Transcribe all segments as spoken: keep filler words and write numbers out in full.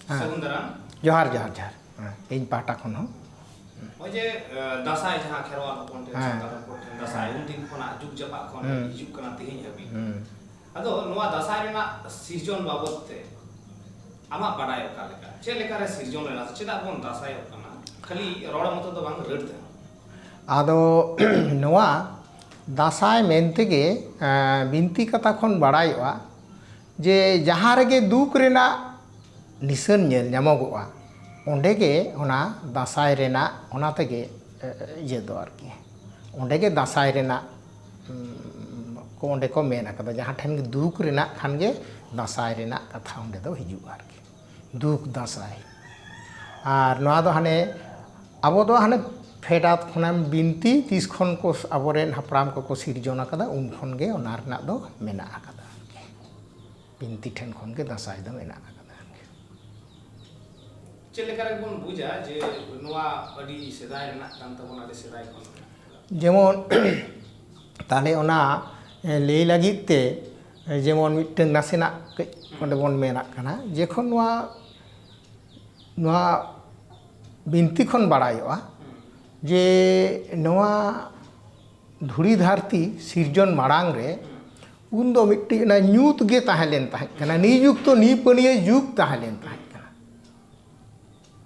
ᱦᱮᱸ᱾ ᱥᱟᱹᱜᱩᱱ ᱫᱟᱨᱟᱢ᱾ ᱡᱚᱦᱟᱨ, ᱡᱚᱦᱟᱨ, ᱡᱚᱦᱟᱨ᱾ ᱦᱮᱸ, ᱤᱧ ᱯᱟᱦᱴᱟ ᱠᱷᱚᱱ ᱦᱚᱸ᱾ ᱱᱚᱜᱼᱚᱭ ᱡᱮ, ᱮ, ᱫᱟᱸᱥᱟᱭ ᱡᱟᱦᱟᱸ ᱠᱷᱮᱨᱣᱟᱞ ᱦᱚᱯᱚᱱ ᱴᱷᱮᱱ, ᱦᱮᱸ᱾ ᱥᱟᱱᱛᱟᱲ ᱦᱚᱯᱚᱱ ᱴᱷᱮᱱ ᱫᱟᱸᱥᱟᱭ ᱩᱱᱫᱤᱱ ᱠᱷᱚᱱᱟᱜ ᱡᱩᱜᱽ ᱡᱟᱯᱟᱜ ᱠᱷᱚᱱ ᱦᱩᱸ᱾ ᱦᱤᱡᱩᱜ ᱠᱟᱱᱟ ᱛᱮᱦᱮᱧ ᱦᱟᱹᱵᱤᱡ᱾ ᱦᱩᱸ᱾ ᱟᱫᱚ ᱱᱚᱣᱟ ᱫᱟᱸᱥᱟᱭ ᱨᱮᱱᱟᱜ ᱥᱤᱨᱡᱚᱱ ᱵᱟᱵᱚᱫ ᱛᱮ ᱟᱢᱟᱜ ᱵᱟᱰᱟᱭ ᱚᱠᱟ ᱞᱮᱠᱟ? ᱪᱮᱫ ᱞᱮᱠᱟᱨᱮ ᱥᱤᱨᱡᱚᱱ ᱞᱮᱱᱟ? ᱪᱮᱫᱟᱜ ᱵᱚᱱ ᱫᱟᱸᱥᱟᱭᱚᱜ ᱠᱟᱱᱟ? ᱠᱷᱟᱹᱞᱤ ᱨᱚᱲ ᱢᱚᱛᱚ ᱫᱚ ᱵᱟᱝ, ᱨᱟᱹᱲ ᱛᱮᱦᱚᱸ᱾ ᱟᱫᱚ ᱱᱚᱣᱟ ᱫᱟᱸᱥᱟᱭ ᱢᱮᱱᱛᱮᱜᱮ, ᱮᱸ, ᱵᱤᱱᱛᱤ ᱠᱟᱛᱷᱟ ᱠᱷᱚᱱ ᱵᱟᱲᱟᱭᱚᱜᱼᱟ ᱡᱮ ᱡᱟᱦᱟᱸ ᱨᱮᱜᱮ ᱫᱩᱠ ᱨᱮᱱᱟᱜ ᱱᱤᱥᱟᱹᱱ ᱧᱮᱞ ᱧᱟᱢᱚᱜᱚᱜᱼᱟ, ᱚᱸᱰᱮ ᱜᱮ ᱚᱱᱟ ᱫᱟᱸᱥᱟᱭ ᱨᱮᱱᱟᱜ, ᱚᱱᱟ ᱛᱮᱜᱮ, ᱮ, ᱤᱭᱟᱹ ᱫᱚ ᱟᱨᱠᱤ, ᱚᱸᱰᱮ ᱜᱮ ᱫᱟᱸᱥᱟᱭ ᱨᱮᱱᱟᱜ, ᱩᱢ, ᱠᱚ, ᱚᱸᱰᱮ ᱠᱚ ᱢᱮᱱ ᱟᱠᱟᱫᱟ, ᱡᱟᱦᱟᱸ ᱴᱷᱮᱱ ᱜᱮ ᱫᱩᱠ ᱨᱮᱱᱟᱜ ᱠᱷᱟᱱ ᱜᱮ ᱫᱟᱸᱥᱟᱭ ᱨᱮᱱᱟᱜ ᱠᱟᱛᱷᱟ ᱚᱸᱰᱮ ᱫᱚ ᱦᱤᱡᱩᱜᱼᱟ ᱟᱨᱠᱤ, ᱫᱩᱠ ᱫᱟᱸᱥᱟᱭ᱾ ᱟᱨ ᱱᱚᱣᱟ ᱫᱚ ᱦᱟᱱᱮ ᱟᱵᱚ ᱫᱚ ᱦᱟᱱᱮ ᱯᱷᱮᱰᱟᱛ ᱠᱷᱚᱱᱮᱢ ᱵᱤᱱᱛᱤ, ᱛᱤᱥ ᱠᱷᱚᱱ ᱠᱚ ᱟᱵᱚᱨᱮᱱ ᱦᱟᱯᱲᱟᱢ ᱠᱚᱠᱚ ᱥᱤᱨᱡᱚᱱ ᱟᱠᱟᱫᱟ, ᱩᱱ ᱠᱷᱚᱱ ᱜᱮ ᱚᱱᱟ ᱨᱮᱱᱟᱜ ᱫᱚ ᱢᱮᱱᱟᱜ ᱟᱠᱟᱫᱟ ᱟᱨᱠᱤ᱾ ᱵᱤᱱᱛᱤ ᱴᱷᱮᱱ ᱠᱷᱚᱱ ᱜᱮ ᱫᱟᱸᱥᱟᱭ ᱫᱚ ᱢᱮᱱᱟᱜ ᱟᱠᱟᱫᱟ᱾ ᱪᱮᱫ ᱞᱮᱠᱟ ᱨᱮᱵᱚᱱ ᱵᱩᱡᱟ ᱡᱮ ᱱᱚᱣᱟ ᱟᱹᱰᱤ ᱥᱮᱫᱟᱭ ᱨᱮᱱᱟᱜ ᱠᱟᱱ ᱛᱟᱵᱚᱱᱟ, ᱟᱹᱰᱤ ᱥᱮᱫᱟᱭ ᱠᱷᱚᱱ? ᱡᱮᱢᱚᱱ, ᱛᱟᱦᱞᱮ ᱚᱱᱟ, ᱮ, ᱞᱟᱹᱭ ᱞᱟᱹᱜᱤᱫ ᱛᱮ, ᱮ, ᱡᱮᱢᱚᱱ ᱢᱤᱫᱴᱟᱝ ᱱᱟᱥᱮᱱᱟᱜ ᱠᱟᱹᱡ ᱚᱸᱰᱮ ᱵᱚᱱ ᱢᱮᱱᱟᱜ ᱠᱟᱱᱟ, ᱡᱚᱠᱷᱚᱱ ᱱᱚᱣᱟ, ᱱᱚᱣᱟ ᱵᱤᱱᱛᱤ ᱠᱷᱚᱱ ᱵᱟᱲᱟᱭᱚᱜᱼᱟ ᱡᱮ ᱱᱚᱣᱟ ᱫᱷᱩᱲᱤ ᱫᱷᱟᱹᱨᱛᱤ ᱥᱤᱨᱡᱚᱱ ᱢᱟᱲᱟᱝ ᱨᱮ ᱩᱱ ᱫᱚ ᱢᱤᱫᱴᱤᱡ ᱚᱱᱟ ᱧᱩᱛ ᱜᱮ ᱛᱟᱦᱮᱸ ᱞᱮᱱ ᱛᱟᱦᱮᱸ ᱠᱟᱱᱟ, ᱱᱤᱡᱩᱠᱛᱚ ᱱᱤᱯᱟᱹᱱᱤᱭᱟᱹ ᱡᱩᱜᱽ ᱛᱟᱦᱮᱸ ᱞᱮᱱ ᱛᱟᱦᱮᱸ ᱠᱟᱱᱟ᱾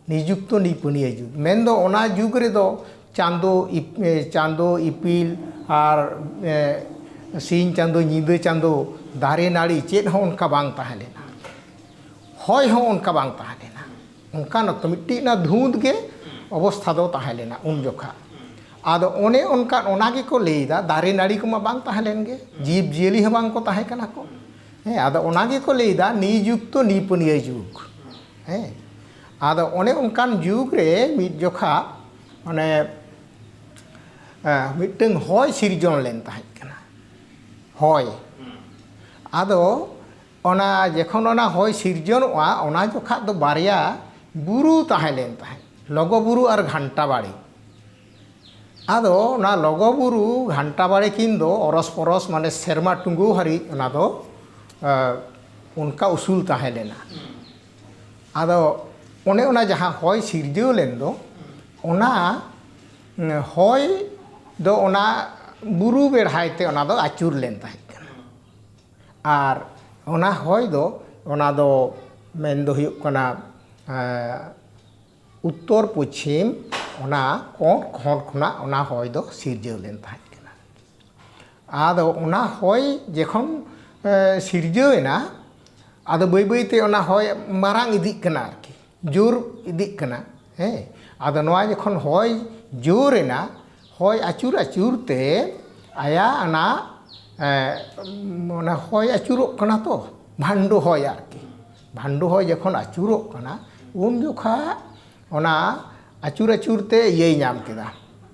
ᱱᱤᱡᱩᱠᱛᱚ ᱱᱤᱯᱟᱹᱱᱤᱭᱟᱹ ᱡᱩᱜᱽ ᱢᱮᱱᱫᱚ ᱚᱱᱟ ᱡᱩᱜᱽ ᱨᱮᱫᱚ ᱪᱟᱸᱫᱚ, ᱤᱯ-, ᱮ, ᱪᱟᱸᱫᱚ, ᱤᱯᱤᱞ ᱟᱨ, ᱮ, ᱥᱤᱧ ᱪᱟᱸᱫᱚ, ᱧᱤᱫᱟᱹ ᱪᱟᱸᱫᱚ, ᱫᱟᱨᱮ ᱱᱟᱹᱲᱤ ᱪᱮᱫ ᱦᱚᱸ ᱚᱱᱠᱟ ᱵᱟᱝ ᱛᱟᱦᱮᱸ ᱞᱮᱱᱟ᱾ ᱦᱚᱭ ᱦᱚᱸ ᱚᱱᱠᱟ ᱵᱟᱝ ᱛᱟᱦᱮᱸ ᱞᱮᱱᱟ᱾ ᱚᱱᱠᱟᱱ ᱚᱠᱛᱚ ᱢᱤᱫᱴᱤᱡ ᱚᱱᱟ ᱫᱷᱩᱸᱛ ᱜᱮ ᱚᱵᱚᱥᱛᱷᱟ ᱫᱚ ᱛᱟᱦᱮᱸ ᱞᱮᱱᱟ ᱩᱱ ᱡᱚᱠᱷᱟ᱾ ᱟᱫᱚ ᱚᱱᱮ ᱚᱱᱠᱟ, ᱚᱱᱟ ᱜᱮᱠᱚ ᱞᱟᱹᱭᱫᱟ, ᱫᱟᱨᱮ ᱱᱟᱹᱲᱤ ᱠᱚᱢᱟ ᱵᱟᱝ ᱛᱟᱦᱮᱸ ᱞᱮᱱ ᱜᱮ, ᱡᱤᱵᱽ ᱡᱤᱭᱟᱹᱞᱤ ᱦᱚᱸ ᱵᱟᱝ ᱠᱚ ᱛᱟᱦᱮᱸ ᱠᱟᱱᱟ ᱠᱚ᱾ ᱦᱮᱸ, ᱟᱫᱚ ᱚᱱᱟ ᱜᱮᱠᱚ ᱞᱟᱹᱭᱫᱟ ᱱᱤᱡᱩᱠᱛᱚ ᱱᱤᱯᱟᱹᱱᱤᱭᱟᱹ ᱡᱩᱜᱽ᱾ ᱦᱮᱸ, ᱟᱫᱚ ᱚᱱᱮ ᱚᱱᱠᱟᱱ ᱡᱩᱜᱽ ᱨᱮ ᱢᱤᱫ ᱡᱚᱠᱷᱟ ᱚᱱᱮ, ᱮ, ᱢᱤᱫᱴᱟᱝ ᱦᱚᱭ ᱥᱤᱨᱡᱚᱱ ᱞᱮᱱ ᱛᱟᱦᱮᱸ ᱠᱟᱱᱟ᱾ ᱦᱚᱭ᱾ ᱟᱫᱚ ᱚᱱᱟ ᱡᱚᱠᱷᱚᱱ ᱚᱱᱟ ᱦᱚᱭ ᱥᱤᱨᱡᱚᱱᱚᱜᱼᱟ, ᱚᱱᱟ ᱡᱚᱠᱷᱟ ᱫᱚ ᱵᱟᱨᱭᱟ ᱵᱩᱨᱩ ᱛᱟᱦᱮᱸ ᱞᱮᱱ ᱛᱟᱦᱮᱸᱫ, ᱞᱚᱜᱚ ᱵᱩᱨᱩ ᱟᱨ ᱜᱷᱟᱱᱴᱟ ᱵᱟᱲᱮ᱾ ᱟᱫᱚ ᱚᱱᱟ ᱞᱚᱜᱚ ᱵᱩᱨᱩ ᱜᱷᱟᱱᱴᱟ ᱵᱟᱲᱮ ᱠᱤᱱ ᱫᱚ ᱚᱨᱚᱥ ᱯᱚᱨᱚᱥ, ᱢᱟᱱᱮ ᱥᱮᱨᱢᱟ ᱴᱩᱸᱜᱟᱹᱣ ᱦᱟᱹᱨᱤᱡ ᱚᱱᱟ ᱫᱚ, ᱮ, ᱚᱱᱠᱟ ᱩᱥᱩᱞ ᱛᱟᱦᱮᱸ ᱞᱮᱱᱟ᱾ ᱟᱫᱚ ᱚᱱᱮ ᱚᱱᱟ ᱡᱟᱦᱟᱸ ᱦᱚᱭ ᱥᱤᱨᱡᱟᱹᱣ ᱞᱮᱱ ᱫᱚ, ᱚᱱᱟ, ᱩᱸ, ᱦᱚᱭ ᱫᱚ ᱚᱱᱟ ᱵᱩᱨᱩ ᱵᱮᱲᱦᱟᱭ ᱛᱮ ᱚᱱᱟ ᱫᱚ ᱟᱹᱪᱩᱨ ᱞᱮᱱ ᱛᱟᱦᱮᱸ ᱠᱟᱱᱟ᱾ ᱟᱨ ᱚᱱᱟ ᱦᱚᱭ ᱫᱚ, ᱚᱱᱟ ᱫᱚ ᱢᱮᱱ ᱫᱚ ᱦᱩᱭᱩᱜ ᱠᱟᱱᱟ, ᱮᱸ, ᱩᱛᱛᱚᱨ ᱯᱚᱪᱷᱤᱢ, ᱚᱱᱟ ᱠᱚᱬ ᱠᱚᱬ ᱠᱷᱚᱱᱟᱜ ᱚᱱᱟ ᱦᱚᱭ ᱫᱚ ᱥᱤᱨᱡᱟᱹᱣ ᱞᱮᱱ ᱛᱟᱦᱮᱸ ᱠᱟᱱᱟ᱾ ᱟᱫᱚ ᱚᱱᱟ ᱦᱚᱭ ᱡᱚᱠᱷᱚᱱ, ᱮ, ᱥᱤᱨᱡᱟᱹᱣ ᱮᱱᱟ, ᱟᱫᱚ ᱵᱟᱹᱭ ᱵᱟᱹᱭ ᱛᱮ ᱚᱱᱟ ᱦᱚᱭ ᱢᱟᱨᱟᱝ ᱤᱫᱤᱜ ᱠᱟᱱᱟ ᱟᱨᱠᱤ, ᱡᱳᱨ ᱤᱫᱤᱜ ᱠᱟᱱᱟ᱾ ᱦᱮᱸ, ᱟᱫᱚ ᱱᱚᱣᱟ ᱡᱚᱠᱷᱚᱱ ᱦᱚᱭ ᱡᱳᱨ ᱮᱱᱟ, ᱦᱚᱭ ᱟᱹᱪᱩᱨ ᱟᱹᱪᱩᱨ ᱛᱮ ᱟᱭᱟᱜ ᱚᱱᱟ, ᱮ, ᱚᱱᱟ ᱦᱚᱭ ᱟᱹᱪᱩᱨᱚᱜ ᱠᱟᱱᱟ ᱛᱚ, ᱵᱷᱟᱱᱰᱚ ᱦᱚᱭ ᱟᱨᱠᱤ, ᱵᱷᱟᱱᱰᱚ ᱦᱚᱭ ᱡᱚᱠᱷᱚᱱ ᱟᱹᱪᱩᱨᱚᱜ ᱠᱟᱱᱟ, ᱩᱱ ᱡᱚᱠᱷᱟ ᱚᱱᱟ ᱟᱹᱪᱩᱨ ᱟᱹᱪᱩᱨ ᱛᱮ ᱤᱭᱟᱹᱭ ᱧᱟᱢ ᱠᱮᱫᱟ,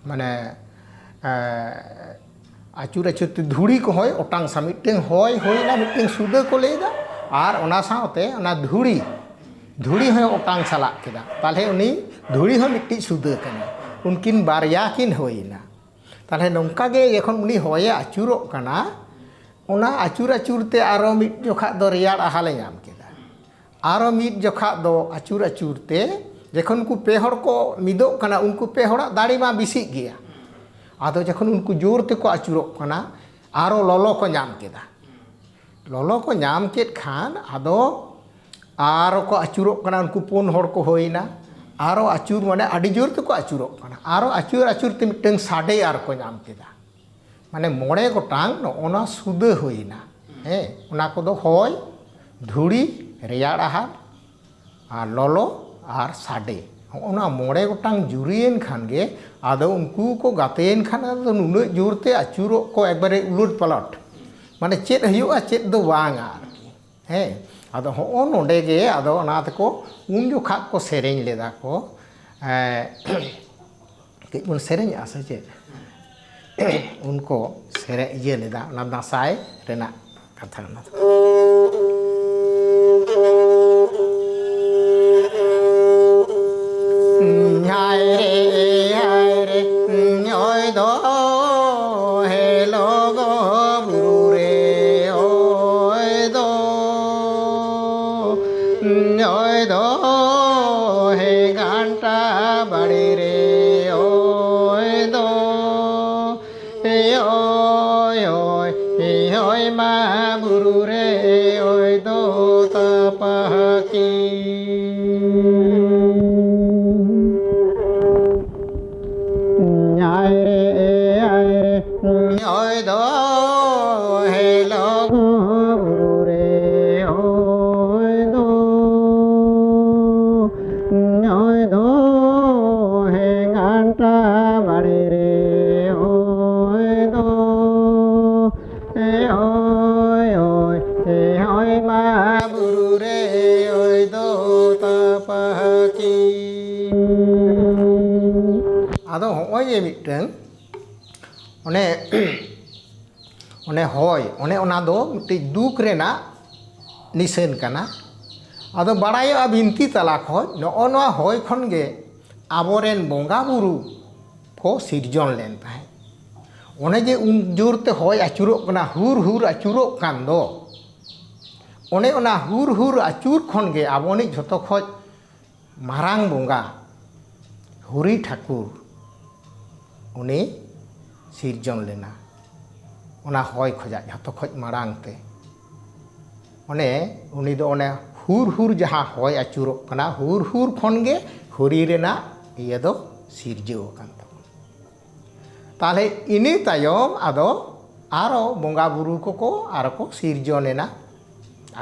ᱢᱟᱱᱮ, ᱮ, ᱟᱹᱪᱩᱨ ᱟᱹᱪᱩᱨ ᱛᱮ ᱫᱷᱩᱲᱤ ᱠᱚᱦᱚᱸᱭ ᱚᱴᱟᱝ ᱥᱟ-, ᱢᱤᱫᱴᱟᱝ ᱦᱚᱭ ᱦᱩᱭᱱᱟ, ᱢᱤᱫᱴᱟᱝ ᱥᱩᱫᱟᱹ ᱠᱚ ᱞᱟᱹᱭᱫᱟ, ᱟᱨ ᱚᱱᱟ ᱥᱟᱶᱛᱮ ᱚᱱᱟ ᱫᱷᱩᱲᱤ, ᱫᱷᱩᱲᱤ ᱦᱚᱸᱭ ᱚᱴᱟᱝ ᱥᱟᱞᱟᱜ ᱠᱮᱫᱟ᱾ ᱛᱟᱦᱚᱞᱮ ᱩᱱᱤ ᱫᱷᱩᱲᱤ ᱦᱚᱸ ᱢᱤᱫᱴᱤᱡ ᱥᱩᱫᱟᱹ ᱠᱟᱱᱟ, ᱩᱱᱠᱤᱱ ᱵᱟᱨᱭᱟ ᱠᱤᱱ ᱦᱩᱭᱱᱟ᱾ ᱛᱟᱦᱚᱞᱮ ᱱᱚᱝᱠᱟ ᱜᱮ ᱡᱚᱠᱷᱚᱱ ᱩᱱᱤ ᱦᱚᱭᱮ ᱟᱹᱪᱩᱨᱚᱜ ᱠᱟᱱᱟ, ᱚᱱᱟ ᱟᱹᱪᱩᱨ ᱟᱹᱪᱩᱨ ᱛᱮ ᱟᱨᱚ ᱢᱤᱫ ᱡᱚᱠᱷᱟ ᱫᱚ ᱨᱮᱭᱟᱲ ᱟᱦᱟᱞᱮ ᱧᱟᱢ ᱠᱮᱫᱟ᱾ ᱟᱨᱚ ᱢᱤᱫ ᱡᱚᱠᱷᱟ ᱫᱚ ᱟᱹᱪᱩᱨ ᱟᱹᱪᱩᱨ ᱛᱮ, ᱡᱚᱠᱷᱚᱱ ᱩᱱᱠᱩ ᱯᱮ ᱦᱚᱲ ᱠᱚ ᱢᱤᱫᱚᱜ ᱠᱟᱱᱟ, ᱩᱱᱠᱩ ᱯᱮ ᱦᱚᱲᱟᱜ ᱫᱟᱲᱮ ᱢᱟ ᱵᱮᱥᱤᱜ ᱜᱮᱭᱟ᱾ ᱟᱫᱚ ᱡᱚᱠᱷᱚᱱ ᱩᱱᱠᱩ ᱡᱳᱨ ᱛᱮᱠᱚ ᱟᱹᱪᱩᱨᱚᱜ ᱠᱟᱱᱟ, ᱟᱨᱚ ᱞᱚᱞᱚ ᱠᱚ ᱧᱟᱢ ᱠᱮᱫᱟ᱾ ᱞᱚᱞᱚ ᱠᱚ ᱧᱟᱢ ᱠᱮᱫ ᱠᱷᱟᱱ ᱟᱫᱚ ᱟᱨᱚ ᱠᱚ ᱟᱹᱪᱩᱨᱚᱜ ᱠᱟᱱᱟ, ᱩᱱᱠᱩ ᱯᱩᱱ ᱦᱚᱲ ᱠᱚ ᱦᱩᱭᱱᱟ᱾ ᱟᱨᱚ ᱟᱹᱪᱩᱨ ᱢᱟᱱᱮ ᱟᱹᱰᱤ ᱡᱳᱨ ᱛᱮᱠᱚ ᱟᱹᱪᱩᱨᱚᱜ ᱠᱟᱱᱟ, ᱟᱨᱚ ᱟᱹᱪᱩᱨ ᱟᱹᱪᱩᱨ ᱛᱮ ᱢᱤᱫᱴᱟᱝ ᱥᱟᱰᱮ ᱟᱨ ᱠᱚ ᱧᱟᱢ ᱠᱮᱫᱟ᱾ ᱢᱟᱱᱮ ᱢᱚᱬᱮ ᱜᱚᱴᱟᱝ ᱱᱚᱜᱼᱚ ᱱᱟ ᱥᱩᱫᱟᱹ ᱦᱩᱭᱱᱟ᱾ ᱦᱮᱸ, ᱚᱱᱟ ᱠᱚᱫᱚ ᱦᱚᱭ, ᱫᱷᱩᱲᱤ, ᱨᱮᱭᱟᱲ ᱟᱦᱟᱨ, ᱟᱨ ᱞᱚᱞᱚ ᱟᱨ ᱥᱟᱰᱮ᱾ ᱦᱚᱸᱜᱼᱚ ᱱᱟ ᱢᱚᱬᱮ ᱜᱚᱴᱟᱝ ᱡᱩᱨᱤᱭᱮᱱ ᱠᱷᱟᱱ ᱜᱮ ᱟᱫᱚ ᱩᱱᱠᱩ ᱠᱚ ᱜᱟᱛᱮᱭᱮᱱ ᱠᱷᱟᱱ ᱟᱫᱚ ᱱᱩᱱᱟᱹᱜ ᱡᱳᱨ ᱛᱮ ᱟᱹᱪᱩᱨᱚᱜ ᱠᱚ ᱮᱠᱵᱟᱨᱮ ᱩᱞᱚᱴ ᱯᱟᱞᱚᱴ, ᱢᱟᱱᱮ ᱪᱮᱫ ᱦᱩᱭᱩᱜᱼᱟ ᱪᱮᱫ ᱫᱚ ᱵᱟᱝᱟ ᱟᱨᱠᱤ᱾ ᱦᱮᱸ, ᱟᱫᱚ ᱦᱚᱸᱜᱼᱚ ᱱᱚᱰᱮ ᱜᱮ ᱟᱫᱚ ᱚᱱᱟ ᱛᱮᱠᱚ ᱩᱱ ᱡᱚᱠᱷᱟᱜ ᱠᱚ ᱥᱮᱨᱮᱧ ᱞᱮᱫᱟ ᱠᱚ, ᱮᱸ, ᱠᱟᱹᱡ ᱵᱚᱱ ᱥᱮᱨᱮᱧᱟᱜᱼᱟ ᱥᱮ ᱪᱮᱫ? ᱩᱱᱠᱩ ᱥᱮᱨᱮᱧ ᱤᱭᱟᱹ ᱞᱮᱫᱟ ᱚᱱᱟ ᱫᱟᱸᱥᱟᱭ ᱨᱮᱱᱟᱜ ᱠᱟᱛᱷᱟ ᱚᱱᱟ ᱫᱚ᱾ ᱦᱟᱭ ᱨᱮ, ᱦᱟᱭ ᱨᱮ, ᱚᱭ ᱫᱚ ᱦᱮᱞᱳ ᱜᱚ ᱵᱩᱨᱩ ᱨᱮ, ᱚᱭ ᱫᱚ, ᱚᱭ ᱫᱚ ᱳᱭ ᱳᱭ ᱳᱭ ᱢᱟ ᱵᱩᱨᱩ ᱨᱮ ᱳᱭ ᱫᱚ ᱛᱟᱯᱟᱦᱟᱠᱤ᱾ ᱧᱟᱭ ᱨᱮ ᱟᱭ ᱨᱮ ᱳᱭ ᱫᱚ ᱦᱮᱞᱳ ᱵᱩᱨᱩ ᱨᱮ ᱳᱭ ᱫᱚ ᱳᱭ ᱫᱚ ᱦᱮ ᱜᱷᱟᱱᱴᱟ ᱵᱟᱲᱮ ᱨᱮ ᱳᱭ ᱫᱚ ᱮ ᱳᱭ ᱳᱭ ᱮ ᱳᱭ ᱢᱟ ᱵᱩᱨᱩ ᱨᱮ ᱳᱭ ᱫᱚ ᱛᱟᱯᱟᱦᱟᱠᱤ᱾ ᱟᱫᱚ ᱦᱚᱸᱜᱼᱚᱭ ᱡᱮ ᱢᱤᱫᱴᱟᱝ ᱚᱱᱮ ᱚᱱᱮ ᱦᱚᱭ, ᱚᱱᱮ ᱚᱱᱟ ᱫᱚ ᱢᱤᱫᱴᱤᱡ ᱫᱩᱠ ᱨᱮᱱᱟᱜ ᱱᱤᱥᱟᱹᱱ ᱠᱟᱱᱟ᱾ ᱟᱫᱚ ᱵᱟᱲᱟᱭᱚᱜᱼᱟ ᱵᱤᱱᱛᱤ ᱛᱟᱞᱟ ᱠᱷᱚᱱ ᱱᱚᱜᱼᱚ ᱱᱚᱣᱟ ᱦᱚᱭ ᱠᱷᱚᱱ ᱜᱮ ᱟᱵᱚᱨᱮᱱ ᱵᱚᱸᱜᱟ ᱵᱩᱨᱩ ᱠᱚ ᱥᱤᱨᱡᱚᱱ ᱞᱮᱱ ᱛᱟᱦᱮᱸᱫ᱾ ᱚᱱᱮ ᱡᱮ ᱩᱱ ᱡᱳᱨ ᱛᱮ ᱦᱚᱭ ᱟᱹᱪᱩᱨᱚᱜ ᱠᱟᱱᱟ, ᱦᱩᱨ ᱦᱩᱨ ᱟᱹᱪᱩᱨᱚᱜ ᱠᱟᱱ ᱫᱚ, ᱚᱱᱮ ᱚᱱᱟ ᱦᱩᱨ ᱦᱩᱨ ᱟᱹᱪᱩᱨ ᱠᱷᱚᱱ ᱜᱮ ᱟᱵᱚᱱᱤᱡ ᱡᱷᱚᱛᱚ ᱠᱷᱚᱡ ᱢᱟᱨᱟᱝ ᱵᱚᱸᱜᱟ ᱦᱚᱨᱤ ᱴᱷᱟᱹᱠᱩᱨ ᱩᱱᱤ ᱥᱤᱨᱡᱚᱱ ᱞᱮᱱᱟ, ᱚᱱᱟ ᱦᱚᱭ ᱠᱷᱚᱡᱟᱜ ᱡᱷᱚᱛᱚ ᱠᱷᱚᱡ ᱢᱟᱲᱟᱝ ᱛᱮ᱾ ᱚᱱᱮ ᱩᱱᱤ ᱫᱚ ᱚᱱᱮ ᱦᱩᱨ ᱦᱩᱨ ᱡᱟᱦᱟᱸ ᱦᱚᱭ ᱟᱹᱪᱩᱨᱚᱜ ᱠᱟᱱᱟ, ᱦᱩᱨ ᱦᱩᱨ ᱠᱷᱚᱱ ᱜᱮ ᱦᱚᱨᱤ ᱨᱮᱱᱟᱜ ᱤᱭᱟᱹ ᱫᱚ ᱥᱤᱨᱡᱟᱹᱣ ᱟᱠᱟᱱ ᱛᱟᱵᱚᱱᱟ᱾ ᱛᱟᱦᱞᱮ ᱤᱱᱟᱹ ᱛᱟᱭᱚᱢ ᱟᱫᱚ ᱟᱨᱚ ᱵᱚᱸᱜᱟ ᱵᱩᱨᱩ ᱠᱚᱠᱚ ᱟᱨᱚ ᱠᱚ ᱥᱤᱨᱡᱚᱱ ᱮᱱᱟ,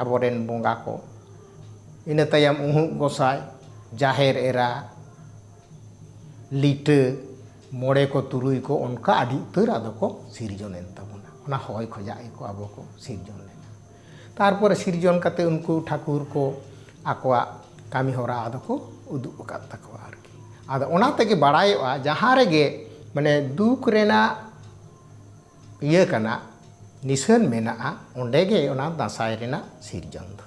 ᱟᱵᱚᱨᱮᱱ ᱵᱚᱸᱜᱟ ᱠᱚ᱾ ᱤᱱᱟᱹ ᱛᱟᱭᱚᱢ ᱩᱦᱩᱜ ᱜᱚᱸᱥᱟᱭ, ᱡᱟᱦᱮᱨ ᱮᱨᱟ, ᱞᱤᱴᱟᱹ, ᱢᱚᱬᱮ ᱠᱚ ᱛᱩᱨᱩᱭ ᱠᱚ, ᱚᱱᱠᱟ ᱟᱹᱰᱤ ᱩᱛᱟᱹᱨ ᱟᱫᱚ ᱠᱚ ᱥᱤᱨᱡᱚᱱ ᱮᱱ ᱛᱟᱵᱚᱱᱟ᱾ ᱚᱱᱟ ᱦᱚᱭ ᱠᱷᱚᱡᱟᱜ ᱜᱮᱠᱚ ᱟᱵᱚ ᱠᱚ ᱥᱤᱨᱡᱚᱱ ᱞᱮᱱᱟ᱾ ᱛᱟᱨᱯᱚᱨᱮ ᱥᱤᱨᱡᱚᱱ ᱠᱟᱛᱮ ᱩᱱᱠᱩ ᱴᱷᱟᱹᱠᱩᱨ ᱠᱚ ᱟᱠᱚᱣᱟᱜ ᱠᱟᱹᱢᱤ ᱦᱚᱨᱟ ᱟᱫᱚ ᱠᱚ ᱩᱫᱩᱜ ᱟᱠᱟᱫ ᱛᱟᱠᱚᱣᱟ ᱟᱨᱠᱤ᱾ ᱟᱫᱚ ᱚᱱᱟ ᱛᱮᱜᱮ ᱵᱟᱲᱟᱭᱚᱜᱼᱟ, ᱡᱟᱦᱟᱸ ᱨᱮᱜᱮ ᱢᱟᱱᱮ ᱫᱩᱠ ᱨᱮᱱᱟᱜ ᱤᱭᱟᱹ ᱠᱟᱱᱟ, ᱱᱤᱥᱟᱹᱱ ᱢᱮᱱᱟᱜᱼᱟ, ᱚᱸᱰᱮ ᱜᱮ ᱚᱱᱟ ᱫᱟᱸᱥᱟᱭ ᱨᱮᱱᱟᱜ ᱥᱤᱨᱡᱚᱱ ᱫᱚ᱾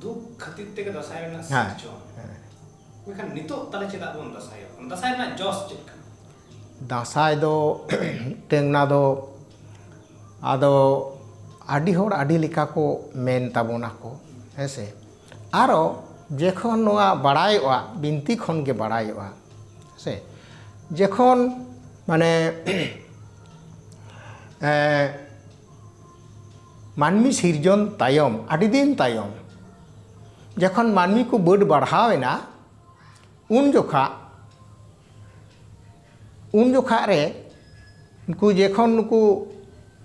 ᱫᱩᱠ ᱠᱷᱟᱹᱛᱤᱨ ᱛᱮᱜᱮ ᱫᱟᱸᱥᱟᱭ ᱨᱮᱱᱟᱜ ᱦᱮᱸ, ᱥᱤᱨᱡᱚᱱ᱾ ᱦᱮᱸ᱾ ᱢᱮᱱᱠᱷᱟᱱ ᱱᱤᱛᱚᱜ ᱛᱟᱦᱞᱮ ᱪᱮᱫᱟᱜ ᱵᱚᱱ ᱫᱟᱸᱥᱟᱭᱚᱜ ᱠᱟᱱᱟ? ᱫᱟᱸᱥᱟᱭ ᱨᱮᱱᱟᱜ ᱡᱚᱥ ᱪᱮᱫ ᱠᱟᱱᱟ? ᱫᱟᱸᱥᱟᱭ ᱫᱚ ᱢᱤᱫᱴᱟᱝ ᱚᱱᱟ ᱫᱚ ᱟᱫᱚ ᱟᱹᱰᱤ ᱦᱚᱲ ᱟᱹᱰᱤ ᱞᱮᱠᱟ ᱠᱚ ᱢᱮᱱ ᱛᱟᱵᱚᱱᱟ ᱠᱚ, ᱦᱮᱸ ᱥᱮ᱾ ᱟᱨᱚ ᱡᱚᱠᱷᱚᱱ ᱱᱚᱣᱟ ᱵᱟᱲᱟᱭᱚᱜᱼᱟ, ᱵᱤᱱᱛᱤ ᱠᱷᱚᱱ ᱜᱮ ᱵᱟᱲᱟᱭᱚᱜᱼᱟ, ᱦᱮᱸ ᱥᱮ᱾ ᱡᱚᱠᱷᱚᱱ ᱢᱟᱱᱮ ᱮ, ᱢᱟᱹᱱᱢᱤ ᱥᱤᱨᱡᱚᱱ ᱛᱟᱭᱚᱢ, ᱟᱹᱰᱤ ᱫᱤᱱ ᱛᱟᱭᱚᱢ, ᱡᱚᱠᱷᱚᱱ ᱢᱟᱹᱱᱢᱤ ᱠᱚ ᱵᱟᱹᱰ ᱵᱟᱲᱦᱟᱣ ᱮᱱᱟ, ᱩᱱ ᱡᱚᱠᱷᱟ ᱩᱱ ᱡᱚᱠᱷᱟ ᱨᱮ ᱩᱱᱠᱩ ᱡᱚᱠᱷᱚᱱ ᱱᱩᱠᱩ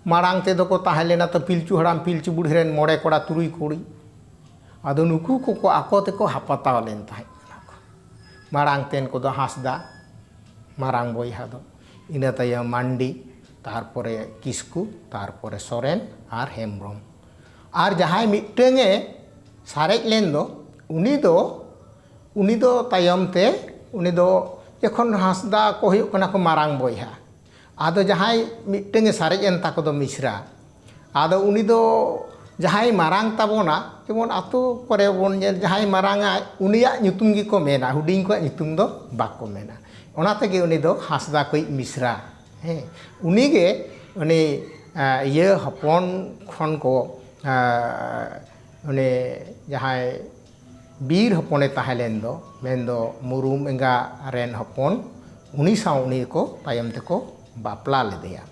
ᱢᱟᱲᱟᱝ ᱛᱮᱫᱚ ᱠᱚ ᱛᱟᱦᱮᱸ ᱞᱮᱱᱟ ᱛᱚ ᱯᱤᱞᱪᱩ ᱦᱟᱲᱟᱢ ᱯᱤᱞᱪᱩ ᱵᱩᱲᱦᱤ ᱨᱮᱱ ᱢᱚᱬᱮ ᱠᱚᱲᱟ ᱛᱩᱨᱩᱭ ᱠᱩᱲᱤ᱾ ᱟᱫᱚ ᱱᱩᱠᱩ ᱠᱚᱠᱚ ᱟᱠᱚ ᱛᱮᱠᱚ ᱦᱟᱯᱟᱛᱟᱣ ᱞᱮᱱ ᱛᱟᱦᱮᱸ ᱠᱟᱱᱟ ᱠᱚ᱾ ᱢᱟᱲᱟᱝ ᱛᱮᱱ ᱠᱚᱫᱚ ᱦᱟᱸᱥᱫᱟ, ᱢᱟᱨᱟᱝ ᱵᱚᱭᱦᱟ ᱫᱚ, ᱤᱱᱟᱹ ᱛᱟᱭᱚᱢ ᱢᱟᱱᱰᱤ, ᱛᱟᱨᱯᱚᱨᱮ ᱠᱤᱥᱠᱩ, ᱛᱟᱨᱯᱚᱨᱮ ᱥᱚᱨᱮᱱ ᱟᱨ ᱦᱮᱢᱵᱨᱚᱢ᱾ ᱟᱨ ᱡᱟᱦᱟᱸᱭ ᱢᱤᱫᱴᱟᱹᱝ ᱮ ᱥᱟᱨᱮᱡ ᱞᱮᱱ ᱫᱚ, ᱩᱱᱤ ᱫᱚ ᱩᱱᱤ ᱫᱚ ᱛᱟᱭᱚᱢ ᱛᱮ, ᱩᱱᱤ ᱫᱚ ᱡᱚᱠᱷᱚᱱ ᱦᱟᱸᱥᱫᱟ ᱠᱚ ᱦᱩᱭᱩᱜ ᱠᱟᱱᱟ ᱠᱚ ᱢᱟᱨᱟᱝ ᱵᱚᱭᱦᱟ, ᱟᱫᱚ ᱡᱟᱦᱟᱸᱭ ᱢᱤᱫᱴᱟᱹᱝ ᱮ ᱥᱟᱨᱮᱡ ᱮᱱ ᱛᱟᱠᱚ ᱫᱚ ᱢᱤᱥᱨᱟ, ᱟᱫᱚ ᱩᱱᱤ ᱫᱚ ᱡᱟᱦᱟᱸᱭ ᱢᱟᱨᱟᱝ ᱛᱟᱵᱚᱱᱟ, ᱡᱮᱢᱚᱱ ᱟᱛᱳ ᱠᱚᱨᱮ ᱵᱚᱱ ᱧᱮᱞ, ᱡᱟᱦᱟᱸᱭ ᱢᱟᱨᱟᱝᱟ ᱩᱱᱤᱭᱟᱜ ᱧᱩᱛᱩᱢ ᱜᱮᱠᱚ ᱢᱮᱱᱟ, ᱦᱩᱰᱤᱧ ᱠᱚᱣᱟᱜ ᱧᱩᱛᱩᱢ ᱫᱚ ᱵᱟᱠᱚ ᱢᱮᱱᱟ᱾ ᱚᱱᱟ ᱛᱮᱜᱮ ᱩᱱᱤ ᱫᱚ ᱦᱟᱸᱥᱫᱟ ᱠᱚᱭᱤᱡ ᱢᱤᱥᱨᱟ᱾ ᱦᱮᱸ, ᱩᱱᱤᱜᱮ ᱩᱱᱤ ᱮ, ᱤᱭᱟᱹ ᱦᱚᱯᱚᱱ ᱠᱷᱚᱱ ᱠᱚ ᱮ, ᱩᱱᱤ ᱡᱟᱦᱟᱸᱭ ᱵᱤᱨ ᱦᱚᱯᱚᱱᱮ ᱛᱟᱦᱮᱸ ᱞᱮᱱ ᱫᱚ, ᱢᱮᱱᱫᱚ ᱢᱩᱨᱩᱢ ᱮᱸᱜᱟ ᱨᱮᱱ ᱦᱚᱯᱚᱱ, ᱩᱱᱤ ᱥᱟᱶ ᱩᱱᱤ ᱠᱚ ᱛᱟᱭᱚᱢ ᱛᱮᱠᱚ ᱵᱟᱯᱞᱟ ᱞᱮᱫᱮᱭᱟ᱾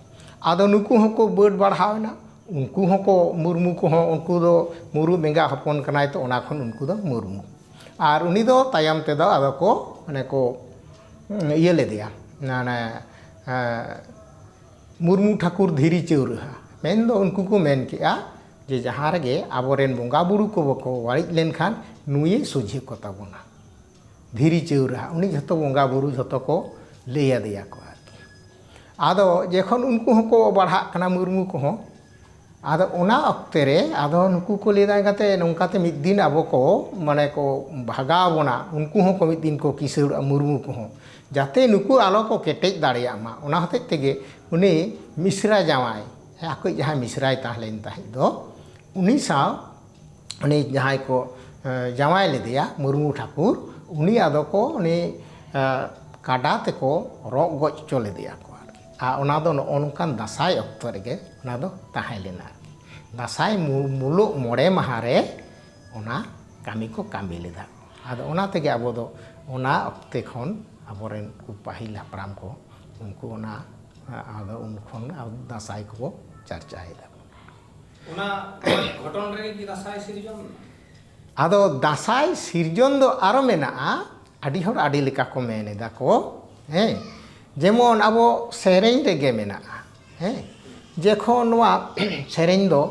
ᱟᱫᱚ ᱱᱩᱠᱩ ᱦᱚᱸᱠᱚ ᱵᱟᱹᱰ ᱵᱟᱲᱦᱟᱣ ᱮᱱᱟ, ᱩᱱᱠᱩ ᱦᱚᱸᱠᱚ ᱢᱩᱨᱢᱩ ᱠᱚᱦᱚᱸ, ᱩᱱᱠᱩ ᱫᱚ ᱢᱩᱨᱩᱢ ᱮᱸᱜᱟ ᱦᱚᱯᱚᱱ ᱠᱟᱱᱟᱭ ᱛᱚ, ᱚᱱᱟ ᱠᱷᱚᱱ ᱩᱱᱠᱩ ᱫᱚ ᱢᱩᱨᱢᱩ᱾ ᱟᱨ ᱩᱱᱤ ᱫᱚ ᱛᱟᱭᱚᱢ ᱛᱮᱫᱚ ᱟᱫᱚ ᱠᱚ ᱢᱟᱱᱮ ᱠᱚ ᱤᱭᱟᱹ ᱞᱮᱫᱮᱭᱟ, ᱢᱟᱱᱮ ᱮ, ᱢᱩᱨᱢᱩ ᱴᱷᱟᱹᱠᱩᱨ ᱫᱷᱤᱨᱤ ᱪᱟᱹᱣᱨᱟᱹᱦᱟ᱾ ᱢᱮᱱᱫᱚ ᱩᱱᱠᱩ ᱠᱚ ᱢᱮᱱ ᱠᱮᱜᱼᱟ ᱡᱮ ᱡᱟᱦᱟᱸ ᱨᱮᱜᱮ ᱟᱵᱚᱨᱮᱱ ᱵᱚᱸᱜᱟ ᱵᱩᱨᱩ ᱠᱚ ᱵᱟᱠᱚ ᱵᱟᱹᱲᱤᱡ ᱞᱮᱱᱠᱷᱟᱱ ᱱᱩᱭᱮ ᱥᱚᱡᱷᱮ ᱠᱚ ᱛᱟᱵᱚᱱᱟ᱾ ᱫᱷᱤᱨᱤ ᱪᱟᱹᱣᱨᱟᱹᱦᱟ, ᱩᱱᱤ ᱡᱷᱚᱛᱚ ᱵᱚᱸᱜᱟ ᱵᱩᱨᱩ ᱡᱷᱚᱛᱚ ᱠᱚ ᱞᱟᱹᱭ ᱟᱫᱮᱭᱟ ᱠᱚ ᱟᱨᱠᱤ᱾ ᱟᱫᱚ ᱡᱚᱠᱷᱚᱱ ᱩᱱᱠᱩ ᱦᱚᱸᱠᱚ ᱵᱟᱲᱦᱟᱜ ᱠᱟᱱᱟ ᱢᱩᱨᱢᱩ ᱠᱚᱦᱚᱸ, ᱟᱫᱚ ᱚᱱᱟ ᱚᱠᱛᱮ ᱨᱮ ᱟᱫᱚ ᱱᱩᱠᱩ ᱠᱚ ᱞᱟᱹᱭ ᱫᱟ, ᱮᱱᱠᱷᱟᱱ ᱱᱚᱝᱠᱟᱛᱮ ᱢᱤᱫ ᱫᱤᱱ ᱟᱵᱚ ᱠᱚ ᱢᱟᱱᱮ ᱠᱚ ᱵᱷᱟᱜᱟᱣ ᱵᱚᱱᱟ, ᱩᱱᱠᱩ ᱦᱚᱸᱠᱚ ᱢᱤᱫ ᱫᱤᱱ ᱠᱚ ᱠᱤᱥᱟᱹᱲᱚᱜᱼᱟ ᱢᱩᱨᱢᱩ ᱠᱚᱦᱚᱸ, ᱡᱟᱛᱮ ᱱᱩᱠᱩ ᱟᱞᱚ ᱠᱚ ᱠᱮᱴᱮᱡ ᱫᱟᱲᱮᱭᱟᱜ ᱢᱟ᱾ ᱚᱱᱟ ᱦᱚᱛᱮᱡ ᱛᱮᱜᱮ ᱩᱱᱤ ᱢᱤᱥᱨᱟ ᱡᱟᱶᱟᱭ, ᱟᱠᱚᱭᱤᱡ ᱡᱟᱦᱟᱸᱭ ᱢᱤᱥᱨᱟᱭ ᱛᱟᱦᱮᱸ ᱞᱮᱱ ᱛᱟᱦᱮᱸᱫ ᱫᱚ, ᱩᱱᱤ ᱥᱟᱶ ᱩᱱᱤ ᱡᱟᱦᱟᱸᱭ ᱠᱚ ᱮ, ᱡᱟᱶᱟᱭ ᱞᱮᱫᱮᱭᱟ ᱢᱩᱨᱢᱩ ᱴᱷᱟᱹᱠᱩᱨ, ᱩᱱᱤ ᱟᱫᱚ ᱠᱚ ᱩᱱᱤ ᱮ, ᱠᱟᱰᱟ ᱛᱮᱠᱚ ᱨᱚᱜ ᱜᱚᱡ ᱦᱚᱪᱚ ᱞᱮᱫᱮᱭᱟ ᱠᱚ ᱟᱨᱠᱤ᱾ ᱟᱨ ᱚᱱᱟ ᱫᱚ ᱱᱚᱜᱼᱚ ᱱᱚᱝᱠᱟᱱ ᱫᱟᱸᱥᱟᱭ ᱚᱠᱛᱚ ᱨᱮᱜᱮ ᱚᱱᱟ ᱫᱚ ᱛᱟᱦᱮᱸ ᱞᱮᱱᱟ ᱟᱨᱠᱤ᱾ ᱫᱟᱸᱥᱟᱭ ᱢᱩ-, ᱢᱩᱞᱩᱜ ᱢᱚᱬᱮ ᱢᱟᱦᱟ ᱨᱮ ᱚᱱᱟ ᱠᱟᱹᱢᱤ ᱠᱚ ᱠᱟᱹᱢᱤ ᱞᱮᱫᱟ᱾ ᱟᱫᱚ ᱚᱱᱟ ᱛᱮᱜᱮ ᱟᱵᱚ ᱫᱚ ᱚᱱᱟ ᱚᱠᱛᱮ ᱠᱷᱚᱱ ᱟᱵᱚᱨᱮᱱ ᱠᱚ ᱯᱟᱹᱦᱤᱞ ᱦᱟᱯᱲᱟᱢ ᱠᱚ, ᱩᱱᱠᱩ ᱚᱱᱟ, ᱟᱫᱚ ᱩᱱ ᱠᱷᱚᱱ ᱟᱵᱚ ᱫᱟᱸᱥᱟᱭ ᱠᱚᱵᱚ ᱪᱟᱨᱪᱟᱭᱮᱫᱟ᱾ ᱚᱱᱟ ᱜᱷᱚᱴᱚᱱ ᱨᱮᱜᱮ ᱠᱤ ᱫᱟᱸᱥᱟᱭ ᱥᱤᱨᱡᱚᱱ? ᱟᱫᱚ ᱫᱟᱸᱥᱟᱭ ᱥᱤᱨᱡᱚᱱ ᱫᱚ ᱟᱨᱚ ᱢᱮᱱᱟᱜᱼᱟ, ᱟᱹᱰᱤ ᱦᱚᱲ ᱟᱹᱰᱤ ᱞᱮᱠᱟ ᱠᱚ ᱢᱮᱱ ᱮᱫᱟ ᱠᱚ, ᱦᱮᱸ, ᱡᱮᱢᱚᱱ ᱟᱵᱚ ᱥᱮᱨᱮᱧ ᱨᱮᱜᱮ ᱢᱮᱱᱟᱜᱼᱟ, ᱦᱮᱸ, ᱡᱮᱠᱷᱚᱱ ᱱᱚᱣᱟ ᱥᱮᱨᱮᱧ ᱫᱚ,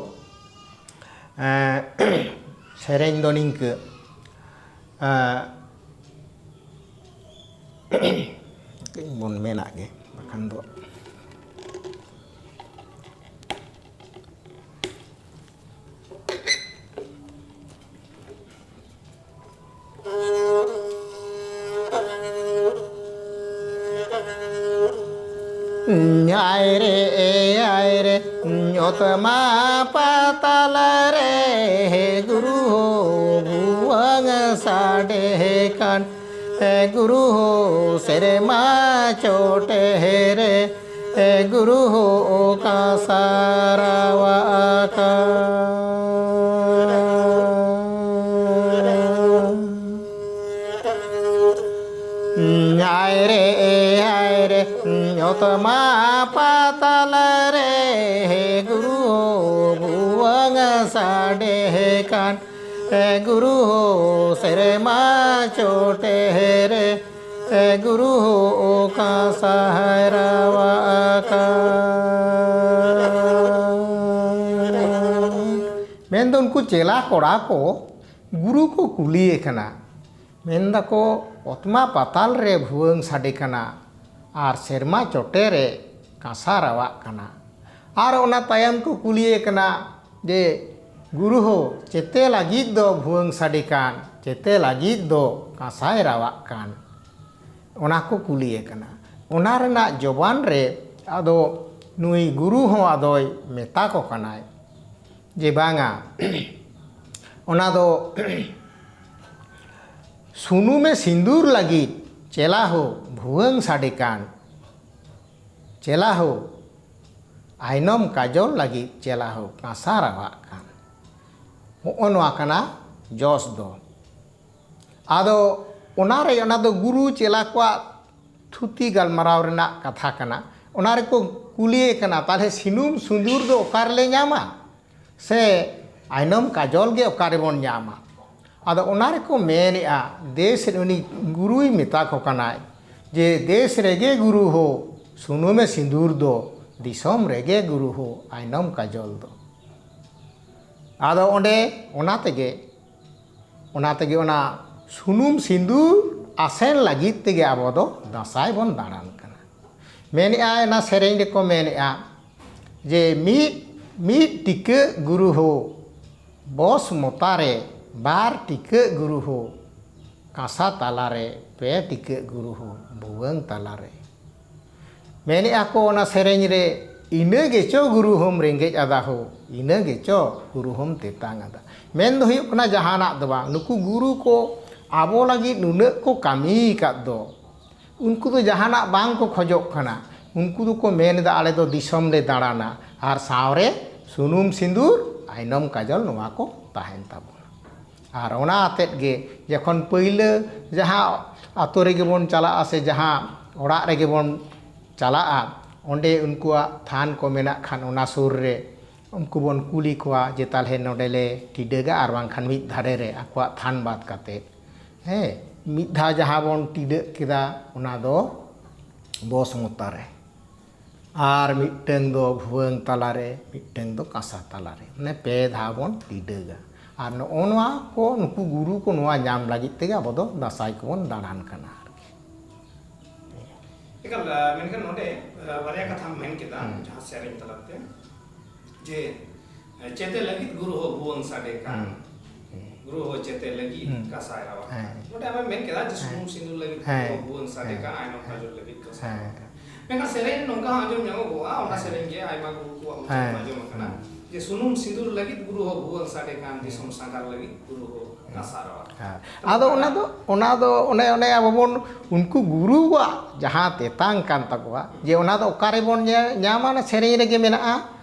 ᱮᱸ, ᱥᱮᱨᱮᱧ ᱫᱚ ᱱᱤᱝᱠᱟᱹ, ᱮᱸ, ᱵᱚᱱ ᱢᱮᱱᱟᱜ ᱜᱮ, ᱵᱟᱠᱷᱟᱱ ᱫᱚ ᱧᱟᱭ ᱨᱮ ᱮᱭᱟᱭ ᱨᱮ ᱧᱚᱛᱢᱟ ᱯᱟᱛᱟᱞ ᱨᱮ ᱜᱩᱨᱩ ᱦᱚ ᱵᱷᱩᱣᱟᱹᱝ ᱥᱟᱰᱮ ᱠᱟᱱ ᱜᱩᱨᱩ ᱦᱚ ᱥᱮᱨᱢᱟ ᱪᱚᱴᱮ ᱨᱮ ᱜᱩᱨᱩ ᱦᱚ ᱚᱠᱟ ᱥᱟᱨᱟᱣᱟ ᱟᱠᱟ ᱧᱟᱭ ᱨᱮ ᱮᱭᱟᱭ ᱨᱮ ᱧᱚᱛᱢᱟ ᱯᱟᱛᱟᱞ ᱨᱮ ᱜᱩᱨᱩ ᱵᱷᱩᱣᱟᱹᱝ ᱥᱟᱰᱮ ᱠᱟᱱ ᱜᱩᱨᱩ ᱥᱮᱨᱢᱟ ᱪᱚᱴᱮ ᱨᱮ ᱜᱩᱨᱩ ᱚᱠᱟ ᱥᱟᱦᱟᱭ ᱨᱟᱣᱟ ᱟᱠᱟ ᱢᱮᱱᱫᱚ ᱩᱱᱠᱩ ᱪᱮᱞᱟ ᱠᱚᱲᱟ ᱠᱚ ᱜᱩᱨᱩ ᱠᱚ ᱠᱩᱞᱤᱭᱮ ᱠᱟᱱᱟ, ᱢᱮᱱᱫᱟᱠᱚ, ᱚᱛᱢᱟ ᱯᱟᱛᱟᱞ ᱨᱮ ᱵᱷᱩᱣᱟᱹᱝ ᱥᱟᱰᱮ ᱠᱟᱱᱟ ᱟᱨ ᱥᱮᱨᱢᱟ ᱪᱚᱴᱮ ᱨᱮ ᱠᱟᱸᱥᱟ ᱨᱟᱣᱟᱜ ᱠᱟᱱᱟ᱾ ᱟᱨ ᱚᱱᱟ ᱛᱟᱭᱚᱢ ᱠᱚ ᱠᱩᱞᱤᱭᱮ ᱠᱟᱱᱟ ᱡᱮ, ᱜᱩᱨᱩ ᱦᱳ, ᱪᱮᱛᱮ ᱞᱟᱹᱜᱤᱫ ᱫᱚ ᱵᱷᱩᱣᱟᱹᱝ ᱥᱟᱰᱮ ᱠᱟᱱ, ᱪᱮᱛᱮ ᱞᱟᱹᱜᱤᱫ ᱫᱚ ᱠᱟᱸᱥᱟᱭ ᱨᱟᱣᱟᱜ ᱠᱟᱱ? ᱚᱱᱟ ᱠᱚ ᱠᱩᱞᱤᱭᱮ ᱠᱟᱱᱟ᱾ ᱚᱱᱟ ᱨᱮᱱᱟᱜ ᱡᱚᱵᱟᱱ ᱨᱮ ᱟᱫᱚ ᱱᱩᱭ ᱜᱩᱨᱩ ᱦᱚᱸ ᱟᱫᱚᱭ ᱢᱮᱛᱟ ᱠᱚ ᱠᱟᱱᱟᱭ ᱡᱮ, ᱵᱟᱝᱟ, ᱚᱱᱟ ᱫᱚ ᱥᱩᱱᱩᱢᱮ ᱥᱤᱸᱫᱩᱨ ᱞᱟᱹᱜᱤᱫ ᱪᱮᱞᱟ ᱦᱳ ᱵᱷᱩᱣᱟᱹᱝ ᱥᱟᱰᱮ ᱠᱟᱱ, ᱪᱮᱞᱟ ᱦᱳ ᱟᱭᱱᱚᱢ ᱠᱟᱡᱚᱞ ᱞᱟᱹᱜᱤᱫ ᱪᱮᱞᱟ ᱦᱳ ᱠᱟᱸᱥᱟ ᱨᱟᱣᱟᱜ ᱠᱟᱱ᱾ ᱦᱚᱸᱜᱼᱚ ᱱᱚᱣᱟ ᱠᱟᱱᱟ ᱡᱚᱥ ᱫᱚ᱾ ᱟᱫᱚ ᱚᱱᱟᱨᱮ, ᱚᱱᱟ ᱫᱚ ᱜᱩᱨᱩ ᱪᱮᱞᱟ ᱠᱚᱣᱟᱜ ᱛᱷᱩᱛᱤ ᱜᱟᱞᱢᱟᱨᱟᱣ ᱨᱮᱱᱟᱜ ᱠᱟᱛᱷᱟ ᱠᱟᱱᱟ᱾ ᱚᱱᱟ ᱨᱮᱠᱚ ᱠᱩᱞᱤᱭᱮ ᱠᱟᱱᱟ, ᱛᱟᱦᱚᱞᱮ ᱥᱤᱱᱩᱢ ᱥᱤᱸᱫᱩᱨ ᱫᱚ ᱚᱠᱟ ᱨᱮᱞᱮ ᱧᱟᱢᱟ? ᱥᱮ ᱟᱭᱱᱚᱢ ᱠᱟᱡᱚᱞ ᱜᱮ ᱚᱠᱟ ᱨᱮᱵᱚᱱ ᱧᱟᱢᱟ? ᱟᱫᱚ ᱚᱱᱟ ᱨᱮᱠᱚ ᱢᱮᱱᱮᱜᱼᱟ, ᱫᱮᱥ ᱨᱮ ᱩᱱᱤ ᱜᱩᱨᱩᱭ ᱢᱮᱛᱟ ᱠᱚ ᱠᱟᱱᱟᱭ ᱡᱮ, "ᱫᱮᱥ ᱨᱮᱜᱮ ᱜᱩᱨᱩ ᱦᱳ ᱥᱩᱱᱩᱢᱮ ᱥᱤᱸᱫᱩᱨ ᱫᱚ, ᱫᱤᱥᱚᱢ ᱨᱮᱜᱮ ᱜᱩᱨᱩ ᱦᱳ ᱟᱭᱱᱚᱢ ᱠᱟᱡᱚᱞ ᱫᱚ᱾" ᱟᱫᱚ ᱚᱸᱰᱮ ᱚᱱᱟ ᱛᱮᱜᱮ, ᱚᱱᱟ ᱛᱮᱜᱮ ᱚᱱᱟ ᱥᱩᱱᱩᱢ ᱥᱤᱸᱫᱩᱨ ᱟᱥᱮᱱ ᱞᱟᱹᱜᱤᱫ ᱛᱮᱜᱮ ᱟᱵᱚ ᱫᱚ ᱫᱟᱸᱥᱟᱭ ᱵᱚᱱ ᱫᱟᱬᱟᱱ ᱠᱟᱱᱟ᱾ ᱢᱮᱱᱮᱜᱼᱟᱭ, ᱚᱱᱟ ᱥᱮᱨᱮᱧ ᱨᱮᱠᱚ ᱢᱮᱱᱮᱜᱼᱟ ᱡᱮ, "ᱢᱤᱫ, ᱢᱤᱫ ᱴᱤᱠᱟᱹᱜ ᱜᱩᱨᱩ ᱦᱳ ᱵᱚᱥ ᱢᱚᱛᱟ ᱨᱮ, ᱵᱟᱨ ᱴᱤᱠᱟᱹᱜ ᱜᱩᱨᱩ ᱦᱳ ᱠᱟᱸᱥᱟ ᱛᱟᱞᱟ ᱨᱮ, ᱯᱮ ᱴᱤᱠᱟᱹᱜ ᱜᱩᱨᱩ ᱦᱳ ᱵᱷᱩᱣᱟᱹᱝ ᱛᱟᱞᱟ ᱨᱮ᱾" ᱢᱮᱱᱮᱜᱼᱟ ᱠᱚ ᱚᱱᱟ ᱥᱮᱨᱮᱧ ᱨᱮ, "ᱤᱱᱟᱹ ᱜᱮᱪᱚ ᱜᱩᱨᱩ ᱦᱳᱢ ᱨᱮᱸᱜᱮᱡ ᱟᱫᱟ ᱦᱳ, ᱤᱱᱟᱹ ᱜᱮᱪᱚ ᱜᱩᱨᱩ ᱦᱳᱢ ᱛᱮᱛᱟᱝ ᱟᱫᱟ᱾" ᱢᱮᱱ ᱫᱚ ᱦᱩᱭᱩᱜ ᱠᱟᱱᱟ, ᱡᱟᱦᱟᱱᱟᱜ ᱫᱚ ᱵᱟᱝ, ᱱᱩᱠᱩ ᱜᱩᱨᱩ ᱠᱚ ᱟᱵᱚ ᱞᱟᱹᱜᱤᱫ ᱱᱩᱱᱟᱹᱜ ᱠᱚ ᱠᱟᱹᱢᱤ ᱟᱠᱟᱫ ᱫᱚ, ᱩᱱᱠᱩ ᱫᱚ ᱡᱟᱦᱟᱱᱟᱜ ᱵᱟᱝ ᱠᱚ ᱠᱷᱚᱡᱚᱜ ᱠᱟᱱᱟ᱾ ᱩᱱᱠᱩ ᱫᱚᱠᱚ ᱢᱮᱱ ᱮᱫᱟ, "ᱟᱞᱮ ᱫᱚ ᱫᱤᱥᱚᱢ ᱞᱮ ᱫᱟᱬᱟᱱᱟ ᱟᱨ ᱥᱟᱶᱨᱮ ᱥᱩᱱᱩᱢ ᱥᱤᱸᱫᱩᱨ, ᱟᱭᱱᱚᱢ ᱠᱟᱡᱚᱞ, ᱱᱚᱣᱟ ᱠᱚ ᱛᱟᱦᱮᱱ ᱛᱟᱵᱚᱱᱟ᱾" ᱟᱨ ᱚᱱᱟ ᱟᱛᱮᱫ ᱜᱮ ᱡᱚᱠᱷᱚᱱ ᱯᱟᱹᱭᱞᱟᱹ ᱡᱟᱦᱟᱸ ᱟᱛᱳ ᱨᱮᱜᱮ ᱵᱚᱱ ᱪᱟᱞᱟᱜᱼᱟ ᱥᱮ ᱡᱟᱦᱟᱸ ᱚᱲᱟᱜ ᱨᱮᱜᱮ ᱵᱚᱱ ᱪᱟᱞᱟᱜᱼᱟ, ᱚᱸᱰᱮ ᱩᱱᱠᱩᱣᱟᱜ ᱛᱷᱟᱱ ᱠᱚ ᱢᱮᱱᱟᱜ ᱠᱷᱟᱱ ᱚᱱᱟ ᱥᱩᱨ ᱨᱮ ᱩᱱᱠᱩ ᱵᱚᱱ ᱠᱩᱞᱤ ᱠᱚᱣᱟ ᱡᱮ, "ᱛᱟᱦᱚᱞᱮ ᱱᱚᱰᱮ ᱞᱮ ᱴᱤᱰᱟᱹᱜᱟ?" ᱟᱨ ᱵᱟᱝᱠᱷᱟᱱ ᱢᱤᱫ ᱫᱷᱟᱨᱮ ᱨᱮ ᱟᱠᱚᱣᱟᱜ ᱛᱷᱟᱱ ᱵᱟᱫ ᱠᱟᱛᱮ, ᱦᱮᱸ, ᱢᱤᱫ ᱫᱷᱟᱣ ᱡᱟᱦᱟᱸ ᱵᱚᱱ ᱴᱤᱰᱟᱹᱜ ᱠᱮᱫᱟ, ᱚᱱᱟ ᱫᱚ ᱵᱚᱥ ᱢᱚᱛᱟ ᱨᱮ, ᱟᱨ ᱢᱤᱫᱴᱟᱹᱝ ᱫᱚ ᱵᱷᱩᱣᱟᱹᱝ ᱛᱟᱞᱟᱨᱮ, ᱢᱤᱫᱴᱟᱹᱝ ᱫᱚ ᱠᱟᱸᱥᱟ ᱛᱟᱞᱟᱨᱮ, ᱢᱟᱱᱮ ᱯᱮ ᱫᱷᱟᱣ ᱵᱚᱱ ᱴᱤᱰᱟᱹᱜᱟ᱾ ᱟᱨ ᱱᱚᱜᱼᱚ ᱱᱚᱣᱟ ᱠᱚ, ᱱᱩᱠᱩ ᱜᱩᱨᱩ ᱠᱚ ᱱᱚᱣᱟ ᱧᱟᱢ ᱞᱟᱹᱜᱤᱫ ᱛᱮᱜᱮ ᱟᱵᱚ ᱫᱚ ᱫᱟᱸᱥᱟᱭ ᱠᱚᱵᱚᱱ ᱫᱟᱬᱟᱱ ᱠᱟᱱᱟ ᱟᱨᱠᱤ᱾ ᱮᱠᱟᱞ, ᱟᱨ ᱢᱮᱱᱠᱷᱟᱱ ᱱᱚᱰᱮ, ᱟᱨ ᱵᱟᱨᱭᱟ ᱠᱟᱛᱷᱟᱢ ᱢᱮᱱ ᱠᱮᱫᱟ, ᱦᱩᱸ᱾ ᱡᱟᱦᱟᱸ ᱥᱮᱨᱮᱧ ᱛᱟᱞᱟᱛᱮ, ᱡᱮ, ᱪᱮᱛᱮ ᱞᱟᱹᱜᱤᱫ ᱜᱩᱨᱩ ᱦᱚᱸ ᱵᱷᱩᱣᱟᱹᱝ ᱥᱟᱰᱮ ᱠᱟᱱ, ᱦᱩᱸ᱾ ᱜᱩᱨᱩ ᱦᱚᱸ ᱪᱮᱛᱮ ᱞᱟᱹᱜᱤᱫ ᱦᱩᱸ᱾ ᱠᱟᱸᱥᱟᱭ ᱨᱟᱣᱟᱞ ᱠᱟᱱ᱾ ᱦᱮᱸ᱾ ᱱᱚᱰᱮ ᱟᱢᱮᱢ ᱢᱮᱱ ᱠᱮᱫᱟ ᱡᱮ ᱦᱮᱸ᱾ ᱥᱩᱱᱩᱢ ᱥᱤᱸᱫᱩᱨ ᱞᱟᱹᱜᱤᱫ ᱦᱮᱸ᱾ ᱜᱩᱨᱩ ᱦᱚᱸ ᱵᱷᱩᱣᱟᱹᱝ ᱥᱟᱰᱮ ᱦᱮᱸ᱾ ᱠᱟᱱ, ᱟᱭᱱᱚᱢ ᱠᱟᱡᱚᱞ ᱞᱟᱹᱜᱤᱫ ᱠᱟᱸᱥᱟᱭ ᱦᱮᱸ᱾ ᱨᱟᱣᱟᱞ ᱠᱟᱱ᱾ ᱢᱮᱱᱠᱷᱟᱱ ᱥᱮᱨᱮᱧ ᱨᱮ ᱱᱚᱝᱠᱟ ᱦᱚᱸ ᱟᱸᱡᱚᱢ ᱧᱟᱢᱚᱜᱚᱜᱼᱟ, ᱚᱱᱟ ᱦᱮᱸ᱾ ᱥᱮᱨᱮᱧ ᱜᱮ ᱟᱭᱢᱟ ᱜᱩᱨᱩ ᱠᱚᱣᱟᱜ ᱢᱚᱪᱟ ᱦᱮᱸ᱾ ᱠᱷᱚᱱ ᱟᱸᱡᱚᱢ ᱟᱠᱟᱱᱟ, ᱦᱮᱸ᱾ ᱡᱮ ᱥᱩᱱᱩᱢ ᱥᱤᱸᱫᱩᱨ ᱞᱟᱹᱜᱤᱫ ᱜᱩᱨᱩ ᱦᱚᱸ ᱵᱷᱩᱣᱟᱹᱝ ᱥᱟᱰᱮ ᱠᱟᱱ, ᱫᱤᱥᱚᱢ ᱥᱟᱸᱜᱷᱟᱨ ᱞᱟᱹᱜᱤᱫ ᱜᱩᱨᱩ ᱦᱚᱸ ᱠᱟᱸᱥᱟ ᱨᱟᱣᱟᱞ ᱠᱟᱱ᱾ ᱦᱮᱸ᱾ ᱟᱫᱚ ᱚᱱᱟ ᱫᱚ, ᱚᱱᱟ ᱫᱚ ᱚᱱᱮ, ᱚᱱᱮ ᱟᱵᱚ ᱵᱚᱱ ᱩᱱᱠᱩ ᱜᱩᱨᱩᱣᱟᱜ ᱡᱟᱦᱟᱸ ᱛᱮᱛᱟᱝ ᱠᱟᱱ ᱛᱟᱠᱚᱣᱟ, ᱡᱮ ᱚᱱᱟ ᱫᱚ ᱚᱠᱟ ᱨᱮᱵᱚᱱ ᱧᱟ-, ᱧᱟᱢᱟ? ᱚᱱᱟ ᱥᱮᱨᱮᱧ ᱨᱮᱜᱮ ᱢᱮᱱᱟᱜᱼᱟ᱾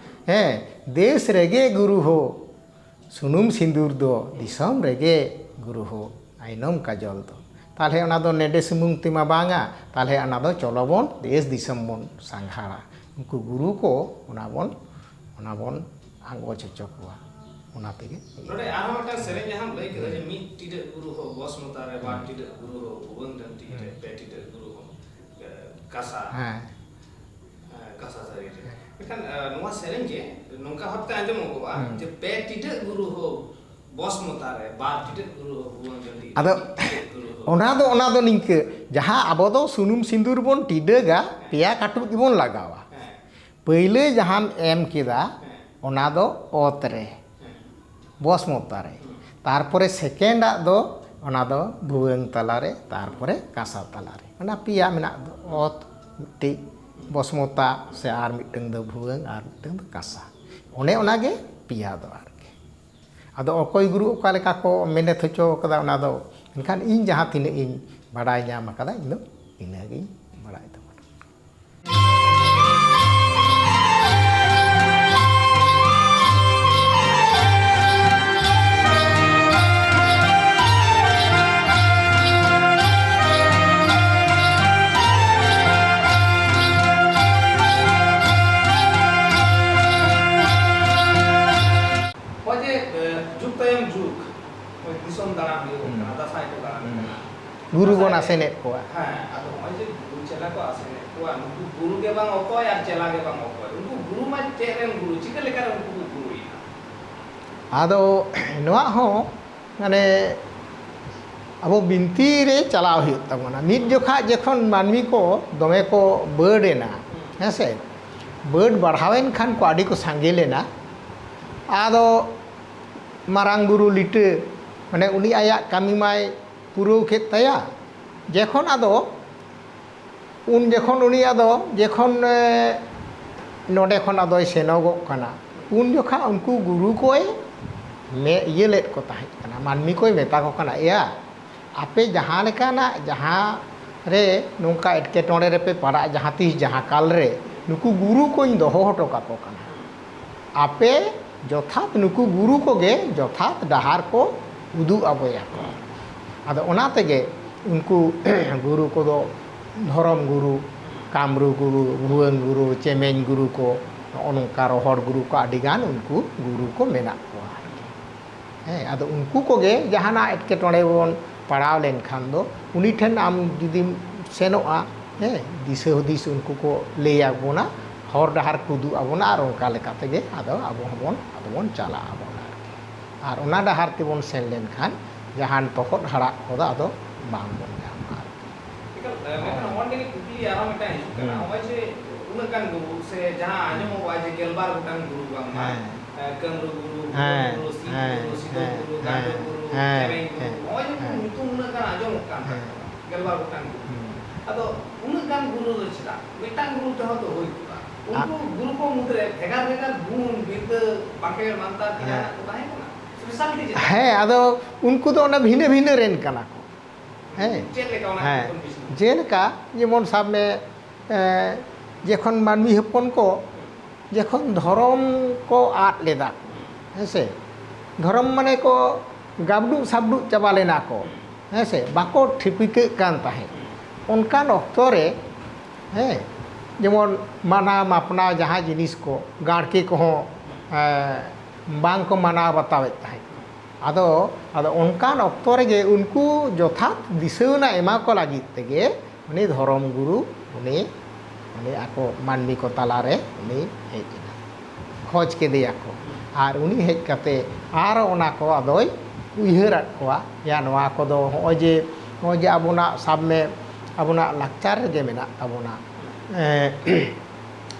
ᱦᱮᱸ, ᱫᱮᱥ ᱨᱮᱜᱮ ᱜᱩᱨᱩ ᱦᱳ, ᱥᱩᱱᱩᱢ ᱥᱤᱸᱫᱩᱨ ᱫᱚ, ᱫᱤᱥᱚᱢ ᱨᱮᱜᱮ ᱜᱩᱨᱩ ᱦᱳ, ᱟᱭᱱᱚᱢ ᱠᱟᱡᱚᱞ ᱫᱚ᱾ ᱛᱟᱦᱚᱞᱮ ᱚᱱᱟ ᱫᱚ ᱱᱮᱰᱮ ᱥᱩᱢᱩᱝ ᱛᱮᱢᱟ ᱵᱟᱝᱟ, ᱛᱟᱦᱚᱞᱮ ᱚᱱᱟ ᱫᱚ ᱪᱚᱞᱚ ᱵᱚᱱ ᱫᱮᱥ ᱫᱤᱥᱚᱢ ᱵᱚᱱ ᱥᱟᱸᱜᱷᱟᱨᱟ᱾ ᱩᱱᱠᱩ ᱜᱩᱨᱩ ᱠᱚ ᱚᱱᱟ ᱵᱚᱱ, ᱚᱱᱟ ᱵᱚᱱ ᱟᱸᱜᱚᱪ ᱦᱚᱪᱚ ᱠᱚᱣᱟ, ᱚᱱᱟ ᱛᱮᱜᱮ᱾ ᱱᱚᱰᱮ ᱟᱨᱦᱚᱸ ᱢᱤᱫᱴᱟᱝ ᱥᱮᱨᱮᱧ ᱡᱟᱦᱟᱸᱢ ᱞᱟᱹᱭ ᱠᱮᱫᱟ ᱡᱮ ᱢᱤᱫ ᱴᱤᱰᱟᱹᱜ ᱜᱩᱨᱩ ᱦᱚᱸ ᱵᱚᱥ ᱢᱚᱛᱟ ᱨᱮ, ᱵᱟᱨ ᱦᱮᱸ᱾ ᱴᱤᱰᱟᱹᱜ ᱜᱩᱨᱩ ᱦᱚᱸ ᱵᱷᱩᱣᱟᱹᱝ ᱰᱟᱹᱱᱴᱤ ᱨᱮ, ᱦᱮᱸ᱾ ᱯᱮ ᱴᱤᱰᱟᱹᱜ ᱜᱩᱨᱩ ᱦᱚᱸ, ᱮ, ᱠᱟᱸᱥᱟ᱾ ᱦᱮᱸ᱾ ᱮ, ᱠᱟᱸᱥᱟ ᱛᱷᱟᱹᱨᱤ ᱨᱮ᱾ ᱦᱮᱸ᱾ ᱢᱮᱱᱠᱷᱟᱱ, ᱮ, ᱱᱚᱣᱟ ᱥᱮᱨᱮᱧ ᱜᱮ ᱱᱚᱝᱠᱟ ᱵᱷᱟᱵᱛᱮ ᱟᱸᱡᱚᱢᱚᱜᱚᱜᱼᱟ ᱦᱮᱸ᱾ ᱡᱮ ᱯᱮ ᱴᱤᱰᱟᱹᱜ ᱜᱩᱨᱩ ᱦᱚᱸ ᱵᱚᱥ ᱢᱚᱛᱟ ᱨᱮ, ᱵᱟᱨ ᱴᱤᱰᱟᱹᱜ ᱜᱩᱨᱩ ᱦᱚᱸ ᱵᱷᱩᱣᱟᱹᱝ ᱰᱟᱹᱱᱴᱤ ᱨᱮ, ᱟᱫᱚ ᱢᱤᱫ ᱴᱤᱰᱟᱹᱜ ᱜᱩᱨᱩ ᱦᱚᱸ᱾ ᱚᱱᱟ ᱫᱚ, ᱚᱱᱟ ᱫᱚ ᱱᱤᱝᱠᱟᱹ, ᱡᱟᱦᱟᱸ ᱟᱵᱚ ᱫᱚ ᱥᱩᱱᱩᱢ ᱥᱤᱸᱫᱩᱨ ᱵᱚᱱ ᱴᱤᱰᱟᱹᱜᱟ, ᱦᱮᱸ᱾ ᱯᱮᱭᱟ ᱠᱟᱹᱴᱩᱵ ᱜᱮᱵᱚᱱ ᱞᱟᱜᱟᱣᱟ᱾ ᱦᱮᱸ᱾ ᱯᱟᱹᱭᱞᱟᱹ ᱡᱟᱦᱟᱸᱢ ᱮᱢ ᱠᱮᱫᱟ, ᱦᱮᱸ᱾ ᱚᱱᱟ ᱫᱚ ᱚᱛ ᱨᱮ, ᱦᱮᱸ᱾ ᱵᱚᱥᱢᱚᱛᱟ ᱨᱮ᱾ ᱦᱮᱸ᱾ ᱛᱟᱨᱯᱚᱨᱮ ᱥᱮᱠᱮᱱᱰᱟᱜ ᱫᱚ ᱚᱱᱟ ᱫᱚ ᱵᱷᱩᱣᱟᱹᱝ ᱛᱟᱞᱟᱨᱮ, ᱛᱟᱨᱯᱚᱨᱮ ᱠᱟᱸᱥᱟ ᱛᱟᱞᱟᱨᱮ᱾ ᱚᱱᱟ ᱯᱮᱭᱟ ᱢᱮᱱᱟᱜ ᱫᱚ, ᱚᱛ ᱢᱤᱫᱴᱤᱡ, ᱵᱚᱥᱢᱚᱛᱟ ᱥᱮ ᱟᱨ ᱢᱤᱫᱴᱟᱹᱝ ᱫᱚ ᱵᱷᱩᱣᱟᱹᱝ, ᱟᱨ ᱢᱤᱫᱴᱟᱹᱝ ᱫᱚ ᱠᱟᱸᱥᱟ᱾ ᱚᱱᱮ ᱚᱱᱟᱜᱮ ᱯᱮᱭᱟ ᱫᱚ ᱟᱨᱠᱤ᱾ ᱟᱫᱚ ᱚᱠᱚᱭ ᱜᱩᱨᱩ ᱚᱠᱟ ᱞᱮᱠᱟ ᱠᱚ ᱢᱮᱱᱮᱛ ᱦᱚᱪᱚ ᱠᱟᱫᱟ ᱚᱱᱟ ᱫᱚ, ᱢᱮᱱᱠᱷᱟᱱ ᱤᱧ ᱡᱟᱦᱟᱸ ᱛᱤᱱᱟᱹᱜ ᱤᱧ ᱵᱟᱰᱟᱭ ᱧᱟᱢ ᱟᱠᱟᱫᱟ, ᱤᱧ ᱫᱚ ᱤᱱᱟᱹᱜᱤᱧ ᱵᱟᱲᱟᱭ ᱛᱟᱵᱚᱱᱟ᱾ ᱱᱚᱜᱼᱚᱭ ᱡᱮ, ᱮ, ᱡᱩᱜᱽ ᱛᱟᱭᱚᱢ ᱡᱩᱜᱽ, ᱱᱚᱜᱼᱚᱭ ᱫᱤᱥᱚᱢ ᱫᱟᱬᱟᱱ ᱦᱩᱭᱩᱜ ᱦᱩᱸ᱾ ᱠᱟᱱᱟ, ᱫᱟᱸᱥᱟᱭ ᱠᱚ ᱫᱟᱬᱟᱱ ᱦᱩᱸ᱾ ᱠᱟᱱᱟ᱾ ᱜᱩᱨᱩ ᱵᱚᱱ ᱫᱟᱸᱥᱟᱭ ᱟᱥᱮᱱᱮᱫ ᱠᱚᱣᱟ᱾ ᱦᱮᱸ, ᱟᱫᱚ ᱱᱚᱜᱼᱚᱭ ᱡᱮ ᱜᱩᱨᱩ ᱪᱮᱞᱟ ᱠᱚ ᱟᱥᱮᱱᱮᱫ ᱠᱚᱣᱟ, ᱱᱩᱠᱩ ᱜᱩᱨᱩ ᱜᱮ ᱵᱟᱝ ᱚᱠᱚᱭ ᱟᱨ ᱪᱮᱞᱟ ᱜᱮ ᱵᱟᱝ ᱚᱠᱚᱭ᱾ ᱩᱱᱠᱩ ᱜᱩᱨᱩ ᱢᱟ ᱪᱮᱫ ᱨᱮᱱ ᱜᱩᱨᱩ, ᱪᱤᱠᱟᱹ ᱞᱮᱠᱟ ᱨᱮ ᱩᱱᱠᱩ ᱠᱚ ᱜᱩᱨᱩᱭᱮᱱᱟ? ᱟᱫᱚ ᱱᱚᱣᱟ ᱦᱚᱸ ᱢᱟᱱᱮ ᱟᱵᱚ ᱵᱤᱱᱛᱤ ᱨᱮ ᱪᱟᱞᱟᱣ ᱦᱩᱭᱩᱜ ᱛᱟᱵᱚᱱᱟ᱾ ᱢᱤᱫ ᱡᱚᱠᱷᱟᱡ ᱡᱚᱠᱷᱚᱱ ᱢᱟᱹᱱᱢᱤ ᱠᱚ ᱫᱚᱢᱮ ᱠᱚ ᱵᱟᱹᱰ ᱮᱱᱟ, ᱦᱮᱸ ᱥᱮ, ᱵᱟᱹᱰ ᱵᱟᱲᱦᱟᱣᱮᱱ ᱠᱷᱟᱱ ᱠᱚ ᱟᱹᱰᱤ ᱠᱚ ᱥᱟᱸᱜᱮ ᱞᱮᱱᱟ᱾ ᱟᱫᱚ ᱢᱟᱨᱟᱝ ᱵᱩᱨᱩ ᱞᱤᱴᱟᱹ, ᱢᱟᱱᱮ ᱩᱱᱤ ᱟᱭᱟᱜ ᱠᱟᱹᱢᱤ ᱢᱟᱭ ᱯᱩᱨᱟᱹᱣ ᱠᱮᱫ ᱛᱟᱭᱟ᱾ ᱡᱚᱠᱷᱚᱱ ᱟᱫᱚ, ᱩᱱ ᱡᱚᱠᱷᱚᱱ ᱩᱱᱤ ᱟᱫᱚ, ᱡᱚᱠᱷᱚᱱ, ᱮ, ᱱᱚᱰᱮ ᱠᱷᱚᱱ ᱟᱫᱚᱭ ᱥᱮᱱᱚᱜᱚᱜ ᱠᱟᱱᱟ, ᱩᱱ ᱡᱚᱠᱷᱟ ᱩᱱᱠᱩ ᱜᱩᱨᱩ ᱠᱚᱭ ᱢᱮ-, ᱤᱭᱟᱹ ᱞᱮᱫ ᱠᱚ ᱛᱟᱦᱮᱸᱫ ᱠᱟᱱᱟ, ᱢᱟᱹᱱᱢᱤ ᱠᱚᱭ ᱢᱮᱛᱟ ᱠᱚ ᱠᱟᱱᱟ, "ᱮᱭᱟ, ᱟᱯᱮ ᱡᱟᱦᱟᱸ ᱞᱮᱠᱟᱱᱟᱜ, ᱡᱟᱦᱟᱸ ᱨᱮ ᱱᱚᱝᱠᱟ ᱮᱴᱠᱮᱴᱚᱬᱮ ᱨᱮᱯᱮ ᱯᱟᱲᱟᱜ, ᱡᱟᱦᱟᱸ ᱛᱤᱥ ᱡᱟᱦᱟᱸ ᱠᱟᱞ ᱨᱮ, ᱱᱩᱠᱩ ᱜᱩᱨᱩ ᱠᱚᱧ ᱫᱚᱦᱚ ᱦᱚᱴᱚ ᱠᱟᱠᱚ ᱠᱟᱱᱟ᱾ ᱟᱯᱮ ᱡᱚᱛᱷᱟᱛ ᱱᱩᱠᱩ ᱜᱩᱨᱩ ᱠᱚᱜᱮ ᱡᱚᱛᱷᱟᱛ ᱰᱟᱦᱟᱨ ᱠᱚ ᱩᱫᱩᱜ ᱟᱵᱚᱭᱟᱠᱚ᱾" ᱟᱫᱚ ᱚᱱᱟ ᱛᱮᱜᱮ ᱩᱱᱠᱩ ᱜᱩᱨᱩ ᱠᱚᱫᱚ ᱫᱷᱚᱨᱚᱢ ᱜᱩᱨᱩ, ᱠᱟᱢᱨᱩ ᱜᱩᱨᱩ, ᱵᱷᱩᱣᱟᱹᱝ ᱜᱩᱨᱩ, ᱪᱮᱢᱮᱧ ᱜᱩᱨᱩ ᱠᱚ, ᱱᱚᱜᱼᱚ ᱱᱚᱝᱠᱟ ᱨᱚᱦᱚᱲ ᱜᱩᱨᱩ ᱠᱚ ᱟᱹᱰᱤᱜᱟᱱ ᱩᱱᱠᱩ ᱜᱩᱨᱩ ᱠᱚ ᱢᱮᱱᱟᱜ ᱠᱚᱣᱟ᱾ ᱦᱮᱸ, ᱟᱫᱚ ᱩᱱᱠᱩ ᱠᱚᱜᱮ ᱡᱟᱦᱟᱱᱟᱜ ᱮᱴᱠᱮᱴᱚᱬᱮ ᱵᱚᱱ ᱯᱟᱲᱟᱣ ᱞᱮᱱᱠᱷᱟᱱ ᱫᱚ ᱩᱱᱤ ᱴᱷᱮᱱ ᱟᱢ ᱡᱩᱫᱤᱢ ᱥᱮᱱᱚᱜᱼᱟ, ᱦᱮᱸ, ᱫᱤᱥᱟᱹ ᱦᱩᱫᱤᱥ ᱩᱱᱠᱩ ᱠᱚ ᱞᱟᱹᱭ ᱟᱵᱚᱱᱟ, ᱦᱚᱨ ᱰᱟᱦᱟᱨ ᱠᱚ ᱩᱫᱩᱜ ᱟᱵᱚᱱᱟ, ᱟᱨ ᱚᱱᱠᱟ ᱞᱮᱠᱟ ᱛᱮᱜᱮ ᱟᱫᱚ ᱟᱵᱚ ᱦᱚᱸᱵᱚᱱ, ᱟᱫᱚ ᱵᱚᱱ ᱪᱟᱞᱟᱜ ᱟᱵᱚᱱ ᱟᱨᱠᱤ᱾ ᱟᱨ ᱚᱱᱟ ᱰᱟᱦᱟᱨ ᱛᱮᱵᱚᱱ ᱥᱮᱱ ᱞᱮᱱᱠᱷᱟᱱ ᱡᱟᱦᱟᱱ ᱛᱚᱦᱚᱫ ᱦᱟᱲᱟᱜ ᱠᱚᱫᱚ ᱟᱫᱚ ᱵᱟᱝ ᱵᱚᱱ ᱧᱟᱢᱟ ᱟᱨᱠᱤ᱾ ᱮᱠᱟᱞ, ᱮ, ᱢᱮᱱᱠᱷᱟᱱ ᱱᱚᱣᱟ ᱱᱚᱰᱮ ᱜᱮ ᱠᱩᱠᱞᱤ ᱟᱨᱦᱚᱸ ᱢᱤᱫᱴᱟᱝ ᱦᱤᱡᱩᱜ ᱠᱟᱱᱟ᱾ ᱦᱮᱸ᱾ ᱱᱚᱜᱼᱚᱭ ᱡᱮ ᱩᱱᱟᱹᱜ ᱜᱟᱱ ᱜᱩᱨᱩ ᱥᱮ ᱡᱟᱦᱟᱸ ᱟᱸᱡᱚᱢᱚᱜᱼᱟ ᱡᱮ ᱜᱮᱞᱵᱟᱨ ᱜᱚᱴᱟᱝ ᱜᱩᱨᱩ ᱵᱟᱝᱢᱟ, ᱦᱮᱸ᱾ ᱮ, ᱠᱟᱹᱢᱨᱩ ᱜᱩᱨᱩ, ᱦᱮᱸ, ᱵᱷᱩᱣᱟᱹᱝ ᱜᱩᱨᱩ, ᱥᱤᱵ ᱦᱮᱸ, ᱜᱩᱨᱩ, ᱥᱤᱫᱚ ᱦᱮᱸ, ᱜᱩᱨᱩ, ᱦᱮᱸ, ᱜᱟᱸᱰᱚ ᱜᱩᱨᱩ, ᱦᱮᱸ, ᱪᱮᱢᱮᱧ ᱜᱩᱨᱩ, ᱦᱮᱸ, ᱱᱚᱜᱼᱚᱭ ᱡᱮ ᱦᱮᱸ᱾ ᱧᱩᱛᱩᱢ ᱩᱱᱟᱹᱜ ᱜᱟᱱ ᱟᱸᱡᱚᱢᱚᱜ ᱠᱟᱱ ᱦᱮᱸ᱾ ᱛᱟᱵᱚᱱᱟ, ᱜᱮᱞᱵᱟᱨ ᱜᱚᱴᱟᱝ ᱜᱩᱨᱩ᱾ ᱦᱮᱸ᱾ ᱟᱫᱚ ᱩᱱᱟᱹᱜ ᱜᱟᱱ ᱜᱩᱨᱩ ᱫᱚ ᱪᱮᱫᱟᱜ? ᱢᱤᱫᱴᱟᱝ ᱜᱩᱨᱩ ᱛᱮᱦᱚᱸ ᱛᱚ ᱦᱩᱭ ᱠᱚᱜᱼᱟ᱾ ᱩᱱᱠᱩ ᱟ- ᱜᱩᱨᱩ ᱠᱚ ᱢᱩᱫᱽᱨᱮ ᱵᱷᱮᱜᱟᱨ ᱵᱷᱮᱜᱟᱨ ᱜᱩᱱ, ᱵᱤᱨᱫᱟᱹ, ᱵᱟᱸᱠᱷᱮᱲ, ᱢᱟᱱᱛᱟᱨ ᱠᱤ ᱦᱮᱸ᱾ ᱡᱟᱦᱟᱱᱟᱜ ᱠᱚ ᱛᱟᱦᱮᱸ ᱠᱟᱱᱟ? Speciality ᱪᱮᱫ? ᱦᱮᱸ, ᱟᱫᱚ ᱩᱱᱠᱩ ᱫᱚ ᱚᱱᱟ ᱵᱷᱤᱱᱟᱹ ᱵᱷᱤᱱᱟᱹ ᱨᱮᱱ ᱠᱟᱱᱟ ᱠᱚ᱾ ᱦᱮᱸ᱾ ᱪᱮᱫ ᱞᱮᱠᱟ ᱚᱱᱟ ᱦᱮᱸ᱾ ᱠᱚ condition? ᱡᱮᱞᱮᱠᱟ ᱡᱮᱢᱚᱱ ᱥᱟᱵ ᱢᱮ, ᱮᱸ, ᱡᱚᱠᱷᱚᱱ ᱢᱟᱹᱱᱢᱤ ᱦᱚᱯᱚᱱ ᱠᱚ ᱡᱚᱠᱷᱚᱱ ᱫᱷᱚᱨᱚᱢ ᱠᱚ ᱟᱫ ᱞᱮᱫᱟ, ᱦᱮᱸ ᱥᱮ, ᱫᱷᱚᱨᱚᱢ ᱢᱟᱱᱮ ᱠᱚ ᱜᱟᱵᱰᱩᱜ ᱥᱟᱵᱰᱩᱜ ᱪᱟᱵᱟ ᱞᱮᱱᱟ ᱠᱚ, ᱦᱮᱸ ᱥᱮ, ᱵᱟᱠᱚ ᱴᱷᱤᱠᱟᱹᱜ ᱠᱟᱱ ᱛᱟᱦᱮᱸᱫ᱾ ᱚᱱᱠᱟᱱ ᱚᱠᱛᱚ ᱨᱮ, ᱦᱮᱸ, ᱡᱮᱢᱚᱱ ᱢᱟᱱᱟᱣ ᱢᱟᱯᱱᱟᱣ ᱡᱟᱦᱟᱸ ᱡᱤᱱᱤᱥ ᱠᱚ, ᱜᱟᱲᱠᱮ ᱠᱚᱦᱚᱸ, ᱮᱸ, ᱵᱟᱝ ᱠᱚ ᱢᱟᱱᱟᱣ ᱵᱟᱛᱟᱣᱮᱫ ᱛᱟᱦᱮᱸᱫ᱾ ᱟᱫᱚ, ᱟᱫᱚ ᱚᱱᱠᱟᱱ ᱚᱠᱛᱚ ᱨᱮᱜᱮ ᱩᱱᱠᱩ ᱡᱚᱛᱷᱟᱛ ᱫᱤᱥᱟᱹᱣᱱᱟ ᱮᱢᱟ ᱠᱚ ᱞᱟᱹᱜᱤᱫ ᱛᱮᱜᱮ ᱩᱱᱤ ᱫᱷᱚᱨᱚᱢ ᱜᱩᱨᱩ, ᱩᱱᱤ, ᱩᱱᱤ ᱟᱠᱚ ᱢᱟᱹᱱᱢᱤ ᱠᱚ ᱛᱟᱞᱟᱨᱮ ᱩᱱᱤ ᱦᱮᱡ ᱮᱱᱟ, ᱠᱷᱚᱡᱽ ᱠᱮᱫᱮᱭᱟᱠᱚ᱾ ᱟᱨ ᱩᱱᱤ ᱦᱮᱡ ᱠᱟᱛᱮ ᱟᱨ ᱚᱱᱟ ᱠᱚ ᱟᱫᱚᱭ ᱩᱭᱦᱟᱹᱨᱟᱫ ᱠᱚᱣᱟ, ᱭᱟ, ᱱᱚᱣᱟ ᱠᱚᱫᱚ ᱦᱚᱸᱜᱼᱚᱭ ᱡᱮ, ᱦᱚᱸᱜᱼᱚᱭ ᱡᱮ ᱟᱵᱚᱱᱟᱜ, ᱥᱟᱵ ᱢᱮ, ᱟᱵᱚᱱᱟᱜ ᱞᱟᱠᱪᱟᱨ ᱨᱮᱜᱮ ᱢᱮᱱᱟᱜ ᱛᱟᱵᱚᱱᱟ᱾ ᱮᱸ,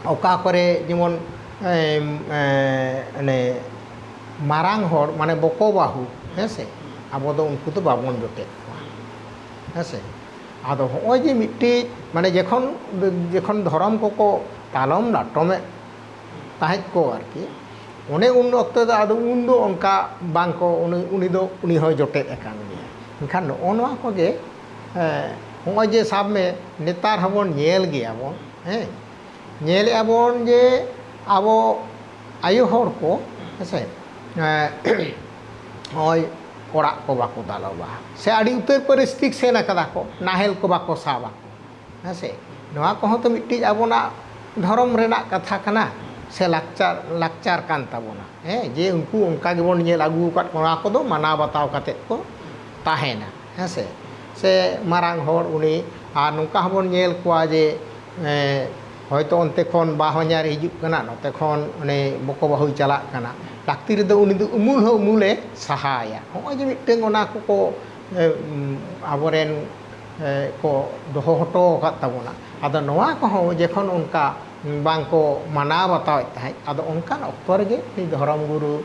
ᱚᱠᱟ ᱠᱚᱨᱮ ᱡᱮᱢᱚᱱ, ᱮᱸ, ᱮᱸ, ᱚᱱᱮ ᱢᱟᱨᱟᱝ ᱦᱚᱲ, ᱢᱟᱱᱮ ᱵᱚᱠᱚ ᱵᱟᱹᱦᱩ, ᱦᱮᱸ ᱥᱮ, ᱟᱵᱚ ᱫᱚ ᱩᱱᱠᱩ ᱫᱚ ᱵᱟᱵᱚᱱ ᱡᱚᱴᱮᱫ ᱠᱚᱣᱟ, ᱦᱮᱸ ᱥᱮ᱾ ᱟᱫᱚ ᱦᱚᱸᱜᱼᱚᱭ ᱡᱮ ᱢᱤᱫᱴᱤᱡ, ᱢᱟᱱᱮ ᱡᱚᱠᱷᱚᱱ, ᱡᱚᱠᱷᱚᱱ ᱫᱷᱚᱨᱚᱢ ᱠᱚᱠᱚ ᱛᱟᱞᱚᱢ ᱞᱟᱴᱚᱢᱮᱫ ᱛᱟᱦᱮᱸᱫ ᱠᱚ ᱟᱨᱠᱤ, ᱚᱱᱮ ᱩᱱ ᱚᱠᱛᱚ ᱫᱚ, ᱟᱫᱚ ᱩᱱ ᱫᱚ ᱚᱱᱠᱟ ᱵᱟᱝ ᱠᱚ, ᱩᱱᱤ, ᱩᱱᱤ ᱫᱚ, ᱩᱱᱤ ᱦᱚᱸᱭ ᱡᱚᱴᱮᱫ ᱟᱠᱟᱱ ᱜᱮᱭᱟ᱾ ᱮᱱᱠᱷᱟᱱ ᱱᱚᱜᱼᱚ ᱱᱚᱣᱟ ᱠᱚᱜᱮ, ᱮᱸ, ᱦᱚᱸᱜᱼᱚᱭ ᱡᱮ ᱥᱟᱵ ᱢᱮ, ᱱᱮᱛᱟᱨ ᱦᱚᱸᱵᱚᱱ ᱧᱮᱞ ᱜᱮᱭᱟ ᱵᱚᱱ, ᱦᱮᱸ, ᱧᱮᱞᱮᱜᱼᱟ ᱵᱚᱱ ᱡᱮ ᱟᱵᱚ ᱟᱭᱳ ᱦᱚᱲ ᱠᱚ, ᱦᱮᱸ ᱥᱮ, ᱮᱸ, ᱱᱚᱜᱼᱚᱭ ᱚᱲᱟᱜ ᱠᱚ ᱵᱟᱠᱚ ᱫᱟᱞᱚᱵᱟ, ᱥᱮ ᱟᱹᱰᱤ ᱩᱛᱟᱹᱨ ᱠᱚ ᱨᱮᱥᱴᱨᱤᱠᱥᱮᱱ ᱟᱠᱟᱫᱟ ᱠᱚ, ᱱᱟᱦᱮᱞ ᱠᱚ ᱵᱟᱠᱚ ᱥᱟᱵᱟ᱾ ᱦᱮᱸ ᱥᱮ? ᱱᱚᱣᱟ ᱠᱚᱦᱚᱸ ᱛᱚ ᱢᱤᱫᱴᱤᱡ ᱟᱵᱚᱱᱟᱜ ᱫᱷᱚᱨᱚᱢ ᱨᱮᱱᱟᱜ ᱠᱟᱛᱷᱟ ᱠᱟᱱᱟ, ᱥᱮ ᱞᱟᱠᱪᱟᱨ, ᱞᱟᱠᱪᱟᱨ ᱠᱟᱱ ᱛᱟᱵᱚᱱᱟ᱾ ᱦᱮᱸ, ᱡᱮ ᱩᱱᱠᱩ ᱚᱱᱠᱟ ᱜᱮᱵᱚᱱ ᱧᱮᱞ ᱟᱹᱜᱩ ᱟᱠᱟᱫ ᱠᱚᱣᱟ, ᱱᱚᱣᱟ ᱠᱚᱫᱚ ᱢᱟᱱᱟᱣ ᱵᱟᱛᱟᱣ ᱠᱟᱛᱮᱫ ᱠᱚ ᱛᱟᱦᱮᱱᱟ᱾ ᱦᱮᱸ ᱥᱮ? ᱥᱮ ᱢᱟᱨᱟᱝ ᱦᱚᱲ ᱩᱱᱤ, ᱟᱨ ᱱᱚᱝᱠᱟ ᱦᱚᱸᱵᱚᱱ ᱧᱮᱞ ᱠᱚᱣᱟ ᱡᱮ, ᱮᱸ, ᱦᱚᱭᱛᱳ ᱚᱱᱛᱮ ᱠᱷᱚᱱ ᱵᱟᱦᱚᱧᱦᱟᱨ ᱦᱤᱡᱩᱜ ᱠᱟᱱᱟ, ᱱᱚᱛᱮ ᱠᱷᱚᱱ ᱩᱱᱤ ᱵᱚᱠᱚ ᱵᱟᱹᱦᱩᱭ ᱪᱟᱞᱟᱜ ᱠᱟᱱᱟ, ᱞᱟᱹᱠᱛᱤ ᱨᱮᱫᱚ ᱩᱱᱤ ᱫᱚ ᱩᱢᱩᱞ ᱦᱚᱸ ᱩᱢᱩᱞᱮ ᱥᱟᱦᱟᱭᱟ᱾ ᱦᱚᱸᱜᱼᱚᱭ ᱡᱮ ᱢᱤᱫᱴᱟᱹᱝ ᱚᱱᱟ ᱠᱚᱠᱚ, ᱮᱸ, ᱟᱵᱚᱨᱮᱱ, ᱮᱸ, ᱠᱚ ᱫᱚᱦᱚ ᱦᱚᱴᱚ ᱟᱠᱟᱫ ᱛᱟᱵᱚᱱᱟ᱾ ᱟᱫᱚ ᱱᱚᱣᱟ ᱠᱚᱦᱚᱸ ᱡᱚᱠᱷᱚᱱ ᱚᱱᱠᱟ ᱵᱟᱝ ᱠᱚ ᱢᱟᱱᱟᱣ ᱵᱟᱛᱟᱣᱮᱫ ᱛᱟᱦᱮᱸᱫ, ᱟᱫᱚ ᱚᱱᱠᱟᱱ ᱚᱠᱛᱚ ᱨᱮᱜᱮ ᱩᱱᱤ ᱫᱷᱚᱨᱚᱢ ᱜᱩᱨᱩ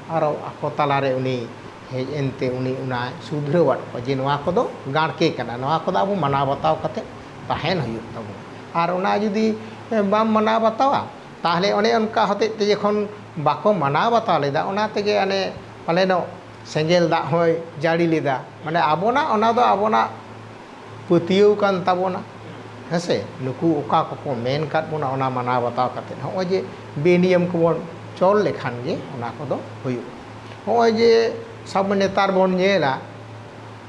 ᱟᱨᱚ ᱟᱠᱚ ᱛᱟᱞᱟᱨᱮ ᱩᱱᱤ ᱦᱮᱡ ᱮᱱᱛᱮ ᱩᱱᱤ ᱚᱱᱟᱭ ᱥᱩᱫᱷᱨᱟᱹᱣᱟᱫ ᱠᱚᱣᱟ ᱡᱮ ᱱᱚᱣᱟ ᱠᱚᱫᱚ ᱜᱟᱲᱠᱮ ᱠᱟᱱᱟ, ᱱᱚᱣᱟ ᱠᱚᱫᱚ ᱟᱵᱚ ᱢᱟᱱᱟᱣ ᱵᱟᱛᱟᱣ ᱠᱟᱛᱮ ᱛᱟᱦᱮᱱ ᱦᱩᱭᱩᱜ ᱛᱟᱵᱚᱱᱟ᱾ ᱟᱨ ᱚᱱᱟ ᱡᱩᱫᱤ, ᱮ, ᱵᱟᱢ ᱢᱟᱱᱟᱣ ᱵᱟᱛᱟᱣᱟ, ᱛᱟᱦᱚᱞᱮ ᱚᱱᱮ ᱚᱱᱠᱟ ᱦᱚᱛᱮᱡ ᱛᱮ ᱡᱚᱠᱷᱚᱱ ᱵᱟᱠᱚ ᱢᱟᱱᱟᱣ ᱵᱟᱛᱟᱣ ᱞᱮᱫᱟ, ᱚᱱᱟ ᱛᱮᱜᱮ ᱚᱱᱮ ᱯᱟᱞᱮᱱᱚᱜ ᱥᱮᱸᱜᱮᱞ ᱫᱟᱜ ᱦᱚᱸᱭ ᱡᱟᱹᱲᱤ ᱞᱮᱫᱟ᱾ ᱢᱟᱱᱮ ᱟᱵᱚᱱᱟᱜ, ᱚᱱᱟ ᱫᱚ ᱟᱵᱚᱱᱟᱜ ᱯᱟᱹᱛᱭᱟᱹᱣ ᱠᱟᱱ ᱛᱟᱵᱚᱱᱟ, ᱦᱮᱸ ᱥᱮ? ᱱᱩᱠᱩ ᱚᱠᱟ ᱠᱚᱠᱚ ᱢᱮᱱ ᱠᱟᱫ ᱵᱚᱱᱟ, ᱚᱱᱟ ᱢᱟᱱᱟᱣ ᱵᱟᱛᱟᱣ ᱠᱟᱛᱮᱫ ᱱᱚᱜᱼᱚᱭ ᱡᱮ ᱵᱮᱱᱤᱭᱚᱢ ᱠᱚᱵᱚᱱ ᱪᱚᱞ ᱞᱮᱠᱷᱟᱱ ᱜᱮ ᱚᱱᱟ ᱠᱚᱫᱚ ᱦᱩᱭᱩᱜᱼᱟ᱾ ᱱᱚᱜᱼᱚᱭ ᱡᱮ ᱥᱟᱵ ᱱᱮᱛᱟᱨ ᱵᱚᱱ ᱧᱮᱞᱟ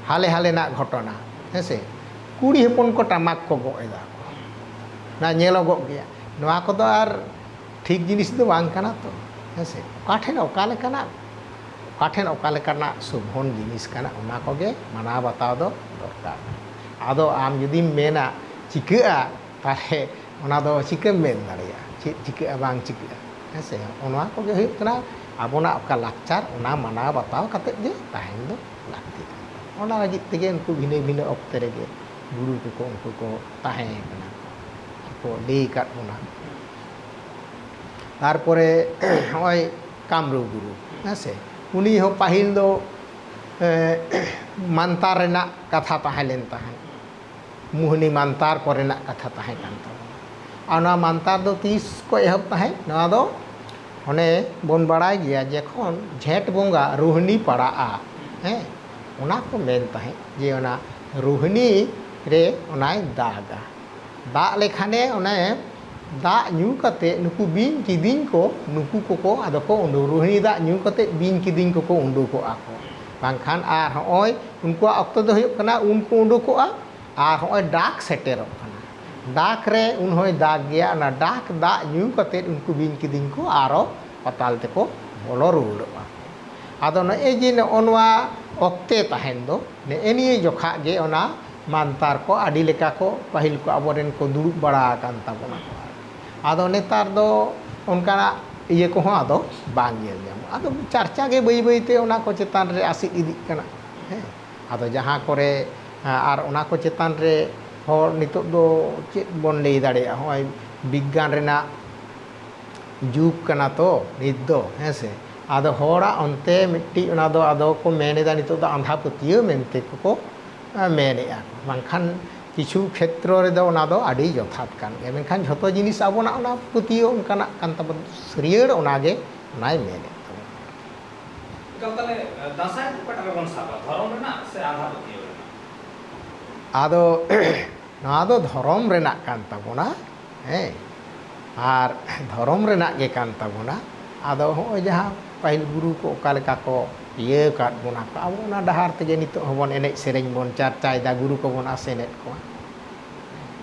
ᱦᱟᱞᱮ ᱦᱟᱞᱮᱱᱟᱜ ᱜᱷᱚᱴᱚᱱᱟ, ᱦᱮᱸ ᱥᱮ? ᱠᱩᱲᱤ ᱦᱚᱯᱚᱱ ᱠᱚ ᱴᱟᱢᱟᱠ ᱠᱚ ᱜᱚᱜ ᱮᱫᱟ, ᱚᱱᱟ ᱧᱮᱞᱚᱜᱚᱜ ᱜᱮᱭᱟ᱾ ᱱᱚᱣᱟ ᱠᱚᱫᱚ ᱟᱨ ᱴᱷᱤᱠ ᱡᱤᱱᱤᱥ ᱫᱚ ᱵᱟᱝ ᱠᱟᱱᱟ ᱛᱚ, ᱦᱮᱸ ᱥᱮ? ᱚᱠᱟ ᱴᱷᱮᱱ ᱚᱠᱟ ᱞᱮᱠᱟᱱᱟᱜ, ᱚᱠᱟ ᱴᱷᱮᱱ ᱚᱠᱟ ᱞᱮᱠᱟᱱᱟᱜ ᱥᱳᱵᱷᱚᱱ ᱡᱤᱱᱤᱥ ᱠᱟᱱᱟ, ᱚᱱᱟ ᱠᱚᱜᱮ ᱢᱟᱱᱟᱣ ᱵᱟᱛᱟᱣ ᱫᱚ ᱫᱚᱨᱠᱟᱨ᱾ ᱟᱫᱚ ᱟᱢ ᱡᱩᱫᱤᱢ ᱢᱮᱱᱟ ᱪᱤᱠᱟᱹᱜᱼᱟ, ᱛᱟᱦᱚᱞᱮ ᱚᱱᱟ ᱫᱚ ᱪᱤᱠᱟᱹᱢ ᱢᱮᱱ ᱫᱟᱲᱮᱭᱟᱜᱼᱟ ᱪᱮᱫ ᱪᱤᱠᱟᱹᱜᱼᱟ ᱵᱟᱝ ᱪᱤᱠᱟᱹᱜᱼᱟ, ᱦᱮᱸ ᱥᱮ? ᱚᱱᱟ ᱠᱚᱜᱮ ᱦᱩᱭᱩᱜ ᱠᱟᱱᱟ ᱟᱵᱚᱱᱟᱜ ᱚᱠᱟ ᱞᱟᱠᱪᱟᱨ, ᱚᱱᱟ ᱢᱟᱱᱟᱣ ᱵᱟᱛᱟᱣ ᱠᱟᱛᱮᱫ ᱜᱮ ᱛᱟᱦᱮᱱ ᱫᱚ ᱞᱟᱹᱠᱛᱤ ᱠᱟᱱ ᱛᱟᱵᱚᱱᱟ᱾ ᱚᱱᱟ ᱞᱟᱹᱜᱤᱫ ᱛᱮᱜᱮ ᱩᱱᱠᱩ ᱵᱷᱤᱱᱟᱹ ᱵᱷᱤᱱᱟᱹ ᱚᱠᱛᱮ ᱨᱮᱜᱮ ᱜᱩᱨᱩ ᱠᱚᱠᱚ ᱩᱱᱠᱩ ᱠᱚ ᱛᱟᱦᱮᱸ ᱠᱟᱱᱟ, ᱠᱚ ᱞᱟᱹᱭ ᱟᱠᱟᱫ ᱵᱚᱱᱟ᱾ ᱛᱟᱨᱯᱚᱨᱮ ᱱᱚᱜᱼᱚᱭ ᱠᱟᱢᱨᱩ ᱜᱩᱨᱩ, ᱦᱮᱸ ᱥᱮ, ᱩᱱᱤ ᱦᱚᱸ ᱯᱟᱹᱦᱤᱞ ᱫᱚ, ᱮ, ᱢᱟᱱᱛᱟᱨ ᱨᱮᱱᱟᱜ ᱠᱟᱛᱷᱟ ᱛᱟᱦᱮᱸ ᱞᱮᱱ ᱛᱟᱦᱮᱸᱫ, ᱢᱩᱦᱱᱤ ᱢᱟᱱᱛᱟᱨ ᱠᱚᱨᱮᱱᱟᱜ ᱠᱟᱛᱷᱟ ᱛᱟᱦᱮᱸ ᱠᱟᱱ ᱛᱟᱵᱚᱱᱟ᱾ ᱟᱨ ᱱᱚᱣᱟ ᱢᱟᱱᱛᱟᱨ ᱫᱚ ᱛᱤᱥ ᱠᱚ ᱮᱦᱚᱵ ᱛᱟᱦᱮᱸᱫ? ᱱᱚᱣᱟ ᱫᱚ ᱚᱱᱮ ᱵᱚᱱ ᱵᱟᱲᱟᱭ ᱜᱮᱭᱟ, ᱡᱚᱠᱷᱚᱱ ᱡᱷᱮᱸᱴ ᱵᱚᱸᱜᱟ ᱨᱳᱦᱱᱤ ᱯᱟᱲᱟᱜᱼᱟ, ᱦᱮᱸ, ᱚᱱᱟ ᱠᱚ ᱢᱮᱱ ᱛᱟᱦᱮᱸᱫ ᱡᱮ ᱚᱱᱟ ᱨᱳᱦᱱᱤ ᱨᱮ ᱚᱱᱟᱭ ᱫᱟᱜᱟ᱾ ᱫᱟᱜ ᱞᱮᱠᱷᱟᱱᱮ ᱚᱱᱮ ᱫᱟᱜ ᱧᱩ ᱠᱟᱛᱮ ᱱᱩᱠᱩ ᱵᱤᱧ ᱠᱤᱫᱤᱧ ᱠᱚ, ᱱᱩᱠᱩ ᱠᱚᱠᱚ ᱟᱫᱚ ᱠᱚ ᱩᱰᱩᱠ, ᱨᱳᱦᱱᱤ ᱫᱟᱜ ᱧᱩ ᱠᱟᱛᱮ ᱵᱤᱧ ᱠᱤᱫᱤᱧ ᱠᱚᱠᱚ ᱩᱰᱩᱠᱚᱜᱼᱟ ᱠᱚ᱾ ᱵᱟᱝᱠᱷᱟᱱ ᱟᱨ ᱦᱚᱸᱜᱼᱚᱭ ᱩᱱᱠᱩᱣᱟᱜ ᱚᱠᱛᱚ ᱫᱚ ᱦᱩᱭᱩᱜ ᱠᱟᱱᱟ ᱩᱱ ᱠᱚ ᱩᱰᱩᱠᱚᱜᱼᱟ, ᱟᱨ ᱦᱚᱸᱜᱼᱚᱭ ᱰᱟᱠ ᱥᱮᱴᱮᱨᱚᱜ ᱠᱟᱱᱟ᱾ ᱰᱟᱠ ᱨᱮ ᱩᱱ ᱦᱚᱸᱭ ᱫᱟᱜᱽ ᱜᱮᱭᱟ, ᱚᱱᱟ ᱰᱟᱠ ᱫᱟᱜ ᱧᱩ ᱠᱟᱛᱮᱫ ᱩᱱᱠᱩ ᱵᱤᱧ ᱠᱤᱫᱤᱧ ᱠᱚ ᱟᱨᱚ ᱯᱟᱛᱟᱞ ᱛᱮᱠᱚ ᱵᱚᱞᱚ ᱨᱩᱣᱟᱹᱲᱚᱜᱼᱟ᱾ ᱟᱫᱚ ᱱᱚᱜᱼᱚᱭ ᱡᱮ ᱱᱚᱜᱼᱚ ᱱᱚᱣᱟ ᱚᱠᱛᱮ ᱛᱟᱦᱮᱱ ᱫᱚ, ᱱᱮᱜᱼᱮ ᱱᱤᱭᱟᱹ ᱡᱚᱠᱷᱟ ᱜᱮ ᱚᱱᱟ ᱢᱟᱱᱛᱟᱨ ᱠᱚ ᱟᱹᱰᱤ ᱞᱮᱠᱟ ᱠᱚ, ᱯᱟᱹᱦᱤᱞ ᱠᱚ ᱟᱵᱚᱨᱮᱱ ᱠᱚ ᱫᱩᱲᱩᱵ ᱵᱟᱲᱟ ᱟᱠᱟᱱ ᱛᱟᱵᱚᱱᱟ ᱠᱚ᱾ ᱟᱫᱚ ᱱᱮᱛᱟᱨ ᱫᱚ ᱚᱱᱠᱟᱱᱟᱜ ᱤᱭᱟᱹ ᱠᱚᱦᱚᱸ ᱟᱫᱚ ᱵᱟᱝ ᱧᱮᱞ ᱧᱟᱢᱚᱜᱼᱟ᱾ ᱟᱫᱚ ᱪᱟᱨᱪᱟ ᱜᱮ ᱵᱟᱹᱭ ᱵᱟᱹᱭᱛᱮ ᱚᱱᱟ ᱠᱚ ᱪᱮᱛᱟᱱ ᱨᱮ ᱟᱥᱤᱫ ᱤᱫᱤᱜ ᱠᱟᱱᱟ᱾ ᱦᱮᱸ, ᱟᱫᱚ ᱡᱟᱦᱟᱸ ᱠᱚᱨᱮ, ᱟᱨ ᱚᱱᱟ ᱠᱚ ᱪᱮᱛᱟᱱ ᱨᱮ ᱦᱚᱲ ᱱᱤᱛᱚᱜ ᱫᱚ ᱪᱮᱫ ᱵᱚᱱ ᱞᱟᱹᱭ ᱫᱟᱲᱮᱭᱟᱜᱼᱟ, ᱦᱚᱸᱜᱼᱚᱭ ᱵᱤᱜᱽᱜᱟᱱ ᱨᱮᱱᱟᱜ ᱡᱩᱜᱽ ᱠᱟᱱᱟ ᱛᱚ ᱱᱤᱛ ᱫᱚ, ᱦᱮᱸ ᱥᱮ? ᱟᱫᱚ ᱦᱚᱲᱟᱜ ᱚᱱᱛᱮ ᱢᱤᱫᱴᱤᱡ ᱚᱱᱟ ᱫᱚ ᱟᱫᱚ ᱠᱚ ᱢᱮᱱ ᱮᱫᱟ, ᱱᱤᱛᱚᱜ ᱫᱚ ᱟᱸᱫᱷᱟ ᱯᱟᱹᱛᱭᱟᱹᱣ ᱢᱮᱱᱛᱮ ᱠᱚ, ᱠᱚ ᱢᱮᱱᱮᱫᱼᱟ᱾ ᱵᱟᱝᱠᱷᱟᱱ ᱠᱤᱪᱷᱩ ᱠᱷᱮᱛᱨᱚ ᱨᱮᱫᱚ ᱚᱱᱟ ᱫᱚ ᱟᱹᱰᱤ ᱡᱚᱛᱷᱟᱛ ᱠᱟᱱ ᱜᱮᱭᱟ, ᱢᱮᱱᱠᱷᱟᱱ ᱡᱷᱚᱛᱚ ᱡᱤᱱᱤᱥ ᱟᱵᱚᱱᱟᱜ ᱚᱱᱟ ᱯᱟᱹᱛᱭᱟᱹᱣ ᱚᱱᱠᱟᱱᱟᱜ ᱠᱟᱱ ᱛᱟᱵᱚᱱ, ᱥᱟᱹᱨᱭᱟᱹᱲ ᱚᱱᱟᱜᱮ ᱚᱱᱟᱭ ᱢᱮᱱᱮᱫ ᱛᱟᱵᱚᱱᱟ᱾ ᱮᱠᱟᱞ, ᱛᱟᱦᱞᱮ, ᱮ, ᱫᱟᱸᱥᱟᱭ ᱫᱚ ᱚᱠᱟᱴᱟᱜ ᱨᱮᱵᱚᱱ ᱥᱟᱵᱟ, ᱫᱷᱚᱨᱚᱢ ᱨᱮᱱᱟᱜ ᱥᱮ ᱟᱸᱫᱷᱟ ᱯᱟᱹᱛᱭᱟᱹᱣ ᱨᱮᱱᱟᱜ? ᱟᱫᱚ ᱱᱚᱣᱟ ᱫᱚ ᱫᱷᱚᱨᱚᱢ ᱨᱮᱱᱟᱜ ᱠᱟᱱ ᱛᱟᱵᱚᱱᱟ, ᱦᱮᱸ, ᱟᱨ ᱫᱷᱚᱨᱚᱢ ᱨᱮᱱᱟᱜ ᱜᱮ ᱠᱟᱱ ᱛᱟᱵᱚᱱᱟ᱾ ᱟᱫᱚ ᱦᱚᱸᱜᱼᱚᱭ ᱡᱟᱦᱟᱸ ᱯᱟᱹᱦᱤᱞ ᱜᱩᱨᱩ ᱠᱚ ᱚᱠᱟ ᱞᱮᱠᱟ ᱠᱚ ᱤᱭᱟᱹ ᱟᱠᱟᱫ ᱵᱚᱱᱟ ᱠᱚ, ᱟᱵᱚ ᱚᱱᱟ ᱰᱟᱦᱟᱨ ᱛᱮᱜᱮ ᱱᱤᱛᱚᱜ ᱦᱚᱸᱵᱚᱱ ᱮᱱᱮᱡ ᱥᱮᱨᱮᱧ ᱵᱚᱱ ᱪᱟᱨᱪᱟᱭᱮᱫᱟ, ᱜᱩᱨᱩ ᱠᱚᱵᱚᱱ ᱟᱥᱮᱱᱮᱫ ᱠᱚᱣᱟ᱾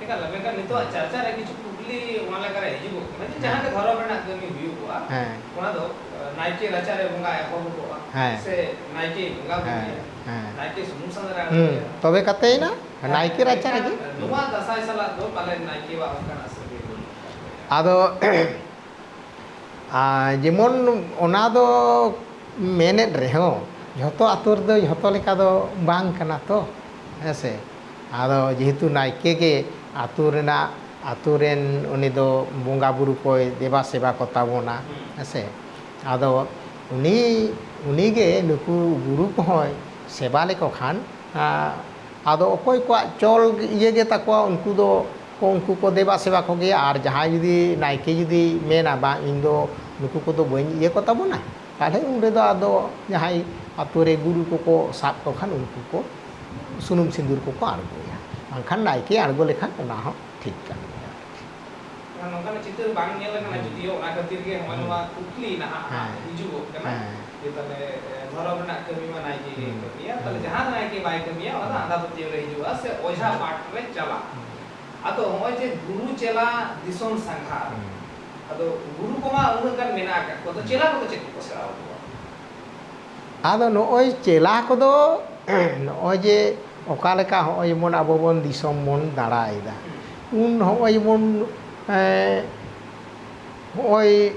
ᱮᱠᱟᱞ, ᱢᱮᱱᱠᱷᱟᱱ ᱱᱤᱛᱚᱜ ᱪᱟᱨᱪᱟ ᱨᱮ ᱠᱤᱪᱷᱩ ᱠᱩᱠᱞᱤ ᱚᱱᱟ ᱞᱮᱠᱟᱨᱮ ᱦᱤᱡᱩᱜᱚᱜ ᱠᱟᱱᱟ ᱡᱮ ᱡᱟᱦᱟᱸ ᱜᱮ ᱫᱷᱚᱨᱚᱢ ᱨᱮᱱᱟᱜ ᱠᱟᱹᱢᱤ ᱦᱩᱭᱩᱜᱚᱜᱼᱟ, ᱦᱮᱸ᱾ ᱚᱱᱟ ᱫᱚ, ᱮ, ᱱᱟᱭᱠᱮ ᱨᱟᱪᱟᱨᱮ ᱵᱚᱸᱜᱟ ᱮᱦᱚᱵᱚᱜᱼᱟ, ᱦᱮᱸ᱾ ᱥᱮ ᱱᱟᱭᱠᱮ ᱵᱚᱸᱜᱟ ᱵᱩᱨᱩᱭᱟ, ᱦᱮᱸ, ᱦᱮᱸ᱾ ᱱᱟᱭᱠᱮ ᱥᱩᱱᱩᱢ ᱥᱟᱸᱫᱽᱨᱟ ᱦᱩᱸ, ᱟᱬᱜᱚᱭᱟ? ᱛᱚᱵᱮ ᱠᱟᱛᱮ ᱮᱱᱟ, ᱦᱮᱸ, ᱱᱟᱭᱠᱮ ᱨᱟᱪᱟ ᱢᱮᱱᱠᱷᱟᱱ ᱨᱮᱜᱮ᱾ ᱱᱚᱣᱟ ᱫᱟᱸᱥᱟᱭ ᱥᱟᱞᱟᱜ ᱫᱚ ᱯᱟᱞᱮᱱ ᱱᱟᱭᱠᱮᱣᱟᱜ ᱚᱱᱠᱟᱱᱟᱜ ᱥᱟᱹᱜᱟᱹᱭ ᱵᱟᱹᱱᱩᱜ ᱟᱠᱟᱫ ᱛᱟᱭᱟ᱾ ᱟᱫᱚ, ᱟ, ᱡᱮᱢᱚᱱ ᱚᱱᱟ ᱫᱚ ᱢᱮᱱᱮᱫ ᱨᱮᱦᱚᱸ, ᱡᱷᱚᱛᱚ ᱟᱛᱳ ᱨᱮᱫᱚ ᱡᱷᱚᱛᱚ ᱞᱮᱠᱟ ᱫᱚ ᱵᱟᱝ ᱠᱟᱱᱟ ᱛᱚ, ᱦᱮᱸ ᱥᱮ? ᱟᱫᱚ ᱡᱮᱦᱮᱛᱩ ᱱᱟᱭᱠᱮ ᱜᱮ ᱟᱛᱳ ᱨᱮᱱᱟᱜ, ᱟᱛᱳ ᱨᱮᱱ ᱩᱱᱤ ᱫᱚ ᱵᱚᱸᱜᱟ ᱵᱩᱨᱩ ᱠᱚᱭ ᱫᱮᱵᱟ ᱥᱮᱵᱟ ᱠᱚ ᱛᱟᱵᱚᱱᱟ, ᱦᱩᱸ᱾ ᱦᱮᱸ ᱥᱮ? ᱟᱫᱚ ᱩᱱᱤ, ᱩᱱᱤ ᱜᱮ ᱱᱩᱠᱩ ᱜᱩᱨᱩ ᱠᱚᱦᱚᱸᱭ ᱥᱮᱵᱟ ᱞᱮᱠᱚ ᱠᱷᱟᱱ, ᱟ, ᱟᱫᱚ ᱚᱠᱚᱭ ᱠᱚᱣᱟᱜ ᱪᱚᱞ ᱤᱭᱟᱹ ᱜᱮ ᱛᱟᱠᱚᱣᱟ, ᱩᱱᱠᱩ ᱫᱚ ᱠᱚ, ᱩᱱᱠᱩ ᱠᱚ ᱫᱮᱵᱟ ᱥᱮᱵᱟ ᱠᱚᱜᱮᱭᱟ᱾ ᱟᱨ ᱡᱟᱦᱟᱸᱭ ᱡᱩᱫᱤ ᱱᱟᱭᱠᱮ ᱡᱩᱫᱤ ᱢᱮᱱᱟ, "ᱵᱟᱝ, ᱤᱧ ᱫᱚ ᱱᱩᱠᱩ ᱠᱚᱫᱚ ᱵᱟᱹᱧ ᱤᱭᱟᱹ ᱠᱚ ᱛᱟᱵᱚᱱᱟ," ᱛᱟᱦᱚᱞᱮ ᱩᱱ ᱨᱮᱫᱚ ᱟᱫᱚ ᱡᱟᱦᱟᱸᱭ ᱟᱛᱳ ᱨᱮ ᱜᱩᱨᱩ ᱠᱚᱠᱚ ᱥᱟᱵ ᱠᱚ ᱠᱷᱟᱱ, ᱩᱱᱠᱩ ᱠᱚ ᱥᱩᱱᱩᱢ ᱥᱤᱸᱫᱩᱨ ᱠᱚᱠᱚ ᱟᱬᱜᱚᱭᱟ᱾ ᱵᱟᱝᱠᱷᱟᱱ ᱱᱟᱭᱠᱮ ᱟᱬᱜᱚ ᱞᱮᱠᱷᱟᱱ ᱚᱱᱟ ᱦᱚᱸ ᱴᱷᱤᱠ ᱠᱟᱱ ᱜᱮᱭᱟ᱾ ᱱᱚᱝᱠᱟᱱᱟᱜ ᱪᱤᱛᱟᱹᱨ ᱵᱟᱝ ᱧᱮᱞ ᱟᱠᱟᱱᱟ, ᱦᱩᱸ᱾ ᱡᱩᱫᱤᱭᱳ ᱚᱱᱟ ᱠᱷᱟᱹᱛᱤᱨ ᱜᱮ ᱦᱚᱸᱜᱼᱚᱭ ᱦᱩᱸ᱾ ᱱᱚᱣᱟ ᱠᱩᱠᱞᱤ ᱱᱟᱦᱟᱜ ᱦᱮᱸ᱾ ᱦᱤᱡᱩᱜᱚᱜ ᱠᱟᱱᱟ᱾ ᱦᱮᱸ᱾ ᱛᱟᱦᱞᱮ, ᱮ, ᱫᱷᱚᱨᱚᱢ ᱨᱮᱱᱟᱜ ᱠᱟᱹᱢᱤ ᱢᱟ ᱱᱟᱭᱠᱮ ᱜᱮᱭ ᱦᱩᱸ᱾ ᱠᱟᱹᱢᱤᱭᱟ᱾ ᱛᱟᱦᱞᱮ ᱦᱩᱸ᱾ ᱡᱟᱦᱟᱸ ᱱᱟᱭᱠᱮ ᱵᱟᱭ ᱠᱟᱹᱢᱤᱭᱟ, ᱚᱱᱟ ᱫᱚ ᱦᱩᱸ᱾ ᱟᱸᱫᱷᱟ ᱯᱟᱹᱛᱭᱟᱹᱣ ᱨᱮ ᱦᱤᱡᱩᱜᱼᱟ ᱥᱮ ᱚᱡᱷᱟ ᱦᱩᱸ᱾ ᱯᱟᱴ ᱨᱮ ᱪᱟᱞᱟᱜᱼᱟ᱾ ᱦᱩᱸ᱾ ᱟᱫᱚ ᱱᱚᱜᱼᱚᱭ ᱡᱮ ᱜᱩᱨᱩ ᱪᱮᱞᱟ ᱫᱤᱥᱚᱢ ᱥᱟᱸᱜᱷᱟᱨ, ᱦᱩᱸ᱾ ᱟᱫᱚ ᱜᱩᱨᱩ ᱠᱚᱢᱟ ᱩᱱᱟᱹᱜ ᱜᱟᱱ ᱢᱮᱱᱟᱜ ᱟᱠᱟᱫ ᱠᱚᱣᱟ, ᱛᱚ ᱦᱩᱸ᱾ ᱪᱮᱞᱟ ᱠᱚᱫᱚ ᱪᱮᱫ ᱠᱚᱠᱚ ᱥᱮᱬᱟ ᱟᱠᱚᱣᱟ? ᱟᱫᱚ ᱱᱚᱜᱼᱚᱭ ᱪᱮᱞᱟ ᱠᱚᱫᱚ, ᱱᱚᱜᱼᱚᱭ ᱡᱮ ᱚᱠᱟ ᱞᱮᱠᱟ ᱦᱚᱸᱜᱼᱚᱭ ᱡᱮᱢᱚᱱ ᱟᱵᱚ ᱵᱚᱱ ᱫᱤᱥᱚᱢ ᱵᱚᱱ ᱫᱟᱬᱟᱭᱮᱫᱟ, ᱦᱩᱸ᱾ ᱩᱱ ᱦᱚᱸᱜᱼᱚᱭ ᱡᱮᱢᱚᱱ, ᱮᱸ, ᱦᱚᱸᱜᱼᱚᱭ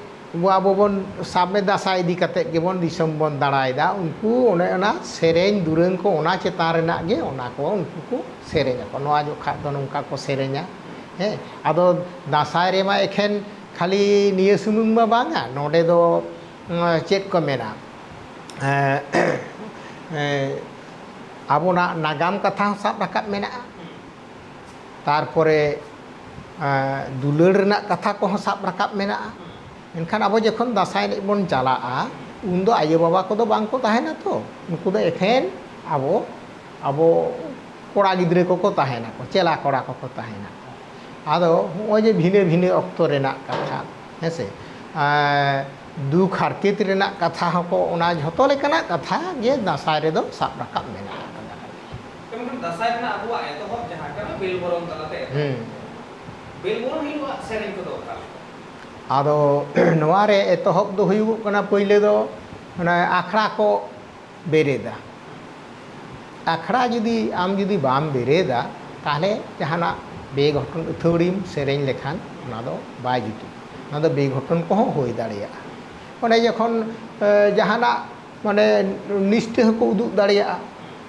ᱟᱵᱚ ᱵᱚᱱ ᱥᱟᱵ ᱢᱮ ᱫᱟᱸᱥᱟᱭ ᱤᱫᱤ ᱠᱟᱛᱮᱫ ᱜᱮᱵᱚᱱ ᱫᱤᱥᱚᱢ ᱵᱚᱱ ᱫᱟᱬᱟᱭᱮᱫᱟ, ᱩᱱᱠᱩ ᱚᱱᱮ ᱚᱱᱟ ᱥᱮᱨᱮᱧ ᱫᱩᱨᱟᱹᱝ ᱠᱚ ᱚᱱᱟ ᱪᱮᱛᱟᱱ ᱨᱮᱱᱟᱜ ᱜᱮ ᱚᱱᱟ ᱠᱚ ᱩᱱᱠᱩ ᱠᱚ ᱥᱮᱨᱮᱧ ᱟᱠᱚ, ᱱᱚᱣᱟ ᱡᱚᱠᱷᱟᱜ ᱫᱚ ᱱᱚᱝᱠᱟ ᱠᱚ ᱥᱮᱨᱮᱧᱟ᱾ ᱦᱮᱸ, ᱟᱫᱚ ᱫᱟᱸᱥᱟᱭ ᱨᱮᱢᱟ ᱮᱠᱷᱮᱱ ᱠᱷᱟᱹᱞᱤ ᱱᱤᱭᱟᱹ ᱥᱩᱢᱩᱝ ᱢᱟ ᱵᱟᱝᱟ, ᱱᱚᱰᱮ ᱫᱚ, ᱩᱸ, ᱪᱮᱫ ᱠᱚ ᱢᱮᱱᱟ, ᱮᱸ, ᱮᱸ, ᱟᱵᱚᱱᱟᱜ ᱱᱟᱜᱟᱢ ᱠᱟᱛᱷᱟ ᱦᱚᱸ ᱥᱟᱵ ᱨᱟᱠᱟᱵ ᱢᱮᱱᱟᱜᱼᱟ᱾ ᱛᱟᱨᱯᱚᱨᱮ, ᱮᱸ, ᱫᱩᱞᱟᱹᱲ ᱨᱮᱱᱟᱜ ᱠᱟᱛᱷᱟ ᱠᱚᱦᱚᱸ ᱥᱟᱵ ᱨᱟᱠᱟᱵ ᱢᱮᱱᱟᱜᱼᱟ᱾ ᱢᱮᱱᱠᱷᱟᱱ ᱟᱵᱚ ᱡᱚᱠᱷᱚᱱ ᱫᱟᱸᱥᱟᱭ ᱮᱱᱮᱡ ᱵᱚᱱ ᱪᱟᱞᱟᱜᱼᱟ, ᱩᱱᱫᱚ ᱟᱭᱳ ᱵᱟᱵᱟ ᱠᱚᱫᱚ ᱵᱟᱝ ᱠᱚ ᱛᱟᱦᱮᱱᱟ ᱛᱚ, ᱩᱱᱠᱩ ᱫᱚ ᱮᱠᱷᱮᱱ ᱟᱵᱚ, ᱟᱵᱚ ᱠᱚᱲᱟ ᱜᱤᱫᱽᱨᱟᱹ ᱠᱚᱠᱚ ᱛᱟᱦᱮᱱᱟᱠᱚ, ᱪᱮᱞᱟ ᱠᱚᱲᱟ ᱠᱚᱠᱚ ᱛᱟᱦᱮᱱᱟᱠᱚ᱾ ᱟᱫᱚ ᱦᱚᱸᱜᱼᱚᱭ ᱡᱮ ᱵᱷᱤᱱᱟᱹ ᱵᱷᱤᱱᱟᱹ ᱚᱠᱛᱚ ᱨᱮᱱᱟᱜ ᱠᱟᱛᱷᱟ, ᱦᱮᱸ ᱥᱮ, ᱮᱸ, ᱫᱩᱠ ᱦᱟᱨᱠᱮᱛ ᱨᱮᱱᱟᱜ ᱠᱟᱛᱷᱟ ᱦᱚᱸᱠᱚ, ᱚᱱᱟ ᱡᱷᱚᱛᱚ ᱞᱮᱠᱟᱱᱟᱜ ᱠᱟᱛᱷᱟ ᱜᱮ ᱫᱟᱸᱥᱟᱭ ᱨᱮᱫᱚ ᱥᱟᱵ ᱨᱟᱠᱟᱵ ᱢᱮᱱᱟᱜ ᱟᱠᱟᱫᱟ᱾ ᱢᱮᱱᱠᱷᱟᱱ ᱫᱟᱸᱥᱟᱭ ᱨᱮᱱᱟᱜ ᱟᱵᱚᱣᱟᱜ ᱮᱛᱚᱦᱚᱵ ᱡᱟᱦᱟᱸ ᱠᱟᱱᱟ, ᱵᱮᱞ ᱵᱚᱨᱚᱱ ᱛᱟᱞᱟᱛᱮ ᱮᱛᱚᱦᱚᱵ᱾ ᱦᱩᱸ᱾ ᱵᱮᱞ ᱵᱚᱨᱚᱱ ᱦᱤᱞᱳᱜ ᱥᱮᱨᱮᱧ ᱠᱚᱫᱚ ᱚᱠᱟ ᱞᱮᱠᱟ? ᱟᱫᱚ ᱱᱚᱣᱟ ᱨᱮ ᱮᱛᱚᱦᱚᱵ ᱫᱚ ᱦᱩᱭᱩᱜᱚᱜ ᱠᱟᱱᱟ, ᱯᱳᱭᱞᱳ ᱫᱚ ᱚᱱᱟ ᱟᱠᱷᱲᱟ ᱠᱚ ᱵᱮᱨᱮᱫᱟ᱾ ᱟᱠᱷᱲᱟ ᱡᱩᱫᱤ ᱟᱢ ᱡᱩᱫᱤ ᱵᱟᱢ ᱵᱮᱨᱮᱫᱟ, ᱛᱟᱦᱞᱮ ᱡᱟᱦᱟᱱᱟᱜ ᱵᱮᱼᱜᱷᱚᱴᱚᱱ ᱟᱹᱛᱷᱟᱹᱣᱲᱤᱢ ᱥᱮᱨᱮᱧ ᱞᱮᱠᱷᱟᱱ ᱚᱱᱟ ᱫᱚ ᱵᱟᱭ ᱡᱩᱛᱩᱜᱼᱟ᱾ ᱚᱱᱟ ᱫᱚ ᱵᱮᱼᱜᱷᱚᱴᱚᱱ ᱠᱚᱦᱚᱸ ᱦᱩᱭ ᱫᱟᱲᱮᱭᱟᱜᱼᱟ᱾ ᱚᱸᱰᱮ ᱡᱚᱠᱷᱚᱱ, ᱮ, ᱡᱟᱦᱟᱱᱟᱜ ᱢᱟᱱᱮ ᱱᱤᱥᱴᱟᱹ ᱦᱚᱸᱠᱚ ᱩᱫᱩᱜ ᱫᱟᱲᱮᱭᱟᱜᱼᱟ,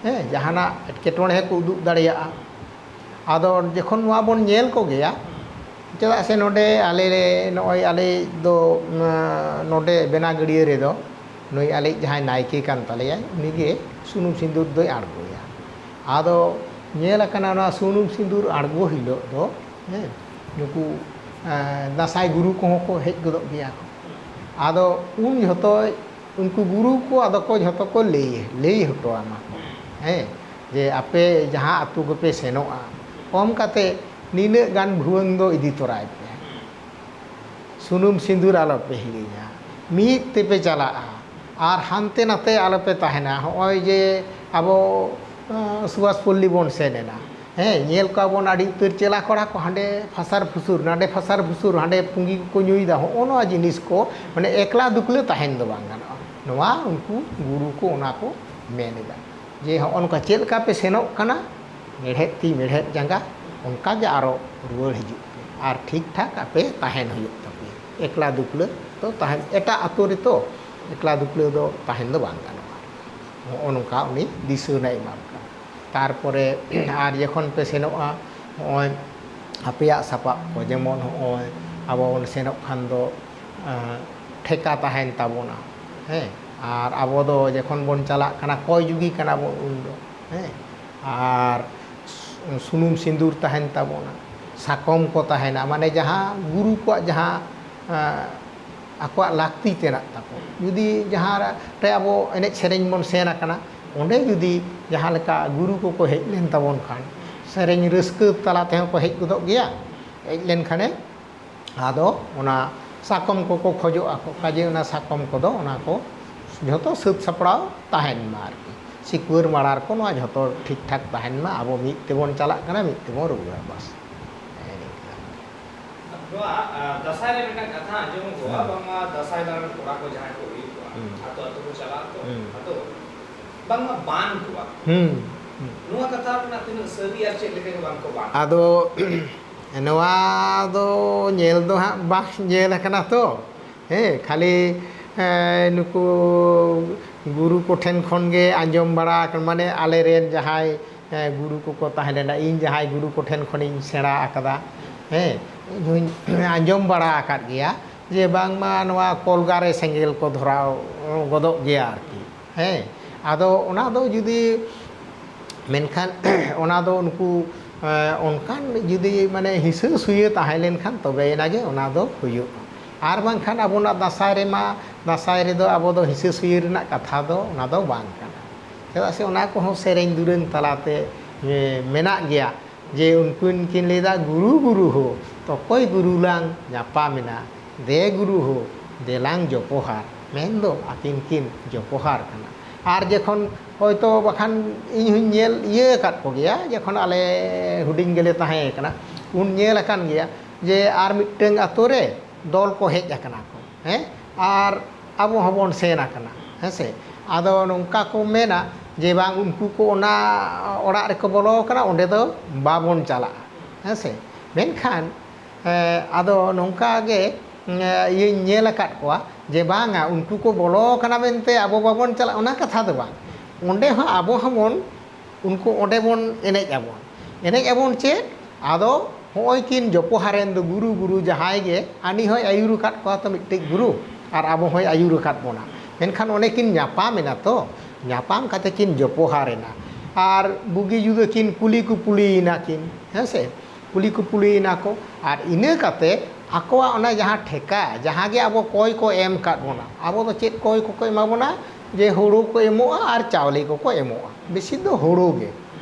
ᱦᱮᱸ, ᱡᱟᱦᱟᱱᱟᱜ ᱮᱴᱠᱮᱴᱚᱬᱮ ᱦᱚᱸᱠᱚ ᱩᱫᱩᱜ ᱫᱟᱲᱮᱭᱟᱜᱼᱟ᱾ ᱟᱫᱚ ᱡᱚᱠᱷᱚᱱ ᱱᱚᱣᱟ ᱵᱚᱱ ᱧᱮᱞ ᱠᱚᱜᱮᱭᱟ, ᱪᱮᱫᱟᱜ ᱥᱮ ᱱᱚᱰᱮ ᱟᱞᱮ ᱞᱮ, ᱱᱚᱜᱼᱚᱭ ᱟᱞᱮ ᱫᱚ, ᱩᱢ, ᱱᱚᱰᱮ ᱵᱮᱱᱟᱜᱟᱹᱲᱤᱭᱟᱹ ᱨᱮᱫᱚ ᱱᱩᱭ ᱟᱞᱮᱭᱤᱡ ᱡᱟᱦᱟᱸᱭ ᱱᱟᱭᱠᱮ ᱠᱟᱱ ᱛᱟᱞᱮᱭᱟᱭ, ᱩᱱᱤᱜᱮ ᱥᱩᱱᱩᱢ ᱥᱤᱸᱫᱩᱨ ᱫᱚᱭ ᱟᱬᱜᱚᱭᱟ᱾ ᱟᱫᱚ ᱧᱮᱞ ᱟᱠᱟᱱᱟ, ᱱᱚᱣᱟ ᱥᱩᱱᱩᱢ ᱥᱤᱸᱫᱩᱨ ᱟᱬᱜᱚ ᱦᱤᱞᱳᱜ ᱫᱚ, ᱦᱮᱸ, ᱱᱩᱠᱩ, ᱮᱸ, ᱫᱟᱸᱥᱟᱭ ᱜᱩᱨᱩ ᱠᱚᱦᱚᱸ ᱠᱚ ᱦᱮᱡ ᱜᱚᱫᱚᱜ ᱜᱮᱭᱟ ᱠᱚ᱾ ᱟᱫᱚ ᱩᱱ ᱡᱷᱚᱛᱚ ᱩᱱᱠᱩ ᱜᱩᱨᱩ ᱠᱚ ᱟᱫᱚ ᱠᱚ ᱡᱷᱚᱛᱚ ᱠᱚ ᱞᱟᱹᱭ, ᱞᱟᱹᱭ ᱦᱚᱴᱚ ᱟᱢᱟ ᱠᱚ, ᱦᱮᱸ, ᱡᱮ ᱟᱯᱮ ᱡᱟᱦᱟᱸ ᱟᱹᱛᱩ ᱜᱮᱯᱮ ᱥᱮᱱᱚᱜᱼᱟ, ᱠᱚᱢ ᱠᱟᱛᱮ ᱱᱤᱱᱟᱹᱜ ᱜᱟᱱ ᱵᱷᱩᱣᱟᱹᱝ ᱫᱚ ᱤᱫᱤ ᱛᱚᱨᱟᱭ ᱯᱮ᱾ ᱥᱩᱱᱩᱢ ᱥᱤᱸᱫᱩᱨ ᱟᱞᱚ ᱯᱮ ᱦᱤᱲᱤᱧᱟ, ᱢᱤᱫ ᱛᱮᱯᱮ ᱪᱟᱞᱟᱜᱼᱟ᱾ ᱟᱨ ᱦᱟᱱᱛᱮ ᱱᱟᱛᱮ ᱟᱞᱚᱯᱮ ᱛᱟᱦᱮᱱᱟ᱾ ᱦᱚᱸᱜᱼᱚᱭ ᱡᱮ ᱟᱵᱚ ᱟᱸ, ᱥᱩᱵᱷᱟᱥ ᱯᱚᱞᱞᱤ ᱵᱚᱱ ᱥᱮᱱ ᱮᱱᱟ, ᱦᱮᱸ, ᱧᱮᱞ ᱠᱚᱣᱟ ᱵᱚᱱ ᱟᱹᱰᱤ ᱩᱛᱟᱹᱨ ᱪᱮᱞᱟ ᱠᱚᱲᱟ ᱠᱚ ᱦᱟᱸᱰᱮ ᱯᱷᱟᱥᱟᱨ ᱯᱷᱩᱥᱩᱨ, ᱱᱟᱰᱮ ᱯᱷᱟᱥᱟᱨ ᱯᱷᱩᱥᱩᱨ, ᱦᱟᱸᱰᱮ ᱯᱩᱸᱜᱤ ᱠᱚᱠᱚ ᱧᱩᱭᱮᱫᱟ᱾ ᱦᱚᱸᱜᱼᱚ ᱱᱚᱣᱟ ᱡᱤᱱᱤᱥ ᱠᱚ, ᱢᱟᱱᱮ, ᱮᱠᱞᱟ ᱫᱩᱠᱞᱟᱹ ᱛᱟᱦᱮᱱ ᱫᱚ ᱵᱟᱝ ᱜᱟᱱᱚᱜᱼᱟ᱾ ᱱᱚᱣᱟ ᱩᱱᱠᱩ ᱜᱩᱨᱩ ᱠᱚ ᱚᱱᱟ ᱠᱚ ᱢᱮᱱ ᱮᱫᱟ, ᱡᱮ ᱦᱚᱸᱜᱼᱚ ᱱᱚᱝᱠᱟ ᱪᱮᱫ ᱞᱮᱠᱟ ᱯᱮ ᱥᱮᱱᱚᱜ ᱠᱟᱱᱟ, ᱢᱮᱲᱦᱮᱫ ᱛᱤ ᱢᱮᱲᱦᱮᱫ ᱡᱟᱸᱜᱟ, ᱚᱱᱠᱟ ᱜᱮ ᱟᱨᱚ ᱨᱩᱣᱟᱹᱲ ᱦᱤᱡᱩᱜ ᱯᱮ᱾ ᱟᱨ ᱴᱷᱤᱠ ᱴᱷᱟᱠ ᱟᱯᱮ ᱛᱟᱦᱮᱱ ᱦᱩᱭᱩᱜ ᱛᱟᱯᱮᱭᱟ᱾ ᱮᱠᱞᱟ ᱫᱩᱠᱞᱟᱹ ᱫᱚ ᱛᱟᱦᱮᱱ, ᱮᱴᱟᱜ ᱟᱛᱳ ᱨᱮᱛᱚ ᱮᱠᱞᱟ ᱫᱩᱠᱞᱟᱹ ᱫᱚ ᱛᱟᱦᱮᱱ ᱫᱚ ᱵᱟᱝ ᱜᱟᱱᱚᱜᱼᱟ᱾ ᱦᱚᱸᱜᱼᱚ ᱱᱚᱝᱠᱟ ᱩᱱᱤ ᱫᱤᱥᱟᱹ ᱦᱚᱸᱭ ᱮᱢᱟ ᱠᱚ ᱠᱟᱱᱟ᱾ ᱛᱟᱨᱯᱚᱨᱮ ᱟᱨ ᱡᱚᱠᱷᱚᱱ ᱯᱮ ᱥᱮᱱᱚᱜᱼᱟ, ᱦᱚᱸᱜᱼᱚᱭ ᱟᱯᱮᱭᱟᱜ ᱥᱟᱯᱟᱵ ᱠᱚ, ᱡᱮᱢᱚᱱ ᱦᱚᱸᱜᱼᱚᱭ ᱟᱵᱚ ᱵᱚᱱ ᱥᱮᱱᱚᱜ ᱠᱷᱟᱱ ᱫᱚ, ᱟᱸ, ᱴᱷᱮᱠᱟ ᱛᱟᱦᱮᱱ ᱛᱟᱵᱚᱱᱟ, ᱦᱮᱸ᱾ ᱟᱨ ᱟᱵᱚ ᱫᱚ ᱡᱚᱠᱷᱚᱱ ᱵᱚᱱ ᱪᱟᱞᱟᱜ ᱠᱟᱱᱟ, ᱠᱚᱭ ᱡᱩᱜᱤ ᱠᱟᱱᱟ ᱵᱚᱱ ᱩᱱ ᱫᱚ, ᱦᱮᱸ᱾ ᱟᱨ ᱥᱩ-, ᱥᱩᱱᱩᱢ ᱥᱤᱸᱫᱩᱨ ᱛᱟᱦᱮᱱ ᱛᱟᱵᱚᱱᱟ, ᱥᱟᱠᱚᱢ ᱠᱚ ᱛᱟᱦᱮᱱᱟ, ᱢᱟᱱᱮ ᱡᱟᱦᱟᱸ ᱜᱩᱨᱩ ᱠᱚᱣᱟᱜ ᱡᱟᱦᱟᱸ, ᱟᱸ, ᱟᱠᱚᱣᱟᱜ ᱞᱟᱹᱠᱛᱤ ᱛᱮᱱᱟᱜ ᱛᱟᱠᱚ᱾ ᱡᱩᱫᱤ ᱡᱟᱦᱟᱸ ᱨᱮ ᱟᱵᱚ ᱮᱱᱮᱡ ᱥᱮᱨᱮᱧ ᱵᱚᱱ ᱥᱮᱱ ᱟᱠᱟᱱᱟ, ᱚᱸᱰᱮ ᱡᱩᱫᱤ ᱡᱟᱦᱟᱸ ᱞᱮᱠᱟ ᱜᱩᱨᱩ ᱠᱚᱠᱚ ᱦᱮᱡ ᱞᱮᱱ ᱛᱟᱵᱚᱱ ᱠᱷᱟᱱ, ᱥᱮᱨᱮᱧ ᱨᱟᱹᱥᱠᱟᱹ ᱛᱟᱞᱟ ᱛᱮᱦᱚᱸ ᱠᱚ ᱦᱮᱡ ᱜᱚᱫᱚᱜ ᱜᱮᱭᱟ᱾ ᱦᱮᱡ ᱞᱮᱱᱠᱷᱟᱱᱮ ᱟᱫᱚ ᱚᱱᱟ ᱥᱟᱠᱚᱢ ᱠᱚᱠᱚ ᱠᱷᱚᱡᱚᱜ ᱟᱠᱚ, ᱠᱟᱡᱮ ᱚᱱᱟ ᱥᱟᱠᱚᱢ ᱠᱚᱫᱚ ᱚᱱᱟ ᱠᱚ ᱡᱷᱚᱛᱚ ᱥᱟᱹᱛ ᱥᱟᱯᱲᱟᱣ ᱛᱟᱦᱮᱱ ᱢᱟ ᱟᱨᱠᱤ, ᱥᱤᱠᱩᱣᱟᱹᱨ ᱢᱟᱲᱟᱨ ᱠᱚ ᱱᱚᱣᱟ ᱡᱷᱚᱛᱚ ᱴᱷᱤᱠ ᱴᱷᱟᱠ ᱛᱟᱦᱮᱱ ᱢᱟ, ᱟᱵᱚ ᱢᱤᱫ ᱛᱮᱵᱚᱱ ᱪᱟᱞᱟᱜ ᱠᱟᱱᱟ, ᱢᱤᱫ ᱛᱮᱵᱚᱱ ᱨᱩᱣᱟᱹᱲᱟ, ᱵᱟᱥ᱾ ᱱᱮᱜᱼᱮ ᱱᱤᱝᱠᱟᱹ᱾ ᱱᱚᱣᱟ, ᱟ, ᱫᱟᱸᱥᱟᱭ ᱨᱮ ᱢᱤᱫᱴᱟᱝ ᱠᱟᱛᱷᱟ ᱟᱸᱡᱚᱢᱚᱜᱼᱟ, ᱦᱮᱸ᱾ ᱵᱟᱝᱢᱟ ᱫᱟᱸᱥᱟᱭ ᱫᱟᱬᱟᱱ ᱠᱚᱲᱟ ᱠᱚ ᱡᱟᱦᱟᱸᱭ ᱠᱚ ᱦᱩᱭᱩᱜ ᱠᱚᱣᱟ, ᱦᱩᱸ᱾ ᱟᱛᱳ ᱟᱛᱳ ᱠᱚ ᱪᱟᱞᱟᱜ ᱟᱠᱚ, ᱦᱩᱸ᱾ ᱟᱫᱚ ᱵᱟᱝᱢᱟ ᱵᱟᱱ ᱠᱚᱣᱟ᱾ ᱦᱩᱸ, ᱦᱩᱸ᱾ ᱱᱚᱣᱟ ᱠᱟᱛᱷᱟ ᱨᱮᱱᱟᱜ ᱛᱤᱱᱟᱹᱜ ᱥᱟᱹᱨᱤ ᱟᱨ ᱪᱮᱫ ᱞᱮᱠᱟ ᱜᱮ ᱵᱟᱝ ᱠᱚ ᱵᱟᱱ? ᱟᱫᱚ ᱱᱚᱣᱟ ᱫᱚ ᱧᱮᱞ ᱫᱚ ᱦᱟᱸᱜ ᱵᱟᱝ ᱧᱮᱞ ᱟᱠᱟᱱᱟ ᱛᱚ, ᱦᱮᱸ, ᱠᱷᱟᱹᱞᱤ, ᱮᱸ, ᱱᱩᱠᱩ ᱜᱩᱨᱩ ᱠᱚᱴᱷᱮᱱ ᱠᱷᱚᱱ ᱜᱮ ᱟᱸᱡᱚᱢ ᱵᱟᱲᱟ ᱟᱠᱟᱱ, ᱢᱟᱱᱮ ᱟᱞᱮ ᱨᱮᱱ ᱡᱟᱦᱟᱸᱭ, ᱮᱸ, ᱜᱩᱨᱩ ᱠᱚᱠᱚ ᱛᱟᱦᱮᱸ ᱞᱮᱱᱟ, ᱤᱧ ᱡᱟᱦᱟᱸᱭ ᱜᱩᱨᱩ ᱠᱚᱴᱷᱮᱱ ᱠᱷᱚᱱᱤᱧ ᱥᱮᱬᱟ ᱟᱠᱟᱫᱟ, ᱦᱮᱸ, ᱤᱧ ᱦᱚᱸᱧ ᱟᱸᱡᱚᱢ ᱵᱟᱲᱟ ᱟᱠᱟᱫ ᱜᱮᱭᱟ ᱡᱮ ᱵᱟᱝᱢᱟ ᱱᱚᱣᱟ ᱠᱚᱞᱜᱟ ᱨᱮ ᱥᱮᱸᱜᱮᱞ ᱠᱚ ᱫᱷᱚᱨᱟᱣ ᱜᱚᱫᱚᱜ ᱜᱮᱭᱟ ᱟᱨᱠᱤ᱾ ᱦᱮᱸ, ᱟᱫᱚ ᱚᱱᱟ ᱫᱚ ᱡᱩᱫᱤ, ᱢᱮᱱᱠᱷᱟᱱ ᱚᱱᱟ ᱫᱚ ᱩᱱᱠᱩ, ᱮᱸ, ᱚᱱᱠᱟᱱ ᱡᱩᱫᱤ ᱢᱟᱱᱮ ᱦᱤᱥᱟᱹ ᱥᱩᱭᱟᱹ ᱛᱟᱦᱮᱸ ᱞᱮᱱᱠᱷᱟᱱ ᱛᱚᱵᱮᱭᱮᱱᱟ ᱜᱮ ᱚᱱᱟ ᱫᱚ ᱦᱩᱭᱩᱜᱼᱟ᱾ ᱟᱨ ᱵᱟᱝᱠᱷᱟᱱ ᱟᱵᱚᱱᱟᱜ ᱫᱟᱸᱥᱟᱭ ᱨᱮᱢᱟ, ᱫᱟᱸᱥᱟᱭ ᱨᱮᱫᱚ ᱟᱵᱚ ᱫᱚ ᱦᱤᱥᱟᱹ ᱥᱩᱭᱟᱹ ᱨᱮᱱᱟᱜ ᱠᱟᱛᱷᱟ ᱫᱚ ᱚᱱᱟ ᱫᱚ ᱵᱟᱝ ᱠᱟᱱᱟ᱾ ᱪᱮᱫᱟᱜ ᱥᱮ ᱚᱱᱟ ᱠᱚᱦᱚᱸ ᱥᱮᱨᱮᱧ ᱫᱩᱨᱟᱹᱝ ᱛᱟᱞᱟᱛᱮ, ᱮ, ᱢᱮᱱᱟᱜ ᱜᱮᱭᱟ᱾ ᱡᱮ ᱩᱱᱠᱤᱱ ᱠᱤᱱ ᱞᱟᱹᱭᱫᱟ, "ᱜᱩᱨᱩ ᱜᱩᱨᱩ ᱦᱳ, ᱛᱚᱠᱚᱭ ᱜᱩᱨᱩ ᱞᱟᱝ ᱧᱟᱯᱟᱢᱮᱱᱟ, ᱫᱮ ᱜᱩᱨᱩ ᱦᱳ, ᱫᱮᱞᱟᱝ ᱡᱚᱯᱚᱦᱟᱨ, ᱢᱮᱱᱫᱚ ᱟᱹᱠᱤᱱ ᱠᱤᱱ ᱡᱚᱯᱚᱦᱟᱨ ᱠᱟᱱᱟ᱾ ᱟᱨ ᱡᱚᱠᱷᱚᱱ ᱦᱚᱭᱛᱳ ᱵᱟᱠᱷᱟᱱ ᱤᱧ ᱦᱚᱧ ᱧᱮᱞ ᱤᱭᱟᱹ ᱟᱠᱟᱫ ᱠᱚᱜᱮᱭᱟ, ᱡᱚᱠᱷᱚᱱ ᱟᱞᱮ ᱦᱩᱰᱤᱧ ᱜᱮᱞᱮ ᱛᱟᱦᱮᱸ ᱠᱟᱱᱟ, ᱩᱱ ᱧᱮᱞ ᱟᱠᱟᱱ ᱜᱮᱭᱟ ᱡᱮ ᱟᱨ ᱢᱤᱫᱴᱟᱝ ᱟᱛᱳ ᱨᱮ ᱫᱚᱞ ᱠᱚ ᱦᱮᱡ ᱟᱠᱟᱱᱟ ᱠᱚ, ᱦᱮᱸ, ᱟᱨ ᱟᱵᱚ ᱦᱚᱸᱵᱚᱱ ᱥᱮᱱ ᱟᱠᱟᱱᱟ, ᱦᱮᱸ ᱥᱮ᱾ ᱟᱫᱚ ᱱᱚᱝᱠᱟ ᱠᱚ ᱢᱮᱱᱟ ᱡᱮ ᱵᱟᱝ, ᱩᱱᱠᱩ ᱠᱚ ᱚᱱᱟ ᱚᱲᱟᱜ ᱨᱮᱠᱚ ᱵᱚᱞᱚ ᱟᱠᱟᱱᱟ, ᱚᱸᱰᱮ ᱫᱚ ᱵᱟᱵᱚᱱ ᱪᱟᱞᱟᱜᱼᱟ, ᱦᱮᱸ ᱥᱮ᱾ ᱢᱮᱱᱠᱷᱟᱱ ᱮᱸ, ᱟᱫᱚ ᱱᱚᱝᱠᱟ ᱜᱮ, ᱮᱸ, ᱤᱭᱟᱹᱧ ᱧᱮᱞ ᱟᱠᱟᱫ ᱠᱚᱣᱟ ᱡᱮ ᱵᱟᱝᱟ, ᱩᱱᱠᱩ ᱠᱚ ᱵᱚᱞᱚ ᱟᱠᱟᱱᱟ ᱢᱮᱱᱛᱮ ᱟᱵᱚ ᱵᱟᱵᱚᱱ ᱪᱟᱞᱟᱜᱼᱟ, ᱚᱱᱟ ᱠᱟᱛᱷᱟ ᱫᱚ ᱵᱟᱝ᱾ ᱚᱸᱰᱮ ᱦᱚᱸ ᱟᱵᱚ ᱦᱚᱸᱵᱚᱱ, ᱩᱱᱠᱩ ᱚᱸᱰᱮ ᱵᱚᱱ ᱮᱱᱮᱡ ᱟᱵᱚᱱ᱾ ᱮᱱᱮᱡ ᱟᱵᱚᱱ ᱪᱮᱫ? ᱟᱫᱚ ᱦᱚᱸᱜᱼᱚᱭ ᱠᱤᱱ ᱡᱚᱯᱚᱦᱟᱨᱮᱱ ᱫᱚ ᱜᱩᱨᱩ, ᱜᱩᱨᱩ ᱡᱟᱦᱟᱸᱭ ᱜᱮ, ᱟᱹᱱᱤ ᱦᱚᱸᱭ ᱟᱹᱭᱩᱨ ᱟᱠᱟᱫ ᱠᱚᱣᱟ ᱛᱚ ᱢᱤᱫᱴᱤᱡ ᱜᱩᱨᱩ, ᱟᱨ ᱟᱵᱚ ᱦᱚᱸᱭ ᱟᱹᱭᱩᱨ ᱟᱠᱟᱫ ᱵᱚᱱᱟ᱾ ᱢᱮᱱᱠᱷᱟᱱ ᱚᱸᱰᱮ ᱠᱤᱱ ᱧᱟᱯᱟᱢ ᱮᱱᱟ ᱛᱚ, ᱧᱟᱯᱟᱢ ᱠᱟᱛᱮ ᱠᱤᱱ ᱡᱚᱯᱚᱦᱟᱨ ᱮᱱᱟ᱾ ᱟᱨ ᱵᱩᱜᱤ ᱡᱩᱫᱟᱹ ᱠᱤᱱ ᱠᱩᱞᱤ ᱠᱩᱯᱩᱞᱤᱭᱮᱱᱟ ᱠᱤᱱ, ᱦᱮᱸ ᱥᱮ? ᱠᱩᱞᱤ ᱠᱩᱯᱩᱞᱤᱭᱮᱱᱟ ᱠᱚ᱾ ᱟᱨ ᱤᱱᱟᱹ ᱠᱟᱛᱮ ᱟᱠᱚᱣᱟᱜ ᱚᱱᱟ ᱡᱟᱦᱟᱸ ᱴᱷᱮᱠᱟ, ᱡᱟᱦᱟᱸ ᱜᱮ ᱟᱵᱚ ᱠᱚᱭ ᱠᱚ ᱮᱢ ᱟᱠᱟᱫ ᱵᱚᱱᱟ, ᱟᱵᱚ ᱫᱚ ᱪᱮᱫ ᱠᱚᱭ ᱠᱚᱠᱚ ᱮᱢᱟ ᱵᱚᱱᱟ? ᱡᱮ ᱦᱩᱲᱩ ᱠᱚ ᱮᱢᱚᱜᱼᱟ ᱟᱨ ᱪᱟᱣᱞᱮ ᱠᱚᱠᱚ ᱮᱢᱚᱜᱼᱟ, ᱵᱮᱥᱤ ᱫᱚ ᱦᱩᱲᱩ ᱜᱮ᱾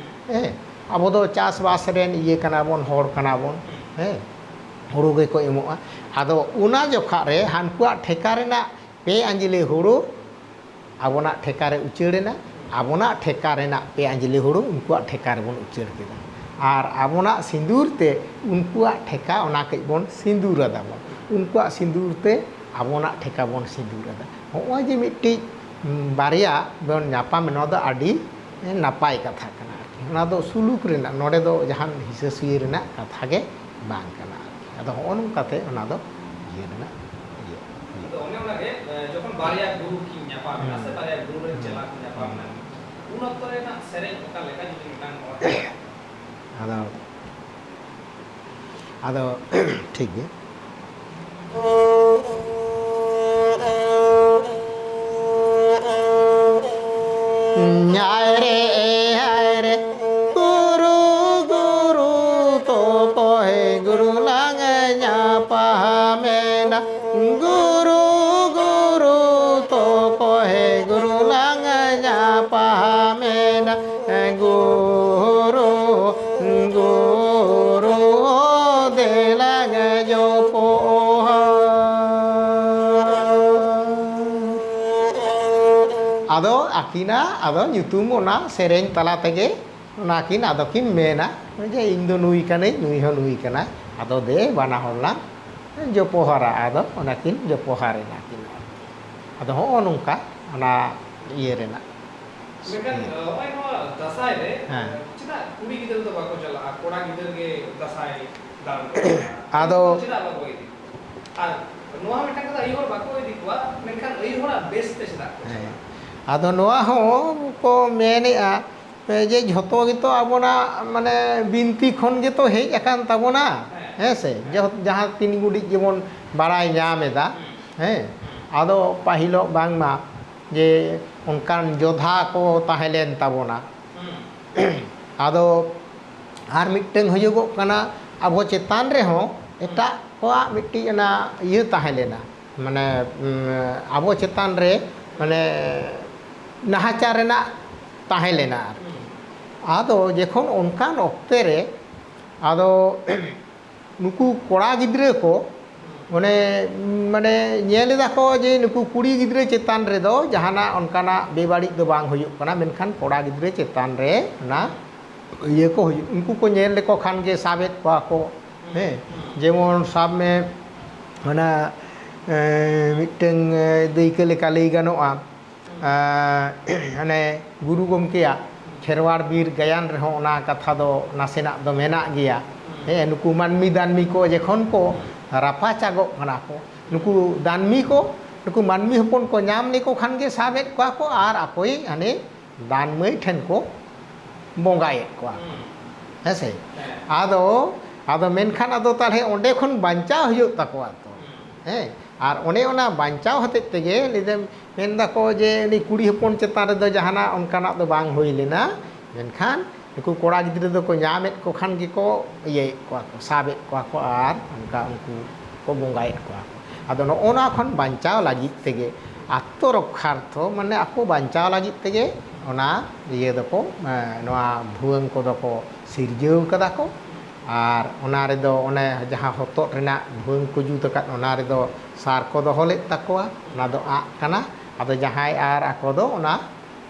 ᱦᱮᱸ, ᱟᱵᱚ ᱫᱚ ᱪᱟᱥᱵᱟᱥ ᱨᱮᱱ ᱤᱭᱟᱹ ᱠᱟᱱᱟ ᱵᱚᱱ, ᱦᱚᱲ ᱠᱟᱱᱟ ᱵᱚᱱ, ᱦᱮᱸ, ᱦᱩᱲᱩ ᱜᱮᱠᱚ ᱮᱢᱚᱜᱼᱟ᱾ ᱟᱫᱚ ᱚᱱᱟ ᱡᱚᱠᱷᱟ ᱨᱮ ᱦᱟᱱᱠᱩᱣᱟᱜ ᱴᱷᱮᱠᱟ ᱨᱮᱱᱟᱜ ᱯᱮ ᱟᱸᱡᱽᱞᱮ ᱦᱩᱲᱩ ᱟᱵᱚᱱᱟᱜ ᱴᱷᱮᱠᱟ ᱨᱮ ᱩᱪᱟᱹᱲ ᱮᱱᱟ, ᱟᱵᱚᱱᱟᱜ ᱴᱷᱮᱠᱟ ᱨᱮᱱᱟᱜ ᱯᱮ ᱟᱸᱡᱽᱞᱮ ᱦᱩᱲᱩ ᱩᱱᱠᱩᱣᱟᱜ ᱴᱷᱮᱠᱟ ᱨᱮᱵᱚᱱ ᱩᱪᱟᱹᱲ ᱠᱮᱫᱟ᱾ ᱟᱨ ᱟᱵᱚᱱᱟᱜ ᱥᱤᱸᱫᱩᱨ ᱛᱮ ᱩᱱᱠᱩᱣᱟᱜ ᱴᱷᱮᱠᱟ ᱚᱱᱟ ᱠᱟᱹᱡ ᱵᱚᱱ ᱥᱤᱸᱫᱩᱨ ᱟᱫᱟ ᱵᱚᱱ, ᱩᱱᱠᱩᱣᱟᱜ ᱥᱤᱸᱫᱩᱨ ᱛᱮ ᱟᱵᱚᱱᱟᱜ ᱴᱷᱮᱠᱟ ᱵᱚᱱ ᱥᱤᱸᱫᱩᱨ ᱟᱫᱟ᱾ ᱦᱚᱸᱜᱼᱚᱭ ᱡᱮ ᱢᱤᱫᱴᱤᱡ, ᱩᱢ, ᱵᱟᱨᱭᱟ ᱵᱚᱱ ᱧᱟᱯᱟᱢ ᱮᱱᱟ, ᱱᱚᱣᱟ ᱫᱚ ᱟᱹᱰᱤ ᱱᱟᱯᱟᱭ ᱠᱟᱛᱷᱟ ᱠᱟᱱᱟ ᱟᱨᱠᱤ᱾ ᱚᱱᱟ ᱫᱚ ᱥᱩᱞᱩᱠ ᱨᱮᱱᱟᱜ, ᱱᱚᱰᱮ ᱫᱚ ᱡᱟᱦᱟᱱ ᱦᱤᱥᱟᱹ ᱥᱩᱭᱟᱹ ᱨᱮᱱᱟᱜ ᱠᱟᱛᱷᱟ ᱜᱮ ᱵᱟᱝ ᱠᱟᱱᱟ ᱟᱨᱠᱤ᱾ ᱟᱫᱚ ᱦᱚᱸᱜᱼᱚ ᱱᱚᱝᱠᱟᱛᱮ ᱚᱱᱟ ᱫᱚ ᱤᱭᱟᱹ ᱨᱮᱱᱟᱜ ᱤᱭᱟᱹ ᱦᱩᱭᱩᱜᱼᱟ᱾ ᱟᱫᱚ ᱚᱱᱮ ᱚᱱᱟᱜᱮ, ᱮ, ᱡᱚᱠᱷᱚᱱ ᱵᱟᱨᱭᱟ ᱜᱩᱨᱩ ᱠᱤᱱ ᱧᱟᱯᱟᱢ ᱮᱱᱟ ᱥᱮ ᱦᱩᱸ᱾ ᱵᱟᱨᱭᱟ ᱜᱩᱨᱩ ᱨᱮᱱ ᱦᱩᱸ᱾ ᱪᱮᱞᱟ ᱠᱚ ᱧᱟᱯᱟᱢ ᱮᱱᱟ, ᱦᱩᱸ᱾ ᱩᱱ ᱚᱠᱛᱚ ᱨᱮᱱᱟᱜ ᱥᱮᱨᱮᱧ ᱚᱠᱟ ᱞᱮᱠᱟ ᱡᱩᱫᱤ ᱢᱤᱫᱴᱟᱝ ᱚᱞ ᱟᱫᱚ, ᱟᱫᱚ ᱴᱷᱤᱠ ᱜᱮᱭᱟ᱾ ᱧᱟᱭ ᱨᱮ, ᱦᱟᱭ ᱨᱮ, ᱜᱩᱨᱩ, ᱜᱩᱨᱩ ᱛᱚᱠᱚ ᱦᱮ ᱜᱩᱨᱩ ᱞᱟᱝ ᱧᱟᱯᱟᱢᱮᱱᱟ᱾ ᱜᱩᱨᱩ, ᱜᱩᱨᱩ ᱛᱚᱠᱚ ᱦᱮ ᱜᱩᱨᱩ ᱞᱟᱝ ᱧᱟᱯᱟᱢᱮᱱᱟ᱾ ᱜᱩᱨᱩ, ᱜᱩᱨᱩ ᱫᱮᱞᱟᱝ ᱡᱚᱯᱚᱦᱟ᱾ ᱟᱫᱚ ᱟᱹᱠᱤᱱᱟᱜ ᱟᱫᱚ ᱧᱩᱛᱩᱢ ᱚᱱᱟ ᱥᱮᱨᱮᱧ ᱛᱟᱞᱟ ᱛᱮᱜᱮ ᱚᱱᱟ ᱠᱤᱱ ᱟᱫᱚ ᱠᱤᱱ ᱢᱮᱱᱟ ᱡᱮ, "ᱤᱧ ᱫᱚ ᱱᱩᱭ ᱠᱟᱹᱱᱟᱹᱧ, ᱱᱩᱭ ᱦᱚᱸ ᱱᱩᱭ ᱠᱟᱱᱟᱭ, ᱟᱫᱚ ᱫᱮ ᱵᱟᱱᱟ ᱦᱚᱲ ᱞᱟᱝ ᱡᱚᱯᱚᱦᱟᱨᱟ", ᱟᱫᱚ ᱚᱱᱟ ᱠᱤᱱ ᱡᱚᱯᱚᱦᱟᱨ ᱮᱱᱟ ᱠᱤᱱ ᱟᱨᱠᱤ᱾ ᱟᱫᱚ ᱦᱚᱸᱜᱼᱚ ᱱᱚᱝᱠᱟ ᱚᱱᱟ ᱤᱭᱟᱹ ᱨᱮᱱᱟᱜ᱾ ᱢᱮᱱᱠᱷᱟᱱ, ᱦᱮᱸ᱾ ᱱᱚᱜᱼᱚᱭ ᱱᱚᱣᱟ ᱫᱟᱸᱥᱟᱭ ᱨᱮ, ᱦᱮᱸ᱾ ᱪᱮᱫᱟᱜ ᱠᱩᱲᱤ ᱜᱤᱫᱽᱨᱟᱹ ᱫᱚ ᱵᱟᱠᱚ ᱪᱟᱞᱟᱜᱼᱟ, ᱠᱚᱲᱟ ᱜᱤᱫᱽᱨᱟᱹ ᱜᱮ ᱫᱟᱸᱥᱟᱭ ᱫᱟᱬᱟᱱ ᱠᱚ ᱪᱟᱞᱟᱜᱼᱟ? ᱟᱫᱚ ᱪᱮᱫᱟᱜ ᱵᱟᱠᱚ ᱤᱫᱤ ᱠᱚᱣᱟ? ᱟᱨ ᱱᱚᱣᱟ ᱢᱤᱫᱴᱟᱝ ᱠᱟᱛᱷᱟ, ᱟᱭᱳ ᱦᱚᱲ ᱵᱟᱠᱚ ᱤᱫᱤ ᱠᱚᱣᱟ, ᱢᱮᱱᱠᱷᱟᱱ ᱟᱭᱳ ᱦᱚᱲᱟᱜ ᱵᱮᱥ ᱛᱮ ᱪᱮᱫᱟᱜ ᱠᱚ ᱦᱮᱸ᱾ ᱪᱟᱞᱟᱜᱼᱟ? ᱟᱫᱚ ᱱᱚᱣᱟ ᱦᱚᱸ ᱠᱚ ᱢᱮᱱᱮᱜᱼᱟ ᱡᱮ ᱡᱷᱚᱛᱚ ᱜᱮᱛᱚ ᱟᱵᱚᱱᱟᱜ ᱢᱟᱱᱮ ᱵᱤᱱᱛᱤ ᱠᱷᱚᱱ ᱜᱮᱛᱚ ᱦᱮᱡ ᱟᱠᱟᱱ ᱛᱟᱵᱚᱱᱟ, ᱦᱮᱸ᱾ ᱦᱮᱸ ᱥᱮ? ᱦᱮᱸ᱾ ᱡᱟᱦᱟᱸ, ᱡᱟᱦᱟᱸ ᱛᱤᱱ ᱜᱩᱰᱤᱡ ᱜᱮᱵᱚᱱ ᱵᱟᱲᱟᱭ ᱧᱟᱢ ᱮᱫᱟ, ᱦᱩᱸ᱾ ᱦᱮᱸ? ᱦᱩᱸ᱾ ᱟᱫᱚ ᱯᱟᱹᱦᱤᱞᱚᱜ ᱵᱟᱝᱢᱟ ᱡᱮ ᱚᱱᱠᱟᱱ ᱡᱚᱫᱷᱟ ᱠᱚ ᱛᱟᱦᱮᱸ ᱞᱮᱱ ᱛᱟᱵᱚᱱᱟ᱾ ᱦᱩᱸ᱾ ᱟᱫᱚ ᱟᱨ ᱢᱤᱫᱴᱟᱝ ᱦᱩᱭᱩᱜᱚᱜ ᱠᱟᱱᱟ, ᱟᱵᱚ ᱪᱮᱛᱟᱱ ᱨᱮᱦᱚᱸ ᱮᱴᱟᱜ ᱠᱚᱣᱟᱜ ᱢᱤᱫᱴᱤᱡ ᱚᱱᱟ ᱤᱭᱟᱹ ᱛᱟᱦᱮᱸ ᱞᱮᱱᱟ, ᱢᱟᱱᱮ, ᱩᱢ, ᱟᱵᱚ ᱪᱮᱛᱟᱱ ᱨᱮ ᱢᱟᱱᱮ ᱱᱟᱦᱟᱪᱟᱨ ᱨᱮᱱᱟᱜ ᱛᱟᱦᱮᱸ ᱞᱮᱱᱟ ᱟᱨᱠᱤ᱾ ᱟᱫᱚ ᱡᱚᱠᱷᱚᱱ ᱚᱱᱠᱟᱱ ᱚᱠᱛᱮ ᱨᱮ ᱟᱫᱚ ᱱᱩᱠᱩ ᱠᱚᱲᱟ ᱜᱤᱫᱽᱨᱟᱹ ᱠᱚ ᱚᱱᱮ, ᱢᱟᱱᱮ, ᱧᱮᱞ ᱮᱫᱟ ᱠᱚ ᱡᱮ ᱱᱩᱠᱩ ᱠᱩᱲᱤ ᱜᱤᱫᱽᱨᱟᱹ ᱪᱮᱛᱟᱱ ᱨᱮᱫᱚ ᱡᱟᱦᱟᱱᱟᱜ ᱚᱱᱠᱟᱱᱟᱜ ᱵᱮᱵᱟᱹᱲᱤᱡ ᱫᱚ ᱵᱟᱝ ᱦᱩᱭᱩᱜ ᱠᱟᱱᱟ, ᱢᱮᱱᱠᱷᱟᱱ ᱠᱚᱲᱟ ᱜᱤᱫᱽᱨᱟᱹ ᱪᱮᱛᱟᱱ ᱨᱮ ᱚᱱᱟ ᱤᱭᱟᱹ ᱠᱚ ᱦᱩᱭᱩᱜ, ᱩᱱᱠᱩ ᱠᱚ ᱧᱮᱞ ᱞᱮᱠᱚ ᱠᱷᱟᱱ ᱜᱮ ᱥᱟᱵᱮᱫ ᱠᱚᱣᱟ ᱠᱚ᱾ ᱦᱮᱸ, ᱡᱮᱢᱚᱱ ᱥᱟᱵ ᱢᱮ, ᱚᱱᱟ, ᱮ, ᱢᱤᱫᱴᱟᱝ, ᱮ, ᱫᱟᱹᱭᱠᱟᱹ ᱞᱮᱠᱟ ᱞᱟᱹᱭ ᱜᱟᱱᱚᱜᱼᱟ, ᱮ, ᱦᱟᱱᱮ ᱜᱩᱨᱩ ᱜᱚᱢᱠᱮᱭᱟᱜ ᱠᱷᱮᱨᱣᱟᱲ ᱵᱤᱨ ᱜᱟᱭᱟᱱ ᱨᱮᱦᱚᱸ ᱚᱱᱟ ᱠᱟᱛᱷᱟ ᱫᱚ ᱱᱟᱥᱮᱱᱟᱜ ᱫᱚ ᱢᱮᱱᱟᱜ ᱜᱮᱭᱟ᱾ ᱦᱮᱸ, ᱱᱩᱠᱩ ᱢᱟᱹᱱᱢᱤ ᱫᱟᱹᱱᱢᱤ ᱠᱚ ᱡᱚᱠᱷᱚᱱ ᱠᱚ ᱨᱟᱯᱟᱪᱟᱜᱚᱜ ᱠᱟᱱᱟ ᱠᱚ, ᱱᱩᱠᱩ ᱫᱟᱹᱱᱢᱤ ᱠᱚ, ᱱᱩᱠᱩ ᱢᱟᱹᱱᱢᱤ ᱦᱚᱯᱚᱱ ᱠᱚ ᱧᱟᱢ ᱞᱮᱠᱚ ᱠᱷᱟᱱ ᱜᱮ ᱥᱟᱵᱮᱫ ᱠᱚᱣᱟ ᱠᱚ ᱟᱨ ᱟᱠᱚᱭᱤᱡ ᱦᱟᱱᱮ ᱫᱟᱱ ᱢᱟᱹᱭ ᱴᱷᱮᱱ ᱠᱚ ᱵᱚᱸᱜᱟᱭᱮᱫ ᱠᱚᱣᱟ ᱠᱚ᱾ ᱦᱩᱸ᱾ ᱦᱮᱸ ᱥᱮ? ᱦᱮᱸ᱾ ᱟᱫᱚ, ᱟᱫᱚ ᱢᱮᱱᱠᱷᱟᱱ ᱟᱫᱚ ᱛᱟᱦᱞᱮ ᱚᱸᱰᱮ ᱠᱷᱚᱱ ᱵᱟᱧᱪᱟᱣ ᱦᱩᱭᱩᱜ ᱛᱟᱠᱚᱣᱟ ᱛᱚ᱾ ᱦᱩᱸ᱾ ᱦᱮᱸ? ᱟᱨ ᱚᱱᱮ ᱚᱱᱟ ᱵᱟᱧᱪᱟᱣ ᱦᱚᱛᱮᱡ ᱛᱮᱜᱮ ᱞᱟᱹᱭᱫᱟᱢ, ᱢᱮᱱ ᱫᱟᱠᱚ ᱡᱮ ᱩᱱᱤ ᱠᱩᱲᱤ ᱦᱚᱯᱚᱱ ᱪᱮᱛᱟᱱ ᱨᱮᱫᱚ ᱡᱟᱦᱟᱱᱟᱜ ᱚᱱᱠᱟᱱᱟᱜ ᱫᱚ ᱵᱟᱝ ᱦᱩᱭ ᱞᱮᱱᱟ, ᱢᱮᱱᱠᱷᱟᱱ ᱱᱩᱠᱩ ᱠᱚᱲᱟ ᱜᱤᱫᱽᱨᱟᱹ ᱫᱚᱠᱚ ᱧᱟᱢᱮᱫ ᱠᱚ ᱠᱷᱟᱱ ᱜᱮᱠᱚ ᱤᱭᱟᱹᱭᱮᱫ ᱠᱚᱣᱟ ᱠᱚ, ᱥᱟᱵᱮᱫ ᱠᱚᱣᱟ ᱠᱚ ᱟᱨ ᱚᱱᱠᱟ ᱩᱱᱠᱩ ᱠᱚ ᱵᱚᱸᱜᱟᱭᱮᱫ ᱠᱚᱣᱟ ᱠᱚ᱾ ᱟᱫᱚ ᱱᱚᱜᱼᱚ ᱱᱚᱣᱟ ᱠᱷᱚᱱ ᱵᱟᱧᱪᱟᱣ ᱞᱟᱹᱜᱤᱫ ᱛᱮᱜᱮ, ᱟᱛᱢᱚ ᱨᱚᱠᱠᱷᱟᱨᱛᱷᱚ, ᱢᱟᱱᱮ ᱟᱠᱚ ᱵᱟᱧᱪᱟᱣ ᱞᱟᱹᱜᱤᱫ ᱛᱮᱜᱮ ᱚᱱᱟ ᱤᱭᱟᱹ ᱫᱚᱠᱚ, ᱮᱸ, ᱱᱚᱣᱟ ᱵᱷᱩᱣᱟᱹᱝ ᱠᱚᱫᱚ ᱠᱚ ᱥᱤᱨᱡᱟᱹᱣ ᱠᱟᱫᱟ ᱠᱚ᱾ ᱟᱨ ᱚᱱᱟ ᱨᱮᱫᱚ ᱚᱱᱮ ᱡᱟᱦᱟᱸ ᱦᱚᱛᱚᱫ ᱨᱮᱱᱟᱜ ᱵᱷᱩᱣᱟᱹᱝ ᱠᱚ ᱡᱩᱛ ᱟᱠᱟᱫ, ᱚᱱᱟ ᱨᱮᱫᱚ ᱥᱟᱨ ᱠᱚ ᱫᱚᱦᱚ ᱞᱮᱫ ᱛᱟᱠᱚᱣᱟ, ᱚᱱᱟ ᱫᱚ ᱟᱜ ᱠᱟᱱᱟ᱾ ᱟᱫᱚ ᱡᱟᱦᱟᱸᱭ ᱟᱨ ᱟᱠᱚ ᱫᱚ ᱚᱱᱟ